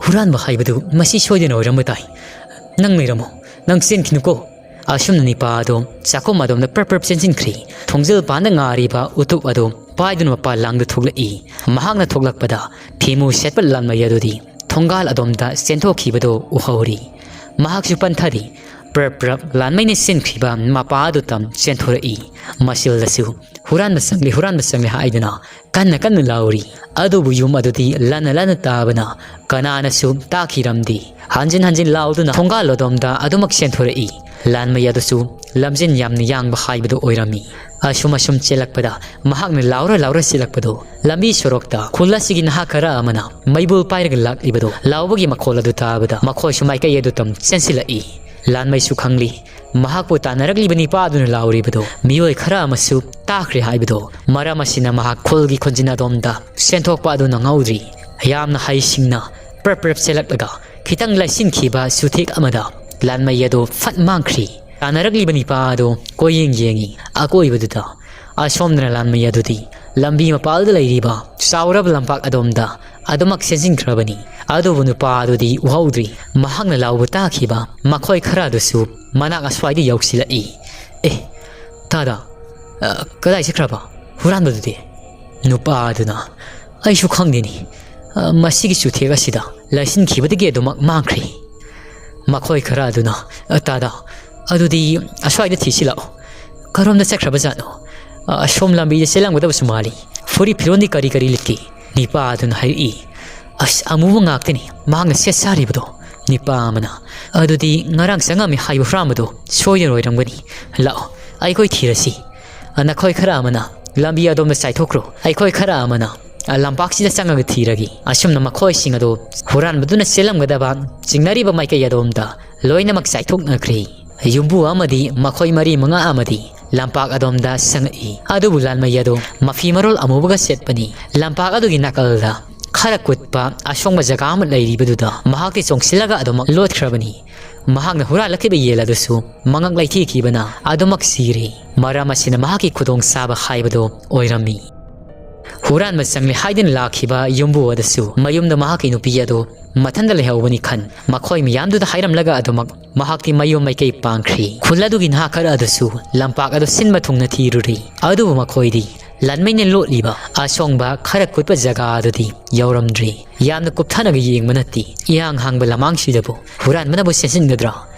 ꯍꯨꯔꯥꯟꯕ ꯍꯥꯏꯕꯗꯨ ꯃꯁꯤ ꯁꯣꯏꯗꯅ ꯑꯣꯏꯔꯝꯕ ꯇꯥꯏ꯫ ꯅꯪ ꯂꯩꯔꯝꯃꯣ, ꯅꯪ ꯆꯦꯟꯈꯤꯅꯨꯀꯣ"꯫ ꯑꯁꯨꯝꯅ ꯅꯤꯄꯥ ꯑꯗꯨ ꯆꯥꯛꯈꯨꯝ ꯑꯗꯣꯝꯗ ꯄ꯭ꯔꯞ ꯄ꯭ꯔꯞ ꯆꯦꯟꯁꯤꯟꯈ꯭ꯔꯦ꯫ ꯊꯣꯡꯖꯤꯜ ꯄꯥꯟꯗ ꯉꯥꯔꯤꯕ ꯎꯇꯨꯞ ꯑꯗꯨ ꯄꯥꯏꯗꯨꯅ ꯃꯄꯥꯟ ꯂꯥꯡꯗ ꯊꯣꯛꯂꯛꯏ꯫ ꯃꯍꯥꯛꯅ ꯊꯣꯛꯂꯛꯄꯗ ꯊꯦꯃꯨ ꯁꯦꯠꯄ ꯂꯥꯟꯃꯩ ꯑꯗꯨꯗꯤ ꯊꯣꯡꯒꯥꯜ ꯑꯗꯣꯝꯗ ꯆꯦꯟꯊꯣꯛꯈꯤꯕꯗꯨ ꯎꯍꯧꯔꯤ꯫ ꯃꯍꯥꯛꯁꯨ ꯄꯟꯊꯔꯤ꯫ ꯄ꯭ꯔꯞ ꯄ꯭ꯔꯞ ꯂꯥꯟꯃꯩꯅ ꯆꯦꯟꯈ꯭ꯔꯤꯕ ꯃꯄꯥ ꯑꯗꯨ ꯇꯝ ꯆꯦꯟꯊꯣꯔꯛꯏ꯫ ꯃꯁꯤꯜꯗꯁꯨ "ꯍꯨꯔꯥꯟꯕ ꯆꯪꯂꯦ, ꯍꯨꯔꯥꯟꯕ ꯆꯪꯂꯦ" ꯍꯥꯏꯗꯨꯅ ꯀꯟꯅ ꯀꯟꯅ ꯂꯥꯎꯔꯤ꯫ ꯑꯗꯨꯕꯨ ꯌꯨꯝ ꯑꯗꯨꯗꯤ ꯂꯟꯅ ꯂꯟꯅ ꯇꯥꯕꯅ ꯀꯅꯥꯅꯁꯨ ꯇꯥꯈꯤꯔꯝꯗꯦ꯫ ꯍꯟꯖꯤꯟ ꯍꯟꯖꯤꯟ ꯂꯥꯎꯗꯨꯅ ꯊꯣꯡꯒꯥꯜ ꯑꯗꯣꯝꯗ ꯑꯗꯨꯃꯛ ꯆꯦꯟꯊꯣꯔꯛꯏ꯫ ꯂꯥꯟꯃꯩ ꯑꯗꯨꯁꯨ ꯂꯝꯖꯦꯟ ꯌꯥꯝꯅ ꯌꯥꯡꯕ ꯍꯥꯏꯕꯗꯨ ꯑꯣꯏꯔꯝꯃꯤ꯫ ꯑꯁꯨꯝ ꯑꯁꯨꯝ ꯆꯦꯜꯂꯛꯄꯗ ꯃꯍꯥꯛꯅ ꯂꯥꯎꯔ ꯂꯥꯎꯔ ꯆꯦꯜꯂꯛꯄꯗꯣ, ꯂꯝꯕꯤ ꯁꯣꯔꯣꯛꯇ ꯈꯨꯜ ꯑꯁꯤꯒꯤ ꯅꯍꯥ ꯈꯔ ꯑꯃꯅ ꯃꯩꯕꯨꯜ ꯄꯥꯏꯔꯒ ꯂꯥꯛꯂꯤꯕꯗꯣ, ꯂꯥꯎꯕꯒꯤ ꯃꯈꯣꯜ ꯑꯗꯨ ꯇꯥꯕꯗ ꯃꯈꯣꯏꯁꯨ ꯃꯥꯏꯀꯩ ꯑꯗꯨ ꯇꯝ ꯆꯦꯟꯁꯤꯜꯂꯛꯏ꯫ ꯂꯥꯟꯃꯩꯁꯨ ꯈꯪꯂꯤ, ꯃꯍꯥꯛꯄꯨ ꯇꯥꯟꯅꯔꯛꯂꯤꯕ ꯅꯤꯄꯥ ꯑꯗꯨꯅ ꯂꯥꯎꯔꯤꯕꯗꯣ ꯃꯤꯑꯣꯏ ꯈꯔ ꯑꯃꯁꯨ ꯇꯥꯈ꯭ꯔꯦ ꯍꯥꯏꯕꯗꯣ꯫ ꯃꯔꯝ ꯑꯁꯤꯅ ꯃꯍꯥꯛ ꯈꯨꯜꯒꯤ ꯈꯨꯟꯖꯤꯟ ꯑꯗꯣꯝꯗ ꯆꯦꯟꯊꯣꯛꯄ ꯑꯗꯨ ꯅꯪꯍꯧꯗ꯭ꯔꯤ꯫ ꯌꯥꯝꯅ ꯍꯩꯁꯤꯡꯅ ꯄ꯭ꯔꯞ ꯄ꯭ꯔꯞ ꯆꯦꯜꯂꯛꯂꯒ ꯈꯤꯇꯪ ꯂꯩꯁꯤꯟꯈꯤꯕ ꯆꯨꯊꯦꯛ ꯑꯃꯗ ꯂꯥꯟꯃꯩ ꯑꯗꯨ ꯐꯠ ꯃꯥꯡꯈ꯭ꯔꯤ꯫ ꯇꯥꯟꯅꯔꯛꯂꯤꯕ ꯅꯤꯄꯥ ꯑꯗꯨ ꯀꯣꯏꯌꯦꯡ ꯌꯦꯡꯉꯤ꯫ ꯑꯀꯣꯏꯕꯗꯨꯗ ꯑꯁꯣꯝꯗꯅ ꯂꯥꯟꯃꯩ ꯑꯗꯨꯗꯤ ꯂꯝꯕꯤ ꯃꯄꯥꯜꯗ ꯂꯩꯔꯤꯕ ꯆꯥꯎꯔꯕ ꯂꯝꯄꯥꯛ ꯑꯗꯣꯝꯗ ꯑꯗꯨꯃꯛ ꯆꯦꯟꯁꯤꯟꯈ꯭ꯔꯕꯅꯤ꯫ ꯑꯗꯨꯕꯨ ꯅꯨꯄꯥ ꯑꯗꯨꯗꯤ ꯎꯍꯧꯗ꯭ꯔꯤ꯫ ꯃꯍꯥꯛꯅ ꯂꯥꯎꯕ ꯇꯥꯈꯤꯕ ꯃꯈꯣꯏ ꯈꯔ ꯑꯗꯨꯁꯨ ꯃꯅꯥꯛ ꯑꯁ꯭ꯋꯥꯏꯗ ꯌꯧꯁꯤꯜꯂꯛꯏ꯫ "ꯑꯦ, ꯇꯥꯗ, ꯑ, ꯀꯗꯥꯏ ꯆꯠꯈ꯭ꯔꯕ ꯍꯨꯔꯥꯟꯕꯗꯨꯗꯤ?" ꯅꯨꯄꯥ ꯑꯗꯨꯅ, "ꯑꯩꯁꯨ ꯈꯪꯗꯦꯅꯤ꯫ ꯑ, ꯃꯁꯤꯒꯤ ꯆꯨꯊꯦꯛ ꯑꯁꯤꯗ ꯂꯩꯁꯤꯟꯈꯤꯕꯗꯒꯤ ꯑꯗꯨꯃꯛ ꯃꯥꯡꯈ꯭ꯔꯦ꯫" ꯃꯈꯣꯏ ꯈꯔ ꯑꯗꯨꯅ, "ꯑ, ꯇꯥꯗ, ꯑꯗꯨꯗꯤ ꯑꯁ꯭ꯋꯥꯏꯗ ꯊꯤꯁꯤꯜꯂꯛꯑꯣ꯫ ꯀꯔꯣꯝꯗ ꯆꯠꯈ꯭ꯔꯕꯖꯥꯠꯅꯣ? ꯑ, ꯑꯁꯣꯝ ꯂꯝꯕꯤꯗ ꯆꯦꯜꯂꯝꯒꯗꯕꯁꯨ ꯃꯥꯜꯂꯤ꯫ ꯐꯨꯔꯤꯠ ꯐꯤꯔꯣꯟꯗꯤ ꯀꯔꯤ ꯀꯔꯤ ꯂꯤꯠꯀꯦ?" ꯅꯤꯄꯥ ꯑꯗꯨꯅ ꯍꯥꯏꯔꯛꯏ꯫ "ꯑꯁ, ꯑꯃꯨꯕ ꯉꯥꯛꯇꯅꯤ ꯃꯍꯥꯛꯅ ꯁꯦꯠ ꯆꯥꯔꯤꯕꯗꯣ꯫" ꯅꯤꯄꯥ ꯑꯃꯅ, "ꯑꯗꯨꯗꯤ ꯉꯔꯥꯡ ꯆꯪꯉꯝꯃꯤ ꯍꯥꯏꯕ ꯍꯨꯔꯥꯟꯕꯗꯣ ꯁꯣꯏꯗꯅ ꯑꯣꯏꯔꯝꯒꯅꯤ꯫ ꯂꯥꯛꯑꯣ, ꯑꯩꯈꯣꯏ ꯊꯤꯔꯁꯤ꯫ ꯑ, ꯅꯈꯣꯏ ꯈꯔ ꯑꯃꯅ ꯂꯝꯕꯤ ꯑꯗꯣꯝꯗ ꯆꯥꯏꯊꯣꯛꯈ꯭ꯔꯣ, ꯑꯩꯈꯣꯏ ꯈꯔ ꯑꯃꯅ, ꯑ, ꯂꯝꯄꯥꯛꯁꯤꯗ ꯆꯪꯉꯒ ꯊꯤꯔꯒꯦ꯫" ꯑꯁꯨꯝꯅ ꯃꯈꯣꯏꯁꯤꯡ ꯑꯗꯨ ꯍꯨꯔꯥꯟꯕꯗꯨꯅ ꯆꯦꯜꯂꯝꯒꯗꯕ ꯆꯤꯡꯅꯔꯤꯕ ꯃꯥꯏꯀꯩ ꯑꯗꯣꯝꯗ ꯂꯣꯏꯅꯃꯛ ꯆꯥꯏꯊꯣꯛꯅꯈ꯭ꯔꯦ꯫ ꯌꯨꯝꯕꯨ ꯑꯃꯗꯤ ꯃꯈꯣꯏ ꯃꯔꯤ ꯃꯉꯥ ꯑꯃꯗꯤ ꯂꯝꯄꯥꯛ ꯑꯗꯣꯝꯗ ꯆꯪꯉꯛꯏ꯫ ꯑꯗꯨꯕꯨ ꯂꯥꯟꯃꯩ ꯑꯗꯨ ꯃꯐꯤ ꯃꯔꯣꯜ ꯑꯃꯨꯕꯒ ꯁꯦꯠꯄꯅꯤ꯫ ꯂꯝꯄꯥꯛ ꯑꯗꯨꯒꯤ ꯅꯥꯀꯜꯗ ꯈꯔ ꯀꯨꯠꯄ ꯑꯁꯣꯡꯕ ꯖꯒꯥ ꯑꯃ ꯂꯩꯔꯤꯕꯗꯨꯗ ꯃꯍꯥꯛꯇꯤ ꯆꯣꯡꯁꯤꯜꯂꯒ ꯑꯗꯨꯃꯛ ꯂꯣꯠꯈ꯭ꯔꯕꯅꯤ꯫ ꯃꯍꯥꯛꯅ ꯍꯨꯔꯥꯜꯂꯛꯈꯤꯕ ꯌꯦꯟ ꯑꯗꯨꯁꯨ ꯃꯉꯛ ꯂꯩꯊꯦꯛꯈꯤꯕꯅ ꯑꯗꯨꯃꯛ ꯁꯤꯔꯦ꯫ ꯃꯔꯝ ꯑꯁꯤꯅ ꯃꯍꯥꯛꯀꯤ ꯈꯨꯗꯣꯡꯆꯥꯕ ꯍꯥꯏꯕꯗꯨ ꯑꯣꯏꯔꯝꯃꯤ꯫ ꯍꯨꯔꯥꯟꯕ ꯆꯪꯂꯦ ꯍꯥꯏꯗꯨꯅ ꯂꯥꯛꯈꯤꯕ ꯌꯨꯝꯕꯨ ꯑꯗꯨꯁꯨ ꯃꯌꯨꯝꯗ ꯃꯍꯥꯛꯀꯤ ꯅꯨꯄꯤ ꯑꯗꯨ ꯃꯊꯟꯗ ꯂꯩꯍꯧꯕꯅꯤ ꯈꯟ, ꯃꯈꯣꯏ ꯃꯤꯌꯥꯝꯗꯨꯗ ꯍꯥꯏꯔꯝꯂꯒ ꯑꯗꯨꯃꯛ ꯃꯍꯥꯛꯇꯤ ꯃꯌꯨꯝ ꯃꯥꯏꯀꯩ ꯄꯥꯡꯈ꯭ꯔꯤ꯫ ꯈꯨꯜ ꯑꯗꯨꯒꯤ ꯅꯍꯥ ꯈꯔ ꯑꯗꯨꯁꯨ ꯂꯝꯄꯥꯛ ꯑꯗꯨ ꯁꯤꯟꯕ ꯊꯨꯡꯅ ꯊꯤꯔꯨꯔꯤ꯫ ꯑꯗꯨꯕꯨ ꯃꯈꯣꯏꯗꯤ ꯂꯥꯟꯃꯩꯅ ꯂꯣꯠꯂꯤꯕ ꯑꯁꯣꯡꯕ ꯈꯔ ꯀꯨꯠꯄ ꯖꯒꯥ ꯑꯗꯨꯗꯤ ꯌꯧꯔꯝꯗ꯭ꯔꯤ꯫ ꯌꯥꯝꯅ ꯀꯨꯞꯊꯅꯒ ꯌꯦꯡꯕ ꯅꯠꯇꯦ꯫ ꯏꯍꯥꯡ ꯍꯥꯡꯕ ꯂꯃꯥꯡꯁꯤꯗꯕꯨ ꯍꯨꯔꯥꯟꯕꯅꯕꯨ ꯆꯦꯟꯁꯤꯟꯒꯗ꯭ꯔꯥ?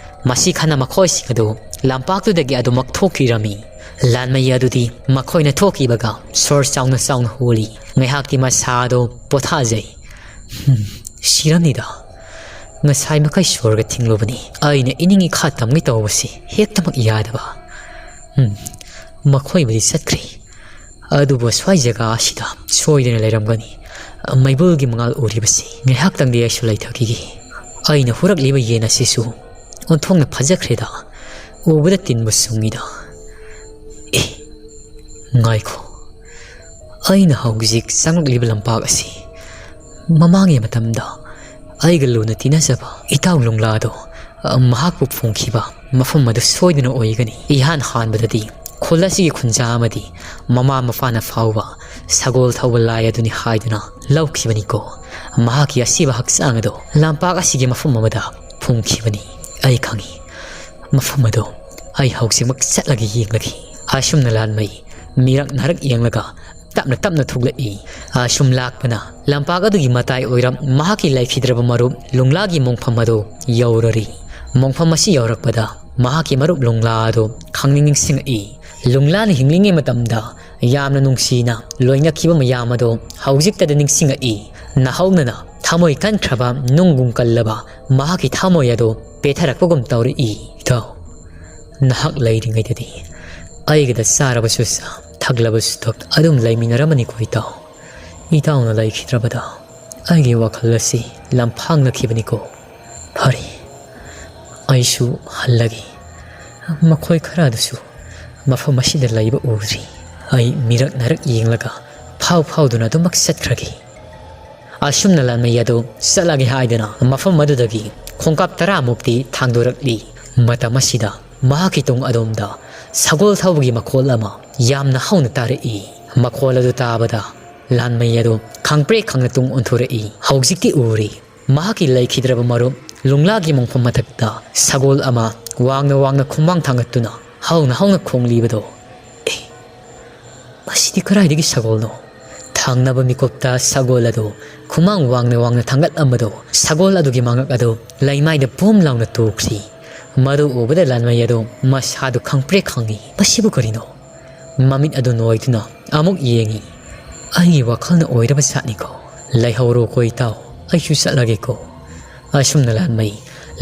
ꯃꯁꯤ ꯈꯟꯅ ꯃꯈꯣꯏꯁꯤꯡ ꯑꯗꯨ ꯂꯝꯄꯥꯛꯇꯨꯗꯒꯤ ꯑꯗꯨꯃꯛ ꯊꯣꯛꯈꯤꯔꯝꯃꯤ꯫ ꯂꯥꯟꯃꯩ ꯑꯗꯨꯗꯤ ꯃꯈꯣꯏꯅ ꯊꯣꯛꯈꯤꯕꯒ ꯁꯣꯔ ꯆꯥꯎꯅ ꯆꯥꯎꯅ ꯍꯣꯜꯂꯤ꯫ ꯉꯥꯏꯍꯥꯛꯇꯤ ꯃꯁꯥꯗꯣ ꯄꯣꯊꯥꯖꯩ꯫ "ꯍꯝ, ꯁꯤꯔꯝꯅꯤꯗ꯫ ꯉꯁꯥꯏ ꯃꯈꯩ ꯁꯣꯔꯒ ꯊꯤꯡꯂꯨꯕꯅꯤ꯫ ꯑꯩꯅ ꯏꯅꯤꯡ ꯏꯈꯥ ꯇꯝꯒꯦ ꯇꯧꯕꯁꯤ ꯍꯦꯛꯇꯃꯛ ꯌꯥꯗꯕ꯫ ꯍꯝ, ꯃꯈꯣꯏꯕꯨꯗꯤ ꯆꯠꯈ꯭ꯔꯦ꯫ ꯑꯗꯨꯕꯨ ꯑꯁ꯭ꯋꯥꯏ ꯖꯒꯥ ꯑꯁꯤꯗ ꯁꯣꯏꯗꯅ ꯂꯩꯔꯝꯒꯅꯤ꯫ ꯃꯩꯕꯨꯜꯒꯤ ꯃꯉꯥꯜ ꯎꯔꯤꯕꯁꯤ꯫ ꯉꯥꯏꯍꯥꯛꯇꯪꯗꯤ ꯑꯩꯁꯨ ꯂꯩꯊꯈꯤꯒꯦ꯫ ꯑꯩꯅ ꯍꯨꯔꯛꯂꯤꯕ ꯌꯦꯟ ꯑꯁꯤꯁꯨ ꯑꯣꯟꯊꯣꯛꯅ ꯐꯖꯈ꯭ꯔꯦꯗ꯫ ꯎꯕꯗ ꯇꯤꯟꯕꯨ ꯆꯨꯡꯉꯤꯗ꯫ ꯑꯦ, ꯉꯥꯏꯈꯣ꯫ ꯑꯩꯅ ꯍꯧꯖꯤꯛ ꯆꯪꯂꯛꯂꯤꯕ ꯂꯝꯄꯥꯛ ꯑꯁꯤ ꯃꯃꯥꯡꯒꯤ ꯃꯇꯝꯗ ꯑꯩꯒ ꯂꯨꯅ ꯇꯤꯟꯅꯖꯕ ꯏꯇꯥꯎ ꯂꯨꯡꯂꯥꯗꯣ, ꯑ, ꯃꯍꯥꯛꯄꯨ ꯐꯨꯝꯈꯤꯕ ꯃꯐꯝ ꯑꯗꯨ ꯁꯣꯏꯗꯅ ꯑꯣꯏꯒꯅꯤ꯫ ꯏꯍꯥꯟ ꯍꯥꯟꯕꯗꯗꯤ ꯈꯨꯜ ꯑꯁꯤꯒꯤ ꯈꯨꯟꯖꯥ ꯑꯃꯗꯤ ꯃꯃꯥ ꯃꯄꯥꯅ ꯐꯥꯎꯕ ꯁꯒꯣꯜ ꯊꯧꯕ ꯂꯥꯏ ꯑꯗꯨꯅꯤ ꯍꯥꯏꯗꯨꯅ ꯂꯧꯈꯤꯕꯅꯤꯀꯣ꯫ ꯃꯍꯥꯛꯀꯤ ꯑꯁꯤꯕ ꯍꯛꯆꯥꯡ ꯑꯗꯣ ꯂꯝꯄꯥꯛ ꯑꯁꯤꯒꯤ ꯃꯐꯝ ꯑꯃꯗ ꯐꯨꯝꯈꯤꯕꯅꯤ꯫ ꯑꯩ ꯈꯪꯏ꯫ ꯃꯐꯝ ꯑꯗꯣ ꯑꯩ ꯍꯧꯖꯤꯛꯃꯛ ꯆꯠꯂꯒ ꯌꯦꯡꯂꯒꯦ꯫ ꯑꯁꯨꯝꯅ ꯂꯥꯟꯃꯩ ꯃꯤꯔꯛ ꯅꯥꯔꯛ ꯌꯦꯡꯂꯒ ꯇꯞꯅ ꯇꯞꯅ ꯊꯣꯛꯂꯛꯏ꯫ ꯑꯁꯨꯝ ꯂꯥꯛꯄꯅ ꯂꯝꯄꯥꯛ ꯑꯗꯨꯒꯤ ꯃꯇꯥꯏ ꯑꯣꯏꯔꯞ ꯃꯍꯥꯛꯀꯤ ꯂꯩꯈꯤꯗ꯭ꯔꯕ ꯃꯔꯨꯞ ꯂꯨꯡꯂꯥꯒꯤ ꯃꯣꯡꯐꯝ ꯑꯗꯨ ꯌꯧꯔꯔꯤ꯫ ꯃꯣꯡꯐꯝ ꯑꯁꯤ ꯌꯧꯔꯛꯄꯗ ꯃꯍꯥꯛꯀꯤ ꯃꯔꯨꯞ ꯂꯨꯡꯂꯥ ꯑꯗꯨ ꯈꯪꯅꯤꯡ ꯅꯤꯡꯁꯤꯡꯉꯛꯏ꯫ ꯂꯨꯡꯂꯥꯅ ꯍꯤꯡꯂꯤꯉꯩ ꯃꯇꯝꯗ ꯌꯥꯝꯅ ꯅꯨꯡꯁꯤꯅ ꯂꯣꯏꯅꯈꯤꯕ ꯃꯌꯥꯝ ꯑꯗꯣ ꯍꯧꯖꯤꯛꯇꯗ ꯅꯤꯡꯁꯤꯡꯉꯛꯏ꯫ ꯅꯥꯍꯧꯅꯅ ꯊꯃꯣꯏ ꯀꯟꯈ꯭ꯔꯕ ꯅꯨꯡꯒꯨꯝ ꯀꯜꯂꯕ ꯃꯍꯥꯛꯀꯤ ꯊꯃꯣꯏ ꯑꯗꯣ ꯄꯦꯊꯔꯛꯄꯒꯨꯝ ꯇꯧꯔꯛꯏ꯫ ꯏꯇꯥꯎ, ꯅꯍꯥꯛ ꯂꯩꯔꯤꯉꯩꯗꯗꯤ ꯑꯩꯒꯗ ꯆꯥꯔꯕꯁꯨ ꯆꯥ, ꯊꯛꯂꯕꯁꯨ ꯊꯛ, ꯑꯗꯨꯝ ꯂꯩꯃꯤꯟꯅꯔꯝꯕꯅꯤꯀꯣ ꯏꯇꯥꯎ꯫ ꯏꯇꯥꯎꯅ ꯂꯩꯈꯤꯗ꯭ꯔꯕꯗ ꯑꯩꯒꯤ ꯋꯥꯈꯜ ꯑꯁꯤ ꯂꯝꯐꯥꯡꯅꯈꯤꯕꯅꯤꯀꯣ꯫ ꯐꯔꯦ, ꯑꯩꯁꯨ ꯍꯜꯂꯒꯦ꯫ ꯃꯈꯣꯏ ꯈꯔ ꯑꯗꯨꯁꯨ ꯃꯐꯝ ꯑꯁꯤꯗ ꯂꯩꯕ ꯎꯗ꯭ꯔꯤ꯫ ꯑꯩ ꯃꯤꯔꯛ ꯅꯥꯔꯛ ꯌꯦꯡꯂꯒ ꯐꯥꯎ ꯐꯥꯎꯗꯨꯅ ꯑꯗꯨꯃꯛ ꯆꯠꯈ꯭ꯔꯒꯦ꯫ ꯑꯁꯨꯝꯅ ꯂꯥꯟꯃꯩ ꯑꯗꯨ ꯆꯠꯂꯒꯦ ꯍꯥꯏꯗꯨꯅ ꯃꯐꯝ ꯑꯗꯨꯗꯒꯤ ꯈꯣꯡꯀꯥꯞ ꯇꯔꯥꯃꯨꯛꯇꯤ ꯊꯥꯡꯗꯣꯔꯛꯂꯤ꯫ ꯃꯇꯝ ꯑꯁꯤꯗ ꯃꯍꯥꯛꯀꯤ ꯇꯨꯡ ꯑꯗꯣꯝꯗ ꯁꯒꯣꯜ ꯊꯧꯕꯒꯤ ꯃꯈꯣꯜ ꯑꯃ ꯌꯥꯝꯅ ꯍꯧꯅ ꯇꯥꯔꯛꯏ꯫ ꯃꯈꯣꯜ ꯑꯗꯨ ꯇꯥꯕꯗ ꯂꯥꯟꯃꯩ ꯑꯗꯨ ꯈꯪꯄ꯭ꯔꯦꯛ ꯈꯪꯅ ꯇꯨꯡ ꯑꯣꯟꯊꯣꯔꯛꯏ꯫ ꯍꯧꯖꯤꯛꯇꯤ ꯎꯔꯤ꯫ ꯃꯍꯥꯛꯀꯤ ꯂꯩꯈꯤꯗ꯭ꯔꯕ ꯃꯔꯨꯞ ꯂꯨꯡꯂꯥꯒꯤ ꯃꯣꯡꯐꯝ ꯃꯊꯛꯇ ꯁꯒꯣꯜ ꯑꯃ ꯋꯥꯡꯅ ꯋꯥꯡꯅ ꯈꯨꯃꯥꯡ ꯊꯥꯡꯒꯠꯇꯨꯅ ꯍꯧꯅ ꯍꯧꯅ ꯈꯣꯡꯂꯤꯕꯗꯣ꯫ ꯑꯦ, ꯃꯁꯤꯗꯤ ꯀꯗꯥꯏꯗꯒꯤ ꯁꯒꯣꯜꯅꯣ? ꯊꯪꯅꯕ ꯃꯤꯀꯨꯞꯇ ꯁꯒꯣꯜ ꯑꯗꯨ ꯈꯨꯃꯥꯡ ꯋꯥꯡꯅ ꯋꯥꯡꯅ ꯊꯥꯡꯒꯠꯂꯝꯕꯗꯨ, ꯁꯒꯣꯜ ꯑꯗꯨꯒꯤ ꯃꯉꯛ ꯑꯗꯨ ꯂꯩꯃꯥꯏꯗ ꯕꯣꯝ ꯂꯥꯎꯅ ꯇꯨꯈ꯭ꯔꯤ꯫ ꯃꯗꯨ ꯎꯕꯗ ꯂꯥꯟꯃꯩ ꯑꯗꯨ ꯃꯁꯥꯗꯨ ꯈꯪꯄ꯭ꯔꯦꯛ ꯈꯪꯉꯤ꯫ "ꯃꯁꯤꯕꯨ ꯀꯔꯤꯅꯣ?" ꯃꯃꯤꯠ ꯑꯗꯨ ꯅꯣꯏꯗꯨꯅ ꯑꯃꯨꯛ ꯌꯦꯡꯉꯤ꯫ "ꯑꯩꯒꯤ ꯋꯥꯈꯜꯅ ꯑꯣꯏꯔꯕ ꯖꯥꯠꯅꯤꯀꯣ꯫ ꯂꯩꯍꯧꯔꯣꯀꯣ ꯏꯇꯥꯎ, ꯑꯩꯁꯨ ꯆꯠꯂꯒꯦꯀꯣ"꯫ ꯑꯁꯨꯝꯅ ꯂꯥꯟꯃꯩ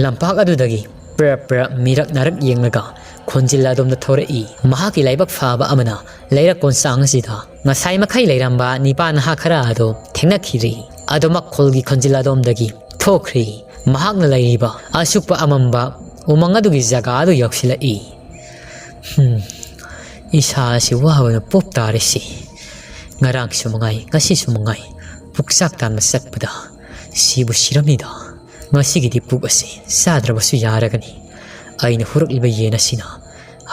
ꯂꯝꯄꯥꯛ ꯑꯗꯨꯗꯒꯤ ꯄ꯭ꯔꯞ ꯄ꯭ꯔꯞ ꯃꯤꯔꯛ ꯅꯥꯔꯛ ꯌꯦꯡꯂꯒ ꯈꯣꯟꯖꯤꯜ ꯑꯗꯣꯝꯗ ꯊꯧꯔꯛꯏ꯫ ꯃꯍꯥꯛꯀꯤ ꯂꯥꯏꯕꯛ ꯐꯕ ꯑꯃꯅ ꯂꯩꯔꯛ ꯀꯣꯟꯁꯥꯡ ꯑꯁꯤꯗ ꯉꯁꯥꯏ ꯃꯈꯩ ꯂꯩꯔꯝꯕ ꯅꯤꯄꯥ ꯅꯍꯥ ꯈꯔ ꯑꯗꯨ ꯊꯦꯡꯅꯈꯤꯗ꯭ꯔꯤ꯫ ꯑꯗꯨꯃꯛ ꯈꯨꯜꯒꯤ ꯈꯣꯟꯖꯤꯜ ꯑꯗꯣꯝꯗꯒꯤ ꯊꯣꯛꯈ꯭ꯔꯤ꯫ ꯃꯍꯥꯛꯅ ꯂꯩꯔꯤꯕ ꯑꯁꯨꯛꯄ ꯑꯃꯝꯕ ꯎꯃꯪ ꯑꯗꯨꯒꯤ ꯖꯒꯥ ꯑꯗꯨ ꯌꯧꯁꯤꯜꯂꯛꯏ꯫ "ꯍꯝ, ꯏꯁꯥ ꯑꯁꯤ ꯋꯥꯕꯅ ꯄꯣꯞ ꯇꯥꯔꯦ ꯁꯤ꯫ ꯉꯔꯥꯡꯁꯨ ꯃꯉꯥꯏ, ꯉꯁꯤꯁꯨ ꯃꯉꯥꯏ, ꯄꯨꯛꯆꯥꯛ ꯇꯥꯟꯕ ꯆꯠꯄꯗ ꯁꯤꯕꯨ ꯁꯤꯔꯝꯅꯤꯗ꯫ ꯉꯁꯤꯒꯤꯗꯤ ꯄꯨꯛ ꯑꯁꯤ ꯆꯥꯗ꯭ꯔꯕꯁꯨ ꯌꯥꯔꯒꯅꯤ꯫ ꯑꯩꯅ ꯍꯨꯔꯛꯂꯤꯕ ꯌꯦꯟ ꯑꯁꯤꯅ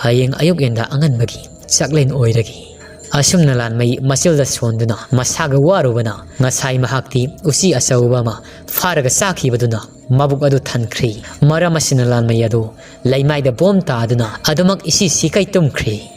ꯍꯌꯦꯡ ꯑꯌꯨꯛ ꯉꯟꯇꯥ ꯑꯉꯟꯕꯒꯤ ꯆꯥꯛꯂꯦꯟ ꯑꯣꯏꯔꯒꯦ"꯫ ꯑꯁꯨꯝꯅ ꯂꯥꯟꯃꯩ ꯃꯆꯤꯜꯗ ꯁꯣꯟꯗꯨꯅ ꯃꯁꯥꯒ ꯋꯥꯔꯨꯕꯅ ꯉꯁꯥꯏ ꯃꯍꯥꯛꯇꯤ ꯎꯆꯤ ꯑꯆꯧꯕ ꯑꯃ ꯐꯥꯔꯒ ꯆꯥꯈꯤꯕꯗꯨꯅ ꯃꯕꯨꯛ ꯑꯗꯨ ꯊꯟꯈ꯭ꯔꯤ꯫ ꯃꯔꯝ ꯑꯁꯤꯅ ꯂꯥꯟꯃꯩ ꯑꯗꯨ ꯂꯩꯃꯥꯏꯗ ꯕꯣꯝ ꯇꯥꯗꯨꯅ ꯑꯗꯨꯃꯛ ꯏꯁꯤ ꯁꯤꯀꯩ ꯇꯨꯝꯈ꯭ꯔꯤ꯫